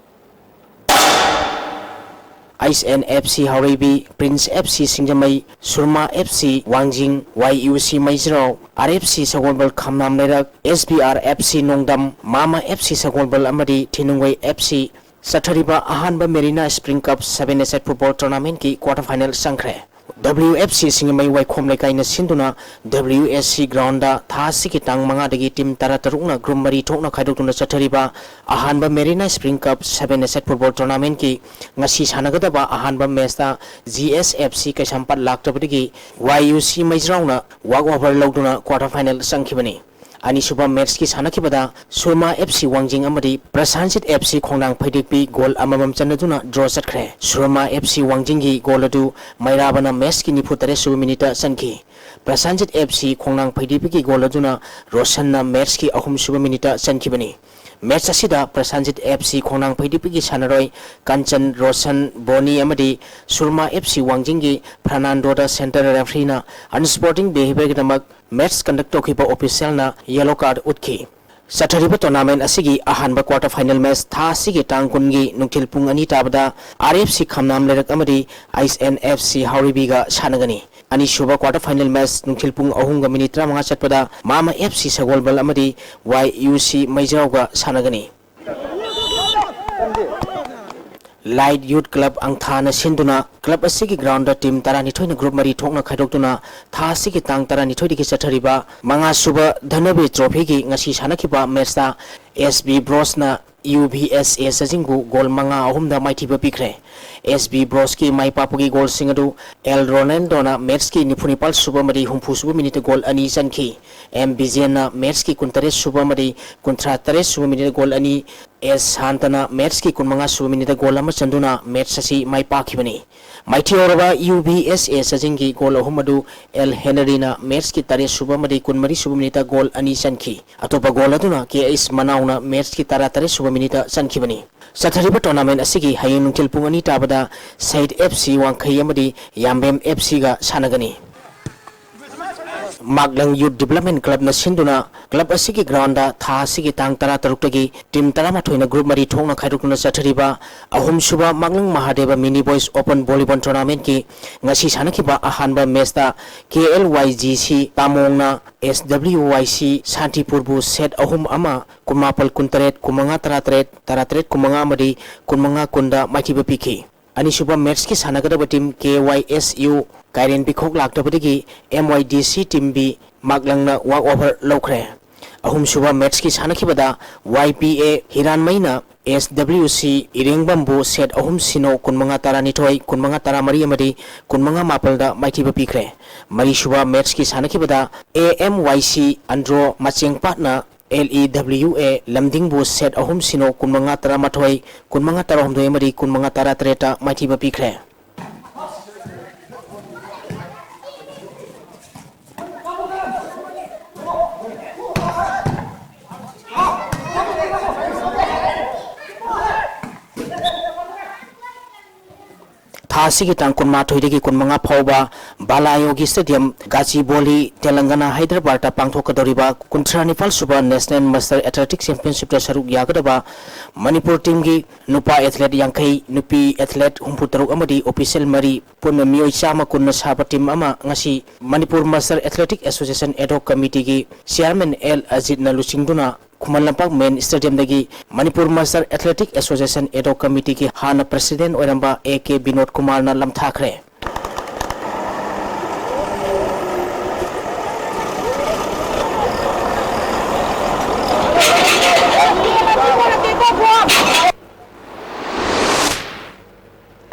Ice N F C ꯍꯥꯎꯔꯩꯕꯤ, Prince F C ꯁꯤꯡꯖꯃꯩ, Surma F C ꯋꯥꯡꯖꯤꯡ, Y U C ꯃꯩꯖ꯭ꯔꯥꯎ, R F C ꯁꯒꯣꯜꯕꯜ ꯈꯝꯅꯥꯝ ꯂꯩꯔꯛ, S B R F C ꯅꯣꯡꯗꯝ, Mama F C ꯁꯒꯣꯜꯕꯜ ꯑꯃꯗꯤ ꯊꯤꯅꯨꯡꯒꯩ F C ꯆꯠꯊꯔꯤꯕ ꯑꯍꯥꯟꯕ Marina Spring Cup seven-a-side football tournamentꯀꯤ quarter final ꯆꯪꯈ꯭ꯔꯦ꯫ W F C ꯁꯤꯡꯖꯃꯩ ꯋꯥꯏꯈꯣꯝ ꯂꯩꯀꯥꯏꯅ ꯁꯤꯟꯗꯨꯅ W S C groundꯗ ꯊꯥ ꯑꯁꯤꯒꯤ ꯇꯥꯡ ꯃꯉꯥꯗꯒꯤ team ꯇꯔꯥꯇꯔꯨꯛꯅ group ꯃꯔꯤ ꯊꯣꯛꯅ ꯈꯥꯏꯗꯣꯛꯇꯨꯅ ꯆꯠꯊꯔꯤꯕ ꯑꯍꯥꯟꯕ Marina Spring Cup seven-a-side football tournamentꯀꯤ ꯉꯁꯤ ꯁꯥꯟꯅꯒꯗꯕ ꯑꯍꯥꯟꯕ matchꯇ G S F C ꯀꯩꯁꯥꯝꯄꯥꯠ ꯂꯥꯛꯇꯕꯗꯒꯤ Y U C ꯃꯩꯖ꯭ꯔꯥꯎꯅ walk over ꯂꯧꯗꯨꯅ quarter final ꯆꯪꯈꯤꯕꯅꯤ꯫ ꯑꯅꯤꯁꯨꯕ matchꯀꯤ ꯁꯥꯟꯅꯈꯤꯕꯗ Surma F C ꯋꯥꯡꯖꯤꯡ ꯑꯃꯗꯤ Prasanjit F C ꯈꯣꯡꯅꯥꯡ ꯐꯩꯗꯤꯛꯄꯤ goal ꯑꯃꯃꯝ ꯆꯟꯅꯗꯨꯅ draw ꯆꯠꯈ꯭ꯔꯦ꯫ Surma F C ꯋꯥꯡꯖꯤꯡꯒꯤ goal ꯑꯗꯨ ꯃꯩꯔꯥꯕꯅ matchꯀꯤ ꯅꯤꯐꯨ ꯇꯔꯦꯠ ꯁꯨꯕ minuteꯇ ꯆꯟꯈꯤ꯫ Prasanjit F C ꯈꯣꯡꯅꯥꯡ ꯐꯩꯗꯤꯛꯄꯤꯒꯤ goal ꯑꯗꯨꯅ ꯔꯣꯁꯟꯅ matchꯀꯤ ꯑꯍꯨꯝ ꯁꯨꯕ minuteꯇ ꯆꯟꯈꯤꯕꯅꯤ꯫ Match ꯑꯁꯤꯗ Prasanjit F C ꯈꯣꯡꯅꯥꯡ ꯐꯩꯗꯤꯛꯄꯤꯒꯤ ꯁꯥꯟꯅꯔꯣꯏ ꯀꯥꯟꯆꯟ, ꯔꯣꯁꯟ, ꯕꯣꯅꯤ ꯑꯃꯗꯤ Surma F C ꯋꯥꯡꯖꯤꯡꯒꯤ ꯐꯔꯅꯥꯟꯗꯣꯗ centre refereeꯅ unsporting behaviourꯒꯤꯗꯃꯛ match conduct ꯇꯧꯈꯤꯕ officialꯅ yellow card ꯎꯠꯈꯤ꯫ ꯆꯠꯊꯔꯤꯕ tournament ꯑꯁꯤꯒꯤ ꯑꯍꯥꯟꯕ quarter final match ꯊꯥ ꯑꯁꯤꯒꯤ ꯇꯥꯡ ꯀꯨꯟꯒꯤ ꯅꯨꯡꯊꯤꯜ ꯄꯨꯡ ꯑꯅꯤ ꯇꯥꯕꯗ R F C ꯈꯝꯅꯥꯝ ꯂꯩꯔꯛ ꯑꯃꯗꯤ Ice N F C ꯍꯥꯎꯔꯩꯕꯤꯒ ꯁꯥꯟꯅꯒꯅꯤ꯫ ꯑꯅꯤꯁꯨꯕ quarter final match ꯅꯨꯡꯊꯤꯜ ꯄꯨꯡ ꯑꯍꯨꯝꯒ minute ꯇꯔꯥꯃꯉꯥ ꯆꯠꯄꯗ Mama F C ꯁꯒꯣꯜꯕꯜ ꯑꯃꯗꯤ Y U C ꯃꯩꯖ꯭ꯔꯥꯎꯒ ꯁꯥꯟꯅꯒꯅꯤ꯫ Light Youth Club ꯑꯪꯊꯥꯅ ꯁꯤꯟꯗꯨꯅ club ꯑꯁꯤꯒꯤ groundꯗ team ꯇꯔꯥꯅꯤꯊꯣꯏꯅ group ꯃꯔꯤ ꯊꯣꯛꯅ ꯈꯥꯏꯗꯣꯛꯇꯨꯅ ꯊꯥ ꯑꯁꯤꯒꯤ ꯇꯥꯡ ꯇꯔꯥꯅꯤꯊꯣꯏꯗꯒꯤ ꯆꯠꯊꯔꯤꯕ ꯃꯉꯥꯁꯨꯕ ꯙꯅꯕꯤꯔ trophyꯒꯤ ꯉꯁꯤ ꯁꯥꯟꯅꯈꯤꯕ matchꯇ S B Brosꯅ ꯌꯨ ꯚꯤ ꯑꯦꯁ ꯑꯦ ꯆꯥꯖꯤꯡꯕꯨ ꯒꯣꯜ ꯃꯉꯥ ꯑꯍꯨꯝꯗ ꯃꯥꯏꯊꯤꯕ ꯄꯤꯈ꯭ꯔꯦ꯫ ꯑꯦꯁ ꯕꯤ ꯕ꯭ꯔꯣꯁꯀꯤ ꯃꯥꯏ ꯄꯥꯛꯄꯒꯤ ꯒꯣꯜꯁꯤꯡ ꯑꯗꯨ ꯑꯦꯜ ꯔꯣꯅꯦꯜꯗꯣꯅ ꯃꯦꯠꯁꯀꯤ ꯅꯤꯐꯨ ꯅꯤꯄꯥꯜ ꯁꯨꯕ ꯑꯃꯗꯤ ꯍꯨꯝꯐꯨ ꯁꯨꯕ ꯃꯤꯅꯤꯠꯇ ꯒꯣꯜ ꯑꯅꯤ ꯆꯟꯈꯤ꯫ ꯑꯦꯝ ꯕꯤꯖꯦꯟꯅ ꯃꯦꯠꯁꯀꯤ ꯀꯨꯟꯇꯔꯦꯠ ꯁꯨꯕ ꯑꯃꯗꯤ ꯀꯨꯟꯊ꯭ꯔꯥ ꯇꯔꯦꯠ ꯁꯨꯕ ꯃꯤꯅꯤꯠꯇ ꯒꯣꯜ ꯑꯅꯤ, ꯑꯦꯁ ꯁꯥꯟꯇꯅ ꯃꯦꯠꯁꯀꯤ ꯀꯨꯟꯃꯉꯥ ꯁꯨꯕ ꯃꯤꯅꯤꯠꯇ ꯒꯣꯜ ꯑꯃ ꯆꯟꯗꯨꯅ ꯃꯦꯠꯁ ꯑꯁꯤ ꯃꯥꯏ ꯄꯥꯛꯈꯤꯕꯅꯤ꯫ ꯃꯥꯏꯊꯤꯍꯧꯔꯕ ꯌꯨ ꯚꯤ ꯑꯦꯁ ꯑꯦ ꯆꯥꯖꯤꯡꯒꯤ ꯒꯣꯜ ꯑꯍꯨꯝ ꯑꯗꯨ ꯑꯦꯜ ꯍꯦꯅꯔꯤꯅ ꯃꯦꯠꯁꯀꯤ ꯇꯔꯦꯠ ꯁꯨꯕ ꯑꯃꯗꯤ ꯀꯨꯟꯃꯔꯤ ꯁꯨꯕ ꯃꯤꯅꯤꯠꯇ ꯒꯣꯜ ꯑꯅꯤ ꯆꯟꯈꯤ꯫ ꯑꯇꯣꯞꯄ ꯒꯣꯜ ꯑꯗꯨꯅ ꯀꯦ ꯑꯩꯆ ꯃꯅꯥꯎꯅ ꯃꯦꯠꯁꯀꯤ ꯇꯔꯥ ꯇꯔꯦꯠ ꯁꯨꯕ ꯃꯤꯅꯤꯠꯇ ꯆꯟꯈꯤꯕꯅꯤ꯫ ꯆꯠꯊꯔꯤꯕ ꯇꯣꯔꯅꯥꯃꯦꯟ ꯑꯁꯤꯒꯤ ꯍꯌꯦꯡ ꯅꯨꯡꯊꯤꯜ ꯄꯨꯡ ꯑꯅꯤ ꯇꯥꯕꯗ ꯁꯍꯤꯗ ꯑꯦꯐ ꯁꯤ ꯋꯥꯡꯈꯩ ꯑꯃꯗꯤ ꯌꯥꯝꯕꯦꯝ ꯑꯦꯐ ꯁꯤꯒ ꯁꯥꯟꯅꯒꯅꯤ꯫ ꯃꯥꯛꯂꯪ ꯌꯨꯠ ꯗꯤꯕꯂꯞꯃꯦꯟ ꯀ꯭ꯂꯕꯅ ꯁꯤꯟꯗꯨꯅ ꯀ꯭ꯂꯕ ꯑꯁꯤꯒꯤ ꯒ꯭ꯔꯥꯎꯟꯗ ꯊꯥ ꯑꯁꯤꯒꯤ ꯇꯥꯡ ꯇꯔꯥ ꯇꯔꯨꯛꯇꯒꯤ ꯇꯤꯝ ꯇꯔꯥꯃꯥꯊꯣꯏꯅ ꯒ꯭ꯔꯨꯞ ꯃꯔꯤ ꯊꯣꯛꯅ ꯈꯥꯏꯗꯣꯛꯇꯨꯅ ꯆꯠꯊꯔꯤꯕ ꯑꯍꯨꯝꯁꯨꯕ ꯃꯥꯛꯂꯪ ꯃꯍꯥꯗꯦꯕ ꯃꯤꯅꯤ ꯕꯣꯏꯁ ꯑꯣꯄꯟ ꯚꯣꯂꯤꯕꯣꯜ ꯇꯣꯔꯅꯥꯃꯦꯟꯠꯀꯤ ꯉꯁꯤ ꯁꯥꯟꯅꯈꯤꯕ ꯑꯍꯥꯟꯕ ꯃꯦꯆꯇ ꯀꯦ ꯑꯦꯜ ꯋꯥꯏ ꯖꯤ ꯁꯤ ꯇꯥꯃꯣꯡꯅ ꯑꯦꯁ ꯗꯕ꯭ꯂꯤꯎ ꯋꯥꯏ ꯁꯤ ꯁꯥꯟꯇꯤꯄꯨꯔꯕꯨ ꯁꯦꯠ ꯑꯍꯨꯝ ꯑꯃ, ꯀꯨꯟꯃꯥꯄꯜ ꯀꯨꯟꯇꯔꯦꯠ, ꯀꯨꯟꯃꯉꯥ ꯇꯔꯥꯇꯔꯦꯠ, ꯇꯔꯥꯇꯔꯦꯠ ꯀꯨꯟꯃꯉꯥ ꯑꯃꯗꯤ ꯀꯨꯟꯃꯉꯥ ꯀꯨꯟꯗ ꯃꯥꯏꯊꯤꯕ ꯄꯤꯈꯤ꯫ ꯑꯅꯤꯁꯨꯕ ꯃꯦꯠꯁꯀꯤ ꯁꯥꯟꯅꯒꯗꯕ team K Y S U Kairen ꯄꯤꯈꯣꯛ ꯂꯥꯛꯇꯕꯗꯒꯤ M Y D C team B ꯃꯥꯛꯂꯪꯅ ꯋꯥꯛ ꯑꯣꯚꯔ ꯂꯧꯈ꯭ꯔꯦ꯫ ꯑꯍꯨꯝꯁꯨꯕ ꯃꯦꯠꯁꯀꯤ ꯁꯥꯟꯅꯈꯤꯕꯗ ꯋꯥꯏ ꯄꯤ ꯑꯦ ꯍꯤꯔꯥꯟꯃꯩꯅ ꯑꯦꯁ ꯗꯕ꯭ꯂꯤꯎ ꯁꯤ ꯏꯔꯦꯡꯕꯝꯕꯨ ꯁꯦꯠ ꯑꯍꯨꯝ ꯁꯤꯅꯣ, ꯀꯨꯟꯃꯉꯥ ꯇꯔꯥꯅꯤꯊꯣꯏ, ꯀꯨꯟꯃꯉꯥ ꯇꯔꯥꯃꯔꯤ ꯑꯃꯗꯤ ꯀꯨꯟꯃꯉꯥ ꯃꯥꯄꯜꯗ ꯃꯥꯏꯊꯤꯕ ꯄꯤꯈ꯭ꯔꯦ꯫ ꯃꯔꯤꯁꯨꯕ ꯃꯦꯠꯁꯀꯤ ꯁꯥꯟꯅꯈꯤꯕꯗ ꯑꯦ ꯑꯦꯝ ꯋꯥꯏ ꯁꯤ ꯑꯟꯗ꯭ꯔꯣ ꯃꯆꯦꯡꯄꯥꯠꯅ ꯑꯦꯜ ꯏ ꯗꯕ꯭ꯂꯤꯎ ꯑꯦ ꯂꯝꯗꯤꯡꯕꯨ ꯁꯦꯠ ꯑꯍꯨꯝ ꯁꯤꯅꯣ, ꯀꯨꯟꯃꯉꯥ ꯇꯔꯥꯃꯥꯊꯣꯏ, ꯀꯨꯟꯃꯉꯥ ꯇꯔꯥꯍꯨꯝꯗꯣꯏ ꯑꯃꯗꯤ ꯀꯨꯟꯃꯉꯥ ꯇꯔꯥꯇꯔꯦꯠꯇ ꯃꯥꯏꯊꯤꯕ ꯄꯤꯈ꯭ꯔꯦ꯫ ꯊꯥ ꯑꯁꯤꯒꯤ ꯇꯥꯡ ꯀꯨꯟꯃꯥꯊꯣꯏꯗꯒꯤ ꯀꯨꯟꯃꯉꯥ ꯐꯥꯎꯕ ꯕꯥꯂꯥꯌꯣꯒꯤ ꯁ꯭ꯇꯦꯗꯤꯌꯝ, ꯒꯥꯆꯤꯕꯣꯂꯤ, ꯇꯦꯂꯪꯒꯅꯥ, ꯍꯥꯏꯗ꯭ꯔꯕꯥꯗꯇ ꯄꯥꯡꯊꯣꯛꯀꯗꯧꯔꯤꯕ ꯀꯨꯟꯊ꯭ꯔꯥ ꯅꯤꯄꯥꯜ ꯁꯨꯕ ꯅꯦꯁꯅꯦꯜ ꯃꯥꯁꯇꯔ ꯑꯦꯊꯂꯦꯇꯤꯛ ꯆꯦꯝꯄꯤꯌꯟꯁꯤꯞꯇ ꯁꯔꯨꯛ ꯌꯥꯒꯗꯕ ꯃꯅꯤꯄꯨꯔ ꯇꯤꯝꯒꯤ ꯅꯨꯄꯥ ꯑꯦꯊꯂꯦꯠ ꯌꯥꯡꯈꯩ, ꯅꯨꯄꯤ ꯑꯦꯊꯂꯦꯠ ꯍꯨꯝꯐꯨꯇꯔꯨꯛ ꯑꯃꯗꯤ ꯑꯣꯐꯤꯁꯤꯌꯦꯜ ꯃꯔꯤ, ꯄꯨꯟꯅ ꯃꯤꯑꯣꯏ ꯆꯥꯝꯃ ꯀꯨꯟꯅ ꯁꯥꯕ ꯇꯤꯝ ꯑꯃ ꯉꯁꯤ ꯃꯅꯤꯄꯨꯔ ꯃꯥꯁꯇꯔ ꯑꯦꯊꯂꯦꯇꯤꯛ ꯑꯦꯁꯣꯁꯤꯌꯦꯁꯟ ꯑꯦꯗ ꯍꯣꯛ ꯀꯃꯤꯇꯤꯒꯤ ꯆꯤꯌꯥꯔꯃꯦꯟ ꯑꯦꯜ ꯑꯖꯤꯠꯅ ꯂꯨꯆꯤꯡꯗꯨꯅ ꯈꯨꯃꯟ ꯂꯝꯄꯥꯛ ꯃꯦꯟ ꯁ꯭ꯇꯦꯗꯤꯌꯝꯗꯒꯤ ꯃꯅꯤꯄꯨꯔ ꯃꯥꯁꯇꯔ ꯑꯦꯊꯂꯦꯇꯤꯛ ꯑꯦꯁꯣꯁꯤꯌꯦꯁꯟ ꯑꯦꯗ ꯍꯣꯛ ꯀꯃꯤꯇꯤꯒꯤ ꯍꯥꯟꯅ ꯄ꯭ꯔꯁꯤꯗꯦꯟꯠ ꯑꯣꯏꯔꯝꯕ ꯑꯦ ꯀꯦ ꯕꯤꯅꯣꯗ ꯀꯨꯃꯥꯔꯅ ꯂꯝꯊꯥꯈ꯭ꯔꯦ꯫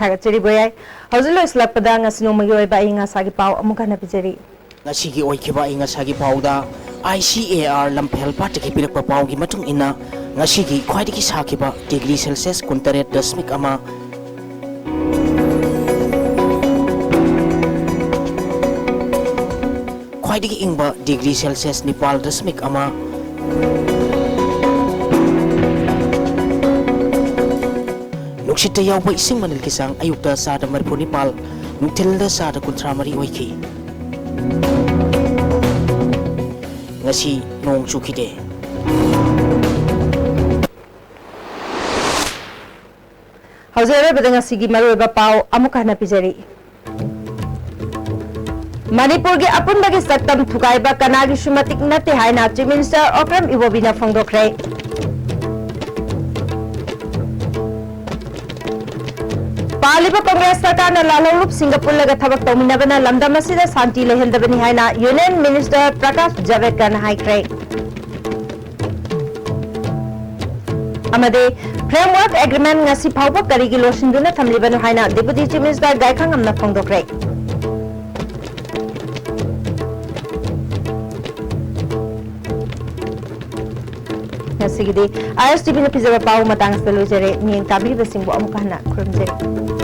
ꯊꯥꯒꯠꯆꯔꯤ ꯕꯣꯌꯥꯏ꯫ ꯍꯧꯖꯤꯛ ꯂꯣꯏꯁꯤꯜꯂꯛꯄꯗ ꯉꯁꯤ ꯅꯣꯡꯃꯒꯤ ꯑꯣꯏꯕ ꯑꯏꯪ ꯑꯁꯥꯒꯤ ꯄꯥꯎ ꯑꯃꯨꯛ ꯍꯟꯅ ꯄꯤꯖꯔꯤ꯫ ꯉꯁꯤꯒꯤ ꯑꯣꯏꯈꯤꯕ ꯑꯏꯪ ꯑꯁꯥꯒꯤ ꯄꯥꯎꯗ, I C A R ꯂꯝꯐꯦꯜ ꯄꯥꯠꯇꯒꯤ ꯄꯤꯔꯛꯄ ꯄꯥꯎꯒꯤ ꯃꯇꯨꯡ ꯏꯟꯅ, ꯉꯁꯤꯒꯤ ꯈ꯭ꯋꯥꯏꯗꯒꯤ ꯁꯥꯈꯤꯕ degree Celsius ꯀꯨꯟꯇꯔꯦꯠ ꯗꯁꯃꯤꯛ ꯑꯃ, ꯈ꯭ꯋꯥꯏꯗꯒꯤ ꯏꯪꯕ degree Celsius ꯅꯤꯄꯥꯜ ꯗꯁꯃꯤꯛ ꯑꯃ, ꯅꯨꯡꯁꯤꯠꯇ ꯌꯥꯎꯕ ꯏꯁꯤꯡ ꯃꯅꯤꯜꯒꯤ ꯆꯥꯡ ꯑꯌꯨꯛꯇ ꯆꯥꯗ ꯃꯔꯤꯐꯨ ꯅꯤꯄꯥꯜ, ꯅꯨꯡꯊꯤꯜꯗ ꯆꯥꯗ ꯀꯨꯟꯊ꯭ꯔꯥ ꯃꯔꯤ ꯑꯣꯏꯈꯤ꯫ ꯉꯁꯤ ꯅꯣꯡ ꯆꯨꯈꯤꯗꯦ꯫ ꯍꯧꯖꯤꯛ ꯑꯔꯣꯏꯕꯗ ꯉꯁꯤꯒꯤ ꯃꯔꯨꯑꯣꯏꯕ ꯄꯥꯎ ꯑꯃꯨꯛ ꯍꯟꯅ ꯄꯤꯖꯔꯤ꯫ ꯃꯅꯤꯄꯨꯔꯒꯤ ꯑꯄꯨꯟꯕꯒꯤ ꯁꯛꯇꯝ ꯊꯨꯒꯥꯏꯕ ꯀꯅꯥꯒꯤꯁꯨ ꯃꯇꯤꯛ ꯅꯠꯇꯦ ꯍꯥꯏꯅ Chief Minister Okram Ibobi ꯅ ꯐꯣꯡꯗꯣꯛꯈ꯭ꯔꯦ꯫ ꯄꯥꯜꯂꯤꯕ ꯀꯪꯒ꯭ꯔꯦꯁ ꯁꯔꯀꯥꯔꯅ ꯂꯥꯜꯍꯧꯂꯨꯞꯁꯤꯡꯒ ꯄꯨꯜꯂꯒ ꯊꯕꯛ ꯇꯧꯃꯤꯟꯅꯕꯅ ꯂꯝꯗꯝ ꯑꯁꯤꯗ ꯁꯥꯟꯇꯤ ꯂꯩꯍꯟꯗꯕꯅꯤ ꯍꯥꯏꯅ Union Minister Prakash Javadekar ꯅ ꯍꯥꯏꯈ꯭ꯔꯦ꯫ ꯑꯃꯗꯤ Framework Agreement ꯉꯁꯤ ꯐꯥꯎꯕ ꯀꯔꯤꯒꯤ ꯂꯣꯏꯁꯤꯟꯗꯨꯅ ꯊꯝꯂꯤꯕꯅꯣ ꯍꯥꯏꯅ Deputy Chief Minister ꯒꯥꯏꯈꯥꯉꯝꯅ ꯐꯣꯡꯗꯣꯛꯈ꯭ꯔꯦ꯫ ꯉꯁꯤꯒꯤꯗꯤ I S T V ꯅ ꯄꯤꯖꯕ ꯄꯥꯎ ꯃꯇꯥꯡ ꯑꯁꯤꯗ ꯂꯣꯏꯖꯔꯦ꯫ ꯃꯤꯠꯌꯦꯡ ꯇꯥꯕꯤꯔꯤꯕꯁꯤꯡꯕꯨ ꯑꯃꯨꯛ ꯍꯟꯅ ꯈꯨꯔꯨꯝꯖꯔꯤ꯫